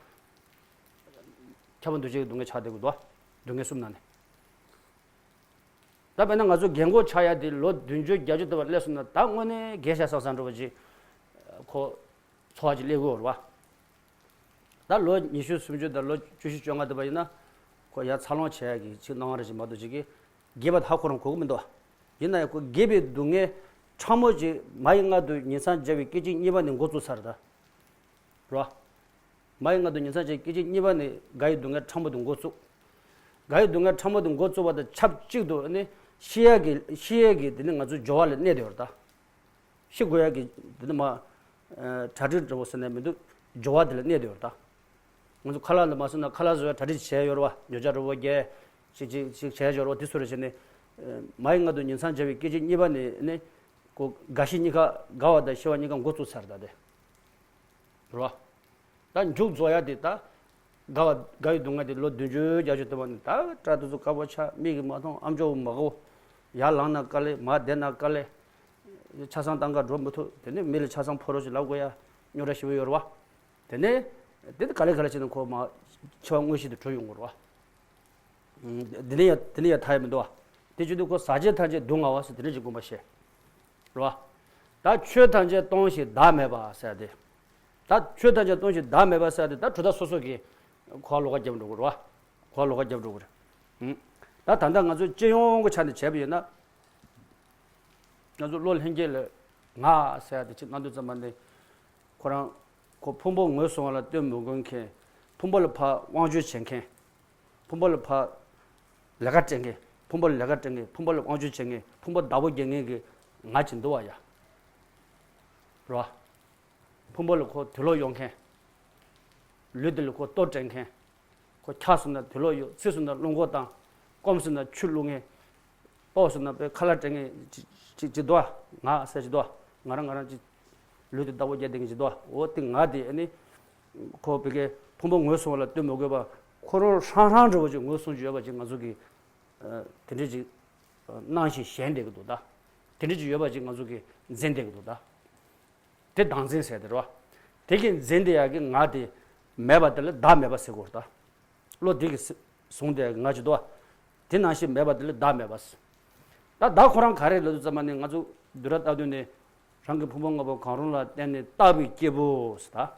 ཁྱབ་པ་འདུ་བྱེད་ཀྱི་སྡུག་བསྔལ་ཆགས་བསྡད་དགོས་འདུག་སྡུག་བསྔལ་གསུམ་ནང་ནས། ད་དཔེར་ན་ང་ཚོ་རྒན་གོག་ཆགས་ཡ་དེ་ལོ་བདུན་ཅུ་བརྒྱད་ཅུ་དེ་བ་སླེབས་སོང་ན་ད་དངོས་གནས་རྒས་ཤ་ཟ་ས་འདྲ་བོ་ཅིག་ཁོ། འཚོ་བ་ཅིག་སླེབས་དགོས་རེད་བ། ད་ལོ་ཉི་ཤུ་སུམ་ཅུ་དང་ལོ་བཅུ་བཞི་བཅོ་ལྔ་དེ་བ་ཡིན་ན། ཁོ་ཡར་འཚར་ལོངས་བྱེད་ཡ་གི་ཅིག་སྣང་བ་རེ་ཞིག་མ་གཏོགས་ཅིག་གིས། རྒས་པ་དེ་ཧ་ཁོ་རང་གོ་གི་མི་འདུག་བ། ཡིན་ན་ཡང་ཁོ་རྒས་པའི་སྡུག་བསྔལ་ཕྲ་མོ་ཅིག་མ་ཡི་མངལ་དུ་ཉིང་མཚམས་སྦྱར་བའི་སྐད་ཅིག་གཉིས་པ་ནས་འགོ་བཙུགས་ཚར་ད། རོ། མ་ཡི་མངལ་དུ་ཉིང་མཚམས་སྦྱར་སྐད་ཅིག་གཉིས་པ་ནས་རྒ་ཡི་སྡུག་བསྔལ་ཕྲ་མོ་དེ་འགོ་བཙུགས། རྒ་ཡི་སྡུག་བསྔལ་ཕྲ་མོ་དེ་འགོ་བཙུགས་པ་དང་ཆབས་ཅིག་ཏུ་ནི་ཤི་ཡ་གི་ཤི་ཡ་གི་དེ་ནི་ང་ཚོའི་སྦྱོར་བ་ལ་གནས་བསྡད་ཡོད་རེད་ད། ཤི་དགོས་ཡ་གི་དེ་ནི་མ། གྲ་སྒྲིག་འདྲ་བོ་ཟེར་ནས་མི་འདུག་སྦྱོར་བ་དེ་ལ་གནས་བསྡད་ཡོད་རེད་ད། ང་ཚོ་ཁ་ལག་འདི་མ་ཟོས་ན་ཁ་ལག་བཟོ་ཡ་གྲ་སྒྲིག་བྱས་ཡོད་རེད་བ། ཉོ་ཆ་འདྲ་བོ་རྒྱག་ཅིག་ཅིག་ཅིག་བྱས་ཡོད་རེད་བ། དེ་ཚོ་རེ་བྱས་ནས། མ་ཡི་མངལ་དུ་ཉིང་མཚམས་སྦྱར་བའི་སྐད་ཅིག་གཉིས་པ་ནས་ནི། ཁོ་རྒ་ཤི་གཉིས་ཀ་རྒ་བ་དང་ཤི་བ་གཉིས་ཀ་འགོ་བཙུགས་ཚར་ད་དེ། རེད་བ། ད་མཇུག་རྫོགས་ཡ་དེ་ད། རྒ་བ་རྒ་ཡི་སྡུག་བསྔལ་དེ་ལོ་བདུན་ཅུ་བརྒྱད་ཅུ་དེ་བ་ནི་ད་སྐྲ་དེ་ཚོ་དཀར་པོ་ཆགས། མིག་གིས་མ་མཐོང་། ཨམ་ཅོག་མ་གོ། ཡར་ལངས་ན་དཀའ་ལས། མར་བསྡད་ན་དཀའ་ལས། ཆ་ཚང་བཏང་ག་འགྲོ་མི་ཐུབ། དེ་ནས་མི་ལ་ཆ་ཚང་ཕོ་རོགས་ཅིག་ལབ་དགོས་ཡ་རྙོག་དྲ་ཞེ་པོ་ཡོད་རེད་བ། དེ་ནས་དེ་ནི་ག་ལེ་ག་ལེ་བྱས་ནས་ཁོ་མ་འཆི་བ་དངོས་གཞི་དུ་གྲོལ་ཡོང་གི་རེད་བ། འདི་ནས་ཡ་དེ་ནས་ཡ་ཐར་ཡ་མི་འདུག་བ། དེ་བྱེད་དུས་ཁོ་ཟག་བཅས་ཐམས་ཅད་སྡུག་བསྔལ་བ་ཟེར་དེ་འདྲ་ཅིག་དགོངས་པ་བཞེས། རེད་བ། ད་ཆོས་ཐམས་ཅད་སྟོང་ཞིང་བདག་མེད་པ་ཟེར་ཏེ། ད་ཆོས་ཐམས་ཅད་སྟོང་ཞིང་བདག་མེད་པ་ཟེར་ཏེ་ད་གྲུབ་མཐའ་སོ་སོ་གིས་གོ་བ་ལོགས་ཀ་རྒྱབ་འགྲོ་གི་རེད་བ། གོ་བ་ལོགས་ཀ་རྒྱབ་འགྲོ་གི་རེད། ད་ད་ལྟ་ང་ཚོ་སྤྱི་ཡོངས་ཀྱི་ཆ་ནས་བྱས་པ་ཡིན་ན། ང་ཚོ་བློ་ལྷན་སྐྱེས་ལ་ང་ཟེར་ཏེ་ཅིག་གནང་དུས་ཙམ་པ་ནས། ཁོ་རང་ཁོ་ཕུང་པོ་ངོས་བཟུང་བ་ལ་ལྟོས་མི་དགོས་མཁན། ཕུང་པོ་ལ་ཕར་དབང་བསྒྱུར་བྱེད་མཁན། ཕུང་པོ་ལ་ཕར་ལས་ཀ་སྤྲད་མཁན། ཕུང་པོ་ལ་ལས་ཀ་སྤྲད་མཁན། ཕུང་པོ་ལ་དབང་བསྒྱུར་བྱེད་མཁན། ཕུང་པོ་བདག་པོ་རྒྱག་མཁན་གྱི་ང་ཅིག་འདུག་བ་ཡ། རེད་བ། ཕུང་པོ་ལ་ཁོ་དུག་ལོག་གཡོག་མཁན། ལུས་འདི་ལ་ཁོ་ལྟོ་སྤྲད་མཁན། ཁོ་འཁྱག་སོང་ན་དུག་ལོག་གཡོག་ཚིག་སོང་ན་རླུང་འཁོར་བཏང་། སྐོམ་སོང་ན་ཆུ་བླུག་མཁན། ལྟོགས་སོང་ན་པའི་ཁ་ལག་སྤྲད་མཁན་ཅིག་ཅིག་ཅིག་འདུག་བ། ང་ཟེར་ཅིག་འདུག་བ། ང་རང་ང་རང་ཅིག་ལུས་འདི་བདག་པོ་རྒྱག་བསྡད་མཁན་ཅིག་འདུག་བ། འོ་དེ་ང་དེ་ཨ་ནི། ཁོ་བི་ཀའི་ཕུང་པོ་ངོས་བཟུང་བ་ལ་ལྟོས་མི་དགོས་པ། ཁོ་རང་ཧྲང་ཧྲང་འདྲ་བོ་ཅིག་ངོས་བཟུང་ཅིག་ཡོད་པ་ཅིག་ང་ཚོ་གིས་དེ་འདྲ་ཅིག་སྣང་ཞིང་ཞེན་བསྡད་ཀྱི་འདུག་ད། དེ་འདྲ་ཅིག་ཡོད་པ་ཅིག་ང་ཚོ་གིས་འཛིན་བསྡད་ཀྱི་འདུག་ད། དེ་བདག་འཛིན་ཟེར་དེ་རེད་བ། དེ་གི་འཛིན་དེ་ཡག་གི་ང་དེ་མེད་པ་དེ་ལ་བདག་མེད་པ་ཟེར་དགོས་རེད་ད། བློ་དེ་གི་བཟུང་དེ་ང་ཅིག་འདུག་བ། དེ་ནང་བཞིན་མེད་པ་དེ་ལ་བདག་མེད་པ་ཟེར། ད་བདག་ཁོ་རང་ག་རེ་ལབ་དུས་ཙམ་པ་ནི་ང་ཚོ་བསྡུས་གྲྭ་ལྟ་དུས་ནི། རང་གི་ཕུང་པོ་ལྔ་པོ་གང་རུང་ལ་བརྟེན་ནས་བཏགས་པའི་སྐྱེས་བུ་ཟེར་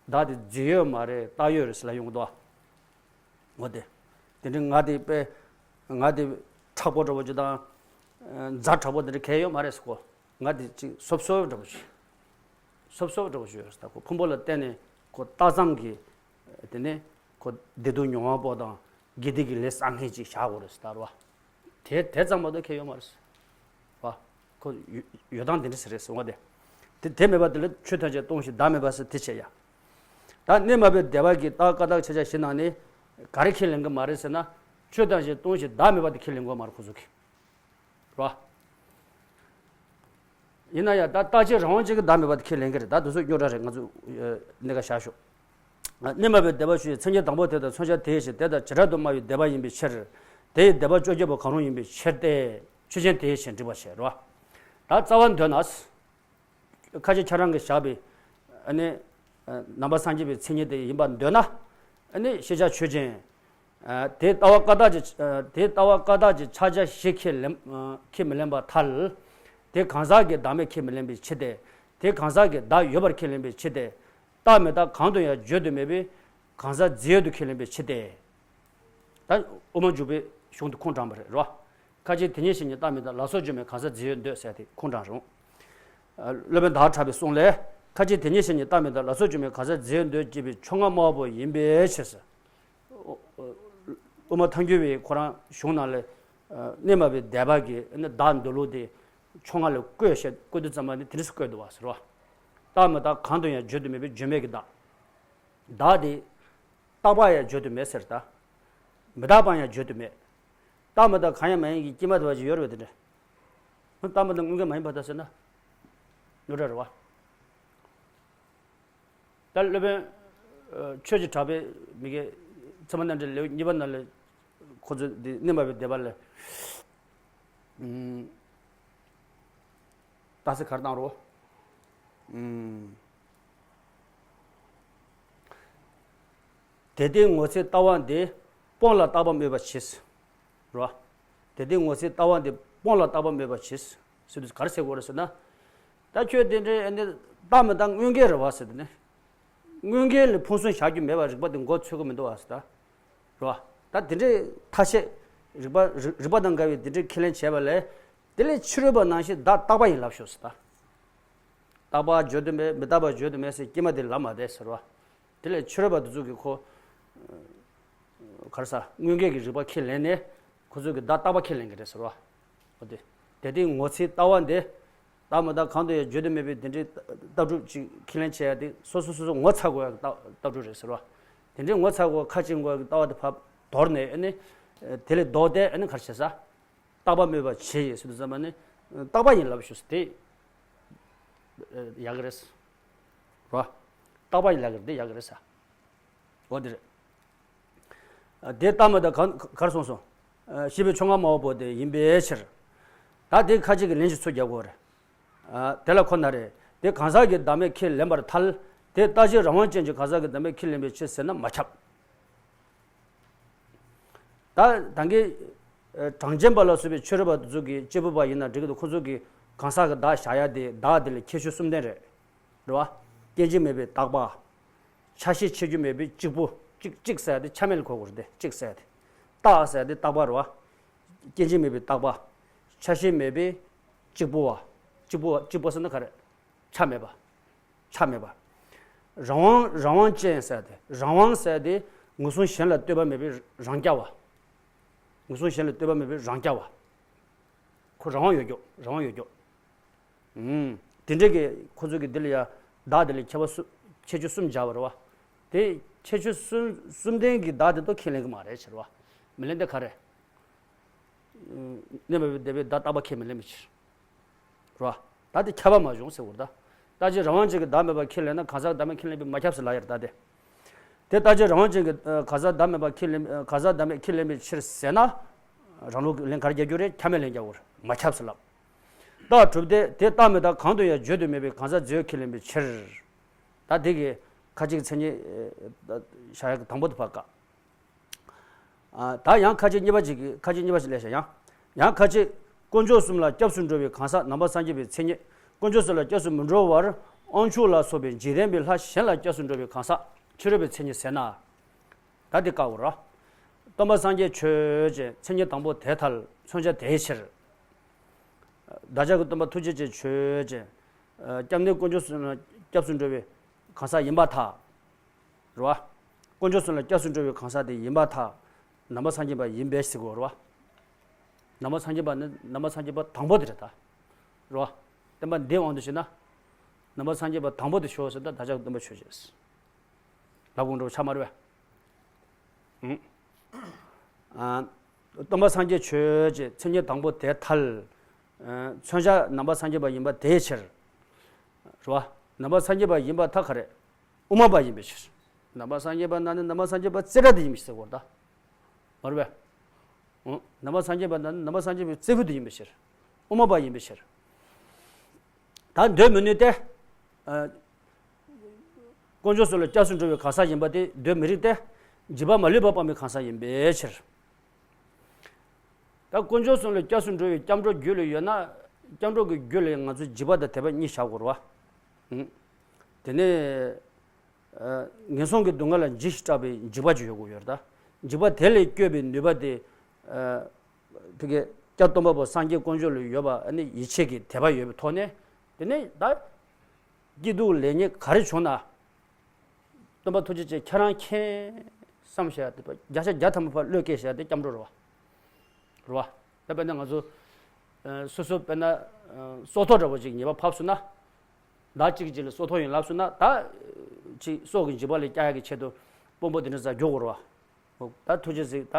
ད། བདག་དེ་རྫས་ཡོད་མ་རེད། བཏགས་ཡོད་རེད་ཟེར་ལ་ཡོང་གི་འདུག་བ། འོ་དེ། དེ་འདྲའི་ང་དེ་དཔེ། ང་དེ་མཁྲེགས་པོ་འདྲ་བོ་ཅིག་དང་། ཛ་དྲག་པོ་དེ་འདྲ་གལ་ཡོད་མ་རེད་ཟེར་གོ། ང་དེ་ཅིག་སོབ་སོབ་འདྲ་བོ་ཞིག་སོབ་སོབ་འདྲ་བོ་ཞིག་ཡོད་ཟེར། ད་ཁོ་ཕུང་པོ་ལ་བརྟེན་ནས་ཁོ་བཏགས་ཙམ་གྱིས། དེ་ནས་ཁོ་བདེ་སྡུག་མྱོང་བ་པོ་དང་དགེ་སྡིག་གི་ལས་བསགས་མཁན་ཅིག་བཞག་དགོས་རེད་ཟེར་ད་རེད་བ། དེ་དེ་ཙམ་མ་གཏོགས་གལ་ཡོད་མ་རེད་ཟེར། བ། ཁོ་ཡོད་ཡོད་སྟངས་དེ་འདྲ་ཟེར་རེད་ཟེར་བ་དེ། དེ་དེ་མེད་པ་དེ་ལ་ཆོས་ཐམས་ཅད་སྟོང་ཞིང་བདག་མེད་པ་ཟེར་དེ་བྱས་ཡ། ད་གནས་མ་པའི་སྡེ་པ་གིས་རྟགས་ཀ་དག་ཕྱག་རྒྱ་བཞི་ནང་ནས་ག་རེ་ཁས་ལེན་གི་མ་རེད་ཟེར་ན། ཆོས་ཐམས་ཅད་སྟོང་ཞིང་བདག་མེད་པ་དེ་ཁས་ལེན་གི་མ་རེད་ཁོ་ཚོ་གིས། རེད་བ། ཡིན་ན་ཡང་ད་རྟག་གཅིག་རང་དབང་ཅན་གྱི་བདག་མེད་པ་དེ་ཁས་ལེན་གི་རེད། ད་དེ་ཚོ་རྙོག་དྲ་རེད། ང་ཚོ་གནད་འགག་བཞག་ཤོག་གནས་མ་པའི་སྡེ་པ་ཞུ་ཡི་མཚན་ཉིད་དང་པོ་དེ་དང་མཚོན་བྱ་དེའི་ཕྱིར་དེ་དང་བྱེ་བྲག་ཏུ་སྨྲ་བའི་སྡེ་པ་ཡིན་པའི་ཕྱིར། དེ་ཡི་སྡེ་པ་བཅོ་བརྒྱད་པོ་གང་རུང་ཡིན་པའི་ཕྱིར་ཏེ། ཆོས་ཅན་དེའི་ཕྱིར་འགྲིག་པར་བྱེད་རོ། ད་རྩ་བ་འདོད་ན། ཁ་ཅིག་ཁྱེད་རང་གིས་བཞག་པའི། ཨ་ནི། ནང་པ་སངས་རྒྱས་པའི་མཚན་ཉིད་དེ་ཡིན་པར་འདོད་ན། ཨ་ནི་ཤེས་བྱ་ཆོས་ཅན། དེ་ལྟ་བ་བཀའ་རྟགས་ཀྱི་དེ་ལྟ་བ་བཀའ་རྟགས་ཀྱི་ཕྱག་རྒྱ་བཞི་ཁས་ལེན་ཁས་མི་ལེན་པར་ཐལ། དེ་གང་ཟག་གི་བདག་མེད་ཁས་མི་ལེན་པའི་ཕྱིར་ཏེ། དེ་གང་ཟག་གི་བདག་ཡོད་པར་ཁས་ལེན་པའི་ཕྱིར་ཏེ། རྟག་མི་རྟག་གང་དུ་ཡང་བརྗོད་དུ་མེད་པའི་གང་ཟག་རྫས་ཡོད་དུ་ཁས་ལེན་པའི་ཕྱིར་ཏེ། ད་དབུ་མ་འཇུག་པའི་གཞུང་དུ་ཁུངས་དྲངས་པ་རེད་རོ། ཁ་ཅིག་དེ་ཉིད་བཞིན་ཉིད་རྟག་མི་རྟག་ལ་སོགས་བརྗོད་མེད་གང་ཟག་རྫས་ཡོད་འདོད་ཟེར་ཏེ་ཁུངས་དྲངས་རུང་། སློབ་དཔོན་ཟླ་བ་གྲགས་པའི་གསུང་ལས། ཁ་ཅིག་དེ་ཉིད་བཞིན་ཉིད་རྟག་མི་རྟག་ལ་སོགས་བརྗོད་མེད་གང་ཟག་རྫས་ཡོད་འདོད་ཅེས་པའི་ཕྱོགས་སྔ་སྨྲ་བ་པོ་ཡིན་པའི་ཕྱིར་ཟེར། དབུ་མ་ཐལ་འགྱུར་བའི་ཁོ་རང་གཞུང་ནང་ལས། གནས་མ་པའི་སྡེ་པ་གིས་ནི་བདག་འདོད་ལུགས་དེ་ཕྱོགས་སྔ་ལ་བཀོད་བཤད་བཀོད་དུས་ཙམ་པ་ནི་དེ་འདྲ་སུ་བཀོད་འདུག་བ་ཟེར་བ། རྟག་མི་རྟག་གང་དུ་ཡང་བརྗོད་དུ་མེད་པའི་བརྗོད་མེད་ཀྱི་བདག་བདག་དེ། རྟག་པ་ཡང་བརྗོད་དུ་མེད་ཟེར་ད། མི་རྟག་པ་ཡང་བརྗོད་དུ་མེད། རྟག་མི་རྟག་གང་ཡང་མ་ཡིན་གྱི་དཀྱིལ་མ་དེ་བ་ཅིག་ཡོད་རེད་པ་དེ་འདྲ། རྟག་མི་རྟག་དངོས་འགལ་མ་ཡིན་པ་ལྟ་ཟེར་ན། རྙོག་དྲ་རེད་བ། ད་སློབ་དཔོན། ཆོས་ཀྱི་གྲགས་པས་མི་དགེ་ཚད་མ་རྣམ་འགྲེལ་ལེའུ་གཉིས་པ་ནང་ལ། ཁོ་ཚོ་འདི་གནས་མ་པའི་སྡེ་པ་ལ། རྟགས་གསལ་ག་རེ་བཏང་རོ། དེ་ལྟའི་ངོ་ཚའི་ལྟ་བ་འདི་སྤོང་ལ་རྟག་པ་སྨོས་པ་བྱས། རོ། དེ་ལྟའི་ངོ་ཚའི་ལྟ་བ་འདི་སྤོང་ལ་རྟག་པ་སྨོས་པ་བྱས། ཟེར་དུས་ག་རེ་ཟེར་དགོས་རེད་ཟེར་ན། ད་ཁྱོད་དེ་འདྲའི་ཨ་ནི་རྟག་མི་རྟག་དངོས་འགལ་རེད་བ་ཟེར་དུས་ནི། དངོས་འགལ་ལ་ཕུང་སུམ་བཞག་རྒྱུ་མེད་པར་རིགས་པ་དེ་མགོ་ཚོད་ཀྱི་མི་འདུག་བ་ཟེར་ད། རེད་བ། ད་དེ་འདྲའི་ཐ་ཤལ། རིགས་པ་རིགས་རིགས་པ་དང་འགལ་བའི་དེ་འདྲའི་ཁས་ལེན་བྱས་པ་ལས། དེ་ལས་ཕྱི་རོལ་པ་ནང་བཞིན་བདག་རྟག་པ་ཡིན་ལབ་ཤོག་ཟེར་ད། རྟག་པ་བརྗོད་དུ་མེད་མི་རྟག་པ་བརྗོད་དུ་མེད་ཟེར་དཀྱིལ་མ་དེ་ལབ་མ་བསྡད་ཟེར་བ། དེ་ལས་ཕྱི་རོལ་པ་དེ་ཚོ་གིས་ཁོ། ག་རེ་ཟ། དངོས་འགལ་གྱི་རིགས་པ་ཁས་ལེན་ནས། ཁོ་ཚོ་གིས་བདག་རྟག་པ་ཁས་ལེན་གྱི་རེད་ཟེར་བ། འོ་དེ། དེ་ལྟའི་ངོ་ཚའི་ལྟ་བ་འདི། རྟག་མི་རྟག་གང་དུ་ཡང་བརྗོད་དུ་མེད་པའི་དེ་འདྲའི་ལྟ་གྲུབ་ཅིག་ཁས་ལེན་བྱེད་ཡ་དེ་སོ་སོ་སོ་སོ་ངོ་ཚ་དགོས་ཡ་ལྟ་ལྟ་གྲུབ་རེད་ཟེར་བ། དེ་འདྲའི་ངོ་ཚ་དགོས་ཁ་ཅིག་དགོས་ཡ་ལྟ་བ་དེ་ཕར་དོར་ནས་ཨ་ནི། དེ་ལས་ལྡོག་སྟེ་ཨ་ནི་ག་རེ་བྱེད་ས། རྟག་པ་སྨོས་པ་བྱེད་ཡོད་ཟེར་དུས་ཙམ་པ་ནི། རྟག་པ་ཡིན་ལབ་ཞུ་ཟེར་དེ། ཡག་གི་རེད། རོ། རྟག་པ་ཡིན་ལབ་གི་རེད་དེ་ཡག་གི་རེད་ས། འོ་དེ་རེད། དེ་རྟག་མི་རྟག་གང་གར་སོང་སོང་། ཞེས་པའི་ཕྱོགས་སྔ་སྨྲ་བ་པོ་དེ་ཡིན་པའི་ཕྱིར། ད་དེ་ཁ་ཅིག་གིས་ལན་ཞིག་ཚུར་རྒྱག་དགོས་རེད། དེ་ལ་ཁོ་ན་རེ། དེ་གང་ཟག་གི་བདག་མེད་ཁས་ལེན་པར་ཐལ། དེ་རྟག་གཅིག་རང་དབང་ཅན་གྱི་གང་ཟག་གི་བདག་མེད་ཁས་ལེན་པའི་ཕྱིར་ཟེར་ན་མ་ཁྱབ། ད་ད་གིན་གྲངས་ཅན་པ་ལ་སོགས་པའི་ཕྱི་རོལ་པ་དེ་ཚོ་གིས་གཅིག་པུ་པ་ཡིན་ན་འགྲིག་གི་འདུག་ཁོ་ཚོ་གིས་གང་ཟག་གི་བདག་བཞག་ཡ་དེ་བདག་དེ་ལ་ཁྱད་ཆོས་གསུམ་ལྡན་རེད། རེད་བ། སྐྱེ་འཇིག་མེད་པའི་རྟག་པ། ཆ་ཤས་ཆད་རྒྱུ་མེད་པའི་གཅིག་པུ། གཅིག་གཅིག་ཟེར་ཡ་དེ་ཆ་མེད་ལ་གོ་དགོས་རེད་དེ། གཅིག་ཟེར་ཡ་དེ། རྟག་ཟེར་ཡ་དེ་རྟག་པ་རེད་བ། སྐྱེ་འཇིག་མེད་པའི་རྟག་པ། ཆ་ཤས་མེད་པའི་གཅིག་པུ་བ། གཅིག་པུ་བ། གཅིག་པུ་ཟེར་ན་ག་རེ། ཆ་མེད་པ། ཆ་མེད་པ། རང་དབང་རང་དབང་ཅན་ཟེར་ཏེ། རང་དབང་ཟེར་ཏེ་ངན་སོང་གཞན་ལ་ལྟོས་པ་མེད་པའི་རང་རྐྱ་བ། ངན་སོང་གཞན་ལ་ལྟོས་པ་མེད་པའི་རང་རྐྱ་བ། ཁོ་རང་དབང་ཡོད་རྒྱུ། རང་དབང་ཡོད་རྒྱུ། ཨུམ། དེ་འདྲས་ཀྱི་ཁོ་ཚོ་གི་འདི་ལ་ཡ། བདག་དེ་ལ་ཁྱད་པར་སུ། ཁྱད་ཆོས་གསུམ་སྦྱར་བ་རེད་བ། དེ་ཁྱད་ཆོས་གསུམ་གསུམ་ལྡན་གྱི་བདག་དེ་ཚོ་ཁས་ལེན་གྱི་མ་རེད་ཕྱིར་བ། མི་ལེན་དེ་ག་རེ། གནས་མེད་པའི་བདེ་བའི་བདག་རྟག་པ་ཁས་མི་ལེན་པའི་ཕྱིར། རེད་བ། ད་དེ་ཁྱབ་པ་མ་བྱུང་ཟེར་བ་རེད་ད། རྟག་གཅིག་རང་དབང་ཅན་གྱི་བདག་མེད་པ་ཁས་ལེན་ན་གང་ཟག་བདག་མེད་ཁས་ལེན་པས་མ་ཁྱབ་ཟེར་ལབ་ཡ་རེད་ད་དེ། དེ་རྟག་གཅིག་རང་དབང་ཅན་གྱི་གང་ཟག་བདག་མེད་པ་ཁས་ལེན། གང་ཟག་བདག་མེད་ཁས་ལེན་པའི་ཕྱིར་ཟེར་ན། རང་ལུགས་ལན་ག་རེ་རྒྱག་རྒྱུ་རེད། ཁྱབ་མེད་ལན་རྒྱག་དགོས་རེད། མ་ཁྱབ་ཟེར་ལབ། རྟགས་གྲུབ་སྟེ། དེ་རྟག་མི་རྟག་གང་དུ་ཡང་བརྗོད་དུ་མེད་པའི་གང་ཟག་རྫས་ཡོད་ཁས་ལེན་པའི་ཕྱིར། ད་དེ་གི་ཁ་ཅིག་མཚན་ཉིད་བཞག་ཡག་གི་དང་པོ་དེ་ཕར་བཀག་ད་ཡང་ཁ་ཅིག་གཉིས་པ་ཅིག་གི། ཁ་ཅིག་གཉིས་པ་ཞིག་ལས་བྱ་ཡང་། ཡང་ཁ་ཅིག་དཀོན་མཆོག་གསུམ་ལ་སྐྱབས་སུ་འགྲོ་བའི་གང་ཟག་ནང་པ་སངས་རྒྱས་པའི་མཚན་ཉིད། དཀོན་མཆོག་གསུམ་ལ་སྐྱབས་སུ་མི་འགྲོ་བར་དབང་ཕྱུག་ལ་སོགས་པའི་འཇིག་རྟེན་པའི་ལྷ་གཞན་ལ་སྐྱབས་སུ་འགྲོ་བའི་གང་ཟག་ཕྱི་རོལ་པའི་མཚན་ཉིད་ཟེར་ན། ད་འདི་བཀག་དགོས་རེད། སྟོན་པ་སངས་རྒྱས་ཆོས་ཅན། མཚན་ཉིད་དང་པོ་དེ་ཐལ། མཚོན་བྱ་དེའི་ཕྱིར། བདག་ཅག་གི་སྟོན་པ་ཐུགས་རྗེ་ཅན་ཆོས་ཅན། སྐྱབས་གནས་དཀོན་མཆོག་གསུམ་ལ་སྐྱབས་སུ་འགྲོ་བའི་གང་ཟག་ཡིན་པར་ཐལ། རེད་བ། དཀོན་མཆོག་གསུམ་ལ་སྐྱབས་སུ་འགྲོ་བའི་གང་ཟག་དེ་ཡིན་པར་ཐལ། ནང་པ་སངས་རྒྱས་པ་ཡིན་པས་ཟེར་དགོས་རེད་བ། ནང་པ་སངས་རྒྱས་པ་ནི་ནང་པ་སངས་རྒྱས་པ་དང་པོ་དེ་རེད་ད། རེད་བ། བསྟན་པ་འདིའི་དབང་དུ་བྱས་ན། ནང་པ་སངས་རྒྱས་པ་དང་པོ་དེ་ཤོག་ཟེར་ད་བདག་ཅག་གི་སྟོན་པ་ཆོས་ཅན། ལབ་དགོས་འགྲོ་ཆགས་མ་རེད་བས། ཨང་། སྟོན་པ་སངས་རྒྱས་ཆོས་ཅན། མཚན་ཉིད་དང་པོ་དེ་ཐལ། མཚོན་བྱ་ནང་པ་སངས་རྒྱས་པ་ཡིན་པ་དེའི་ཕྱིར། རེད་བ། ནང་པ་སངས་རྒྱས་པ་ཡིན་པར་ཐལ་ག་རེ། དབུ་མ་པ་ཡིན་པའི་ཕྱིར། ནང་པ་སངས་རྒྱས་པ་ན་ནི་ནང་པ་སངས་རྒྱས་པ་རྩེ་གྲ་དེ་ཡིན་པའི་ཕྱིར་ཟེར་དགོས་རེད་ད། མ་རེད་པས། ཨང་། ནང་པ་སངས་རྒྱས་པ་ན་ནི་ནང་པ་སངས་རྒྱས་པའི་རྩེ་ཕུད་དེ་ཡིན་པའི་ཕྱིར། དབུ་མ་པ་ཡིན་པའི་ཕྱིར། ད་འདོད་མི་ནུས་ཏེ། ཨ། དཀོན་མཆོག་གསུམ་ལ་སྐྱབས་སུ་འགྲོ་བའི་གང་ཟག་ཡིན་པ་དེ་འདོད་མི་རིགས་ཏེ། འཇིགས་པ་མ་ལུས་པ་སྤངས་པའི་གང་ཟག་ཡིན་པའི་ཕྱིར། ད་དཀོན་མཆོག་གསུམ་ལ་སྐྱབས་སུ་འགྲོ་བའི་སྐྱབས་འགྲོ་རྒྱུད་ལ་ཡོད་ན། སྐྱབས་འགྲོ་གི་རྒྱུད་ལ་ང་ཚོ་འཇིགས་པ་དང་དད་པ་གཉིས་བཞག་དགོས་རེད་བ། ཨང་། དེ་ནས། ཨ། ངན་སོང་གི་སྡུག་བསྔལ་ལ་འཇིགས་ཤིང་སྐྲག་པའི་འཇིགས་པ་ཅིག་ཡོད་དགོས་ཡོད་རེད་ད། འཇིགས་པ་དེ་ལས་སྐྱོབ་པའི་ནུས་པ་དེ། ཨ། ཕ་གི་སྐྱབས་སྟོན་པ་པོ་སངས་རྒྱས་དཀོན་མཆོག་ལ་ཡོད་པ་ཨ་ནི་ཡིད་ཆེས་ཀྱི་དད་པ་ཡོད་པའི་ཐོག་ནས། དེ་ནས་ད་སྐྱིད་སྡུག་ལེགས་ཉེས་ག་རེ་བྱུང་ན། སྟོན་པ་ཐུགས་རྗེ་ཅན་ཁྱེད་རང་མཁྱེན་བསམ་བྱས་ཏེ་བརྒྱ་ཆ་བརྒྱ་ཐམ་པ་ཕར་བློས་བཀལ་བྱས་ཏེ་སྐྱབས་འགྲོ་རེད་བ། རེད་བ། ད་དཔེར་ན་ང་ཚོ། ཨ། སོ་སོ་དཔེར་ན། ཨ། སྲོག་ཐོག་འདྲ་པོ་ཅིག་ཉེས་པ་ཕབ་སོང་ན། ཟླ་གཅིག་ཅིག་ལ་སྲོག་ཐོག་ཡིན་ལབ་སོང་ན་ད། ཅིག་སྲོག་གི་འཇིགས་པ་ལས་སྐྱོབ་ཡག་གི་ཆེད་དུ་དཔོན་པོ་དེ་འདྲ་ཟ་རྒྱུ་དགོས་རེད་བ། ད་ཐུགས་རྗེ་གཟིགས་ད།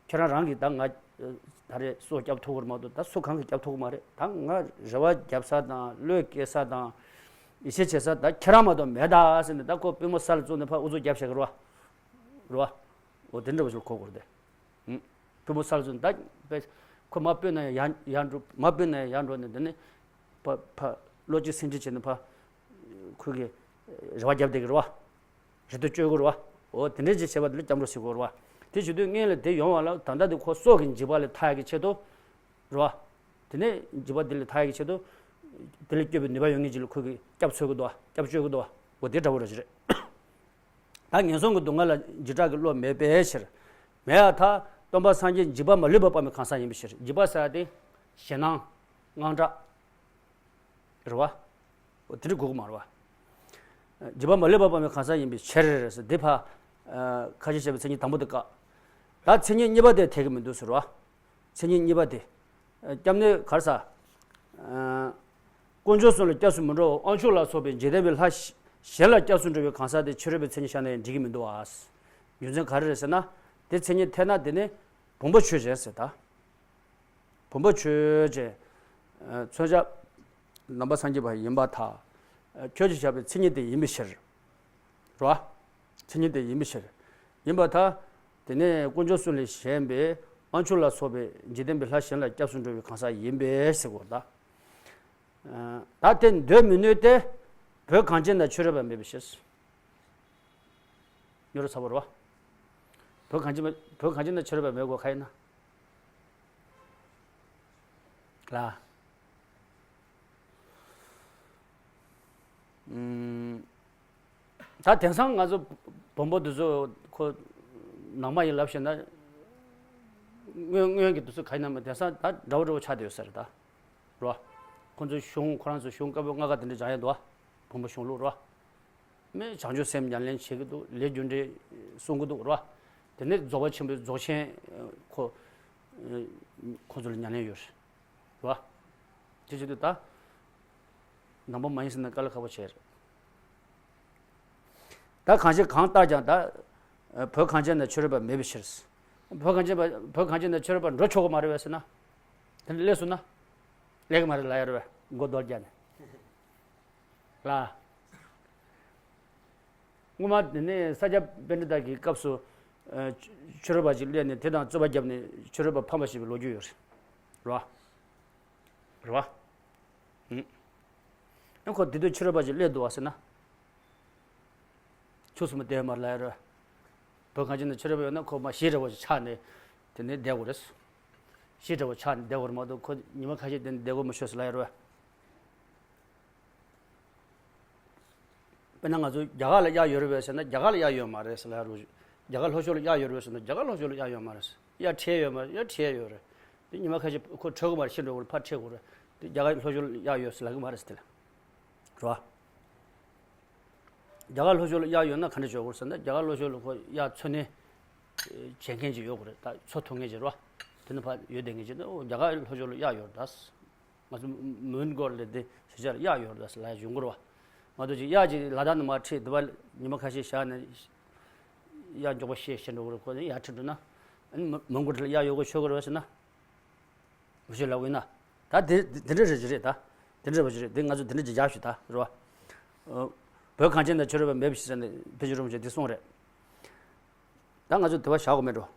ཁྱེད་རང་རང་གིས་ད་ང་། ད་རེས་སྲོག་སྐྱབས་ཐུབ་ཀྱི་རེད་མ་གཏོགས་ད་སུ་གང་གིས་སྐྱབས་ཐུབ་ཀྱི་མ་རེད། ད་ང་རེ་བ་རྒྱབ་ས་དང་བློས་འགེལ་ས་དང་། ཡིད་ཆེས་བྱེད་ས་ད་ཁྱེད་རང་མ་གཏོགས་མེད་ད་ཟེར་ནས་ད་ཁོ་པུས་མོ་ས་ལ་བཙུགས་ནས་ཕར་ཨུ་ཚུགས་རྒྱབ་བཞག་གི་རེད་བ། རེད་བ། འོ་དེ་འདྲ་བ་ཞིག་གོ་དགོས་རེད་དེ། ཨུམ། པུས་མོ་ས་ལ་བཙུགས་ནས་ད་པས་ཁོ་མར་སྤོས་ན་ཡང་ཡར་འགྲོ། མར་སྤོས་ན་ཡང་ཡར་འགྲོ་ནས་དེ་ནས་ཕར་ཕར་བློ་གཅིག་སེམས་གཅིག་བྱས་ནས་ཕར་ཁོ་གི་རེ་བ་རྒྱབ་བསྡད་ཀྱི་རེད་བ། རེ་ལྟོས་བཅོལ་དགོས་རེད་བ། འོ་དེ་འདྲའི་ཅིག་བྱས་པ་དེ་ལ་སྐྱབས་འགྲོ་ཟེར་དགོས་རེད་བ། དེ་བྱེད་དུས་སྔོན་ལ་དེ་ཡོང་བ་ལ་ད་ལྟ་དེ་ཁོ་སྲོག་གི་འཇིགས་པ་ལས་ཐར་ཡག་གི་ཆེད་དུ། རེད་བ། དེ་ནས་འཇིགས་པ་འདི་ལས་ཐར་ཡག་གི་ཆེད་དུ། དེ་ལས་སྐྱོབ་པའི་ནུས་པ་ཡོད་མཁན་ཅིག་ལ་ཁོ་གིས་སྐྱབས་འཚོལ་གི་འདུག་བ། སྐྱབས་བཅོལ་གི་འདུག་བ། འོ་དེ་འདྲ་བོ་ར་ཅིག་རེད། ད་ངན་སོང་གི་སྡུག་བསྔལ་ལ་འཇིགས་སྐྲག་གི་བློ་མེད་པའི་ཕྱིར། མེད་ཡ་ཐལ། སྟོན་པ་སངས་རྒྱས་འཇིགས་པ་མ་ལུས་པ་སྤངས་པའི་གང་ཟག་ཡིན་པའི་ཕྱིར། འཇིགས་པ་ཟེར་ཡ་དེ། ཞེད་སྣང་། དངངས་སྐྲག་རེད་བ། འོ་དེ་འདྲ་དགོས་ཀྱི་མ་རེད་བ། འཇིགས་པ་མ་ལུས་པ་སྤངས་པའི་གང་ཟག་ཡིན་པའི་ཕྱིར་ཟེར་འདི་ཕར། ཨ། ཁ་ཅིག་བྱས་པའི་མཚན་ཉིད་དང་པོ་དེ་བཀག་ད་མཚན་ཉིད་གཉིས་པ་དེ་འཐད་ཀྱི་མི་འདུག་ཟེར་བ། མཚན་ཉིད་གཉིས་པ་དེ། ཨ། སྐྱབས་གནས་ག་རེ་ཟ། ཨ། དཀོན་མཆོག་གསུམ་ལ་སྐྱབས་སུ་མི་འགྲོ་བར་དབང་ཕྱུག་ལ་སོགས་པའི་འཇིག་རྟེན་པའི་ལྷ་གཞན་ལ་སྐྱབས་སུ་འགྲོ་བའི་གང་ཟག་དེ་ཕྱི་རོལ་པའི་མཚན་ཉིད་བཞག་ན་ཡང་འགྲིག་གི་མི་འདུག་བ། རྒྱུ་མཚན་ག་རེ་རེད་ཟེར་ན། དེ་མཚན་ཉིད་འཐད་ན་དེ་ནི་བུམ་པ་ཆོས་ཅན་ཟེར་ད། བུམ་པ་ཆོས་ཅན། ཨ། མཚོན་བྱ་ནང་པ་སངས་རྒྱས་པ་ཡིན་པར་ཐལ། ཨ། ཁྱོད་ཀྱིས་བཞག་པའི་མཚན་ཉིད་དེ་ཡིན་པའི་ཕྱིར། རེད་བ། མཚན་ཉིད་དེ་ཡིན་པའི་ཕྱིར། ཡིན་པར་ཐལ། དེ་ནས་དཀོན་མཆོག་གསུམ་ལས་གཞན་པའི་དབང་ཕྱུག་ལ་སོགས་པའི་འཇིག་རྟེན་པའི་ལྷ་གཞན་ལ་སྐྱབས་སུ་འགྲོ་བའི་གང་ཟག་ཡིན་པས་ཟེར་དགོས་ད། ད་དེ་འདོད་མི་ནུས་ཏེ། བོད་གངས་ཅན་ན་ཆོས་རོལ་པ་མེད་པའི་ཕྱིར། ཉོ་རུ་ཚ་བོར་བ། བོད་གངས་ཅན་པ་བོད་གངས་ཅན་ན་ཆོས་རོལ་པ་མེད་དགོས་ཁ་ཡིན་ན། ལ། ད་དེང་སང་ང་ཚོ་བོན་པོ་འདི་ཚོ་ཁོ་ནང་མ་ཡིན་ལབ་བཤད་ན། སྔོན་སྔོན་གྱི་འདི་ཚོ་ག་ཡིན་ན་མ་དེང་སང་ད་འདྲ་བོ་འདྲ་བོ་ཆགས་བསྡད་ཡོད་ས་རེད་ད། རོ། ཁོ་ཚོའི་གཞུང་ཁོ་རང་ཚོའི་གཞུང་བཀའ་པོད་ལྔ་ཀ་དེ་འདྲ་སྦྱང་ཡས་འདུག་བ། བོན་པོ་གཞུང་ལུགས་རོ། མི་བྱང་ཆུབ་སེམས་ཉམས་ལེན་བྱེད་ཀྱི་འདུག་ལས་རྒྱུ་འབྲས་གསུང་གི་འདུག་རོ། དེ་ནས་རྫོགས་པ་ཆེན་པོའི་རྫོགས་ཆེན་ཁོ་ཁོ་ཚོ་ལ་ཉམས་ལེན་ཡོད་རེད། རོ། དེ་བྱེད་དུས་ད་ནང་པ་མ་ཡིན་ཟེར་ན་དཀའ་ལས་ཁག་པོ་བྱས་རེད། ད་གང་ཞིག་གང་ལྟར་ཀྱང་ད་བོད་གངས་ཅན་ན་ཆོས་རོལ་པ་མེད་པའི་ཕྱིར། བོད་གངས་ཅན་པ་བོད་གངས་ཅན་ན་ཆོས་རོལ་པ་འགྲོ་ཆོག་གི་མ་རེད་བས་ཟེར་ན། དེ་འདྲ་སླེབས་སོང་ན། སླེབས་ཀྱི་མ་རེད་ལབ་ཡ་རེད་བས་མགོ་རྡོལ་རྒྱག་ནས། ལ། སྔོན་མ་དེ་ནས་ས་སྐྱ་པཎྜི་ཏ་གི་སྐབས་སུ། ཨ། ཆོས་རོལ་པ་ཅིག་སླེབས་ནས་དེ་དང་རྩོད་པ་བརྒྱབ་ནས་ཆོས་རོལ་པ་ཕམ་པ་བྱས་པའི་ལོ་རྒྱུས་ཡོད་རེད། རེད་བ། རེད་བ། ཨུ། ཨ་ཁོ་དེ་དུས་ཆོས་རོལ་པ་ཅིག་སླེབས་འདུག་བ་ཟེར་ན། ཆུ་སུ་མ་བསྡད་མ་ལ་ཡ་རེད། བོད་གངས་ཅན་ན་ཆོས་རོལ་པ་ཡོད་ན་ཁོ་མ་གཞི་འདྲ་བོ་ཅིག་ཆགས་ནས་དེ་ནས་བསྡད་དགོས་རེད། གཞི་འདྲ་བོ་ཆགས་ནས་བསྡད་དགོས་རེད་མ་གཏོགས་ཁོ་ཉི་མ་ཁ་ཤས་དེ་ནས་བསྡད་དགོས་མི་ཆོག་ཟེར་ལབ་ཡ་རེད། དཔེར་ན་ང་ཚོ་རྒྱ་གར་ལ་གཡག་ཡོད་རེད་པས་ཟེར་ན་རྒྱ་གར་ལ་གཡག་ཡོད་མ་རེད་ཟེར་ལབ་ཡ་རེད། རྒྱ་གར་ལྷོ་ཕྱོགས་ལ་གཡག་ཡོད་རེད་པས་ཟེར་ན་རྒྱ་གར་ལྷོ་ཕྱོགས་ལ་གཡག་ཡོད་མ་རེད། གཡག་ཁྲིད་ཡོད་མ་རེད། གཡག་ཁྲིད་ཡོད་རེད། དེ་ཉི་མ་ཁ་ཤས་ཁོ་འཕྲོད་གི་མ་རེད། ཕྱིར་འགྲོ་དགོས་རེད། ཕར་ཁྲིད་དགོས་རེད། དེ་རྒྱ་གར་ལྷོ་ཕྱོགས་ལ་གཡག་ཡོད་ཟེར་ལབ་གི་མ་རེད་ཟེར་དེ་ལ། རེད་བ། རྒྱ་གར་ལྷོ་ཕྱོགས་ལ་གཡག་ཡོད་ན་ག་འདྲ་བྱེད་དགོས་ཟེར་ན་རྒྱ་གར་ལྷོ་ཕྱོགས་ལ་ཁོ་གཡག་འཚོ་གནས་བྱེད་མཁན་ཅིག་ཡོད་དགོས་རེད། ད་འཚོ་ཐུབ་མཁན་ཅིག་རེད་བ། དེ་ནི་ཕར་ཡོད་བསྡད་མཁན་ཅིག་ན་ཨོ་རྒྱ་གར་ལྷོ་ཕྱོགས་ལ་གཡག་ཡོད་རེད་ད། ང་ཚོ་མོན་གྷོ་ལ་དེ་ཞེ་ཆར་གཡག་ཡོད་རེད་ཟེར་ལབ་ཡ་བྱུང་གི་རེད་བ། ང་ཚོ་ཅིག་གཡག་ཅིག་ལ་དྭགས་ནས་མར་ཁྲིད་དེ་བ་ཉི་མ་ཁ་ཤས་བཞག་ནས་གཡག་མགྱོགས་པོ་བཤས་བཤས་འགྲོ་གི་རེད། ཁོ་ནི་ཡར་ཁྲིད་འགྲོ་ན་ཨ་ནི་མོན་གྷོ་ཁྲིད་ལ་གཡག་ཡོད་དགོས་ཆོག་གི་རེད་བ་ཟེར་ན། མི་ཤེས་ལབ་ཡིན་ན། ད་དེ་དེ་འདྲ་རེད་ཅི་རེད་ད། དེ་འདྲ་བ་ཅི་རེད་དེ་ང་ཚོ་དེ་འདྲ་ཅི་བཞག་ཞུ་ད་རེད་བ། བོད་གངས་ཅན་ན་ཆོས་རོལ་པ་མེད་པ་ཞིག་ཟེར་ནས་ཕལ་ཆེར་རུང་བྱས་དེ་གསུངས་རེད། ད་ང་ཚོ་དེ་བ་བཞག་དགོས་མེད་འགྲོ།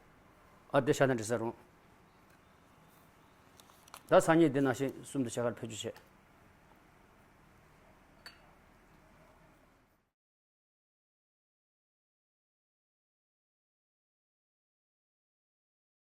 ཨ་དེ་བཞག་ན་འགྲིག་ས་རུང་། ད་སང་ཉིན་དེ་ནང་བཞིན་གསུམ་དུ་བྱ་གར་ཕེབས་རྒྱུ་བྱས།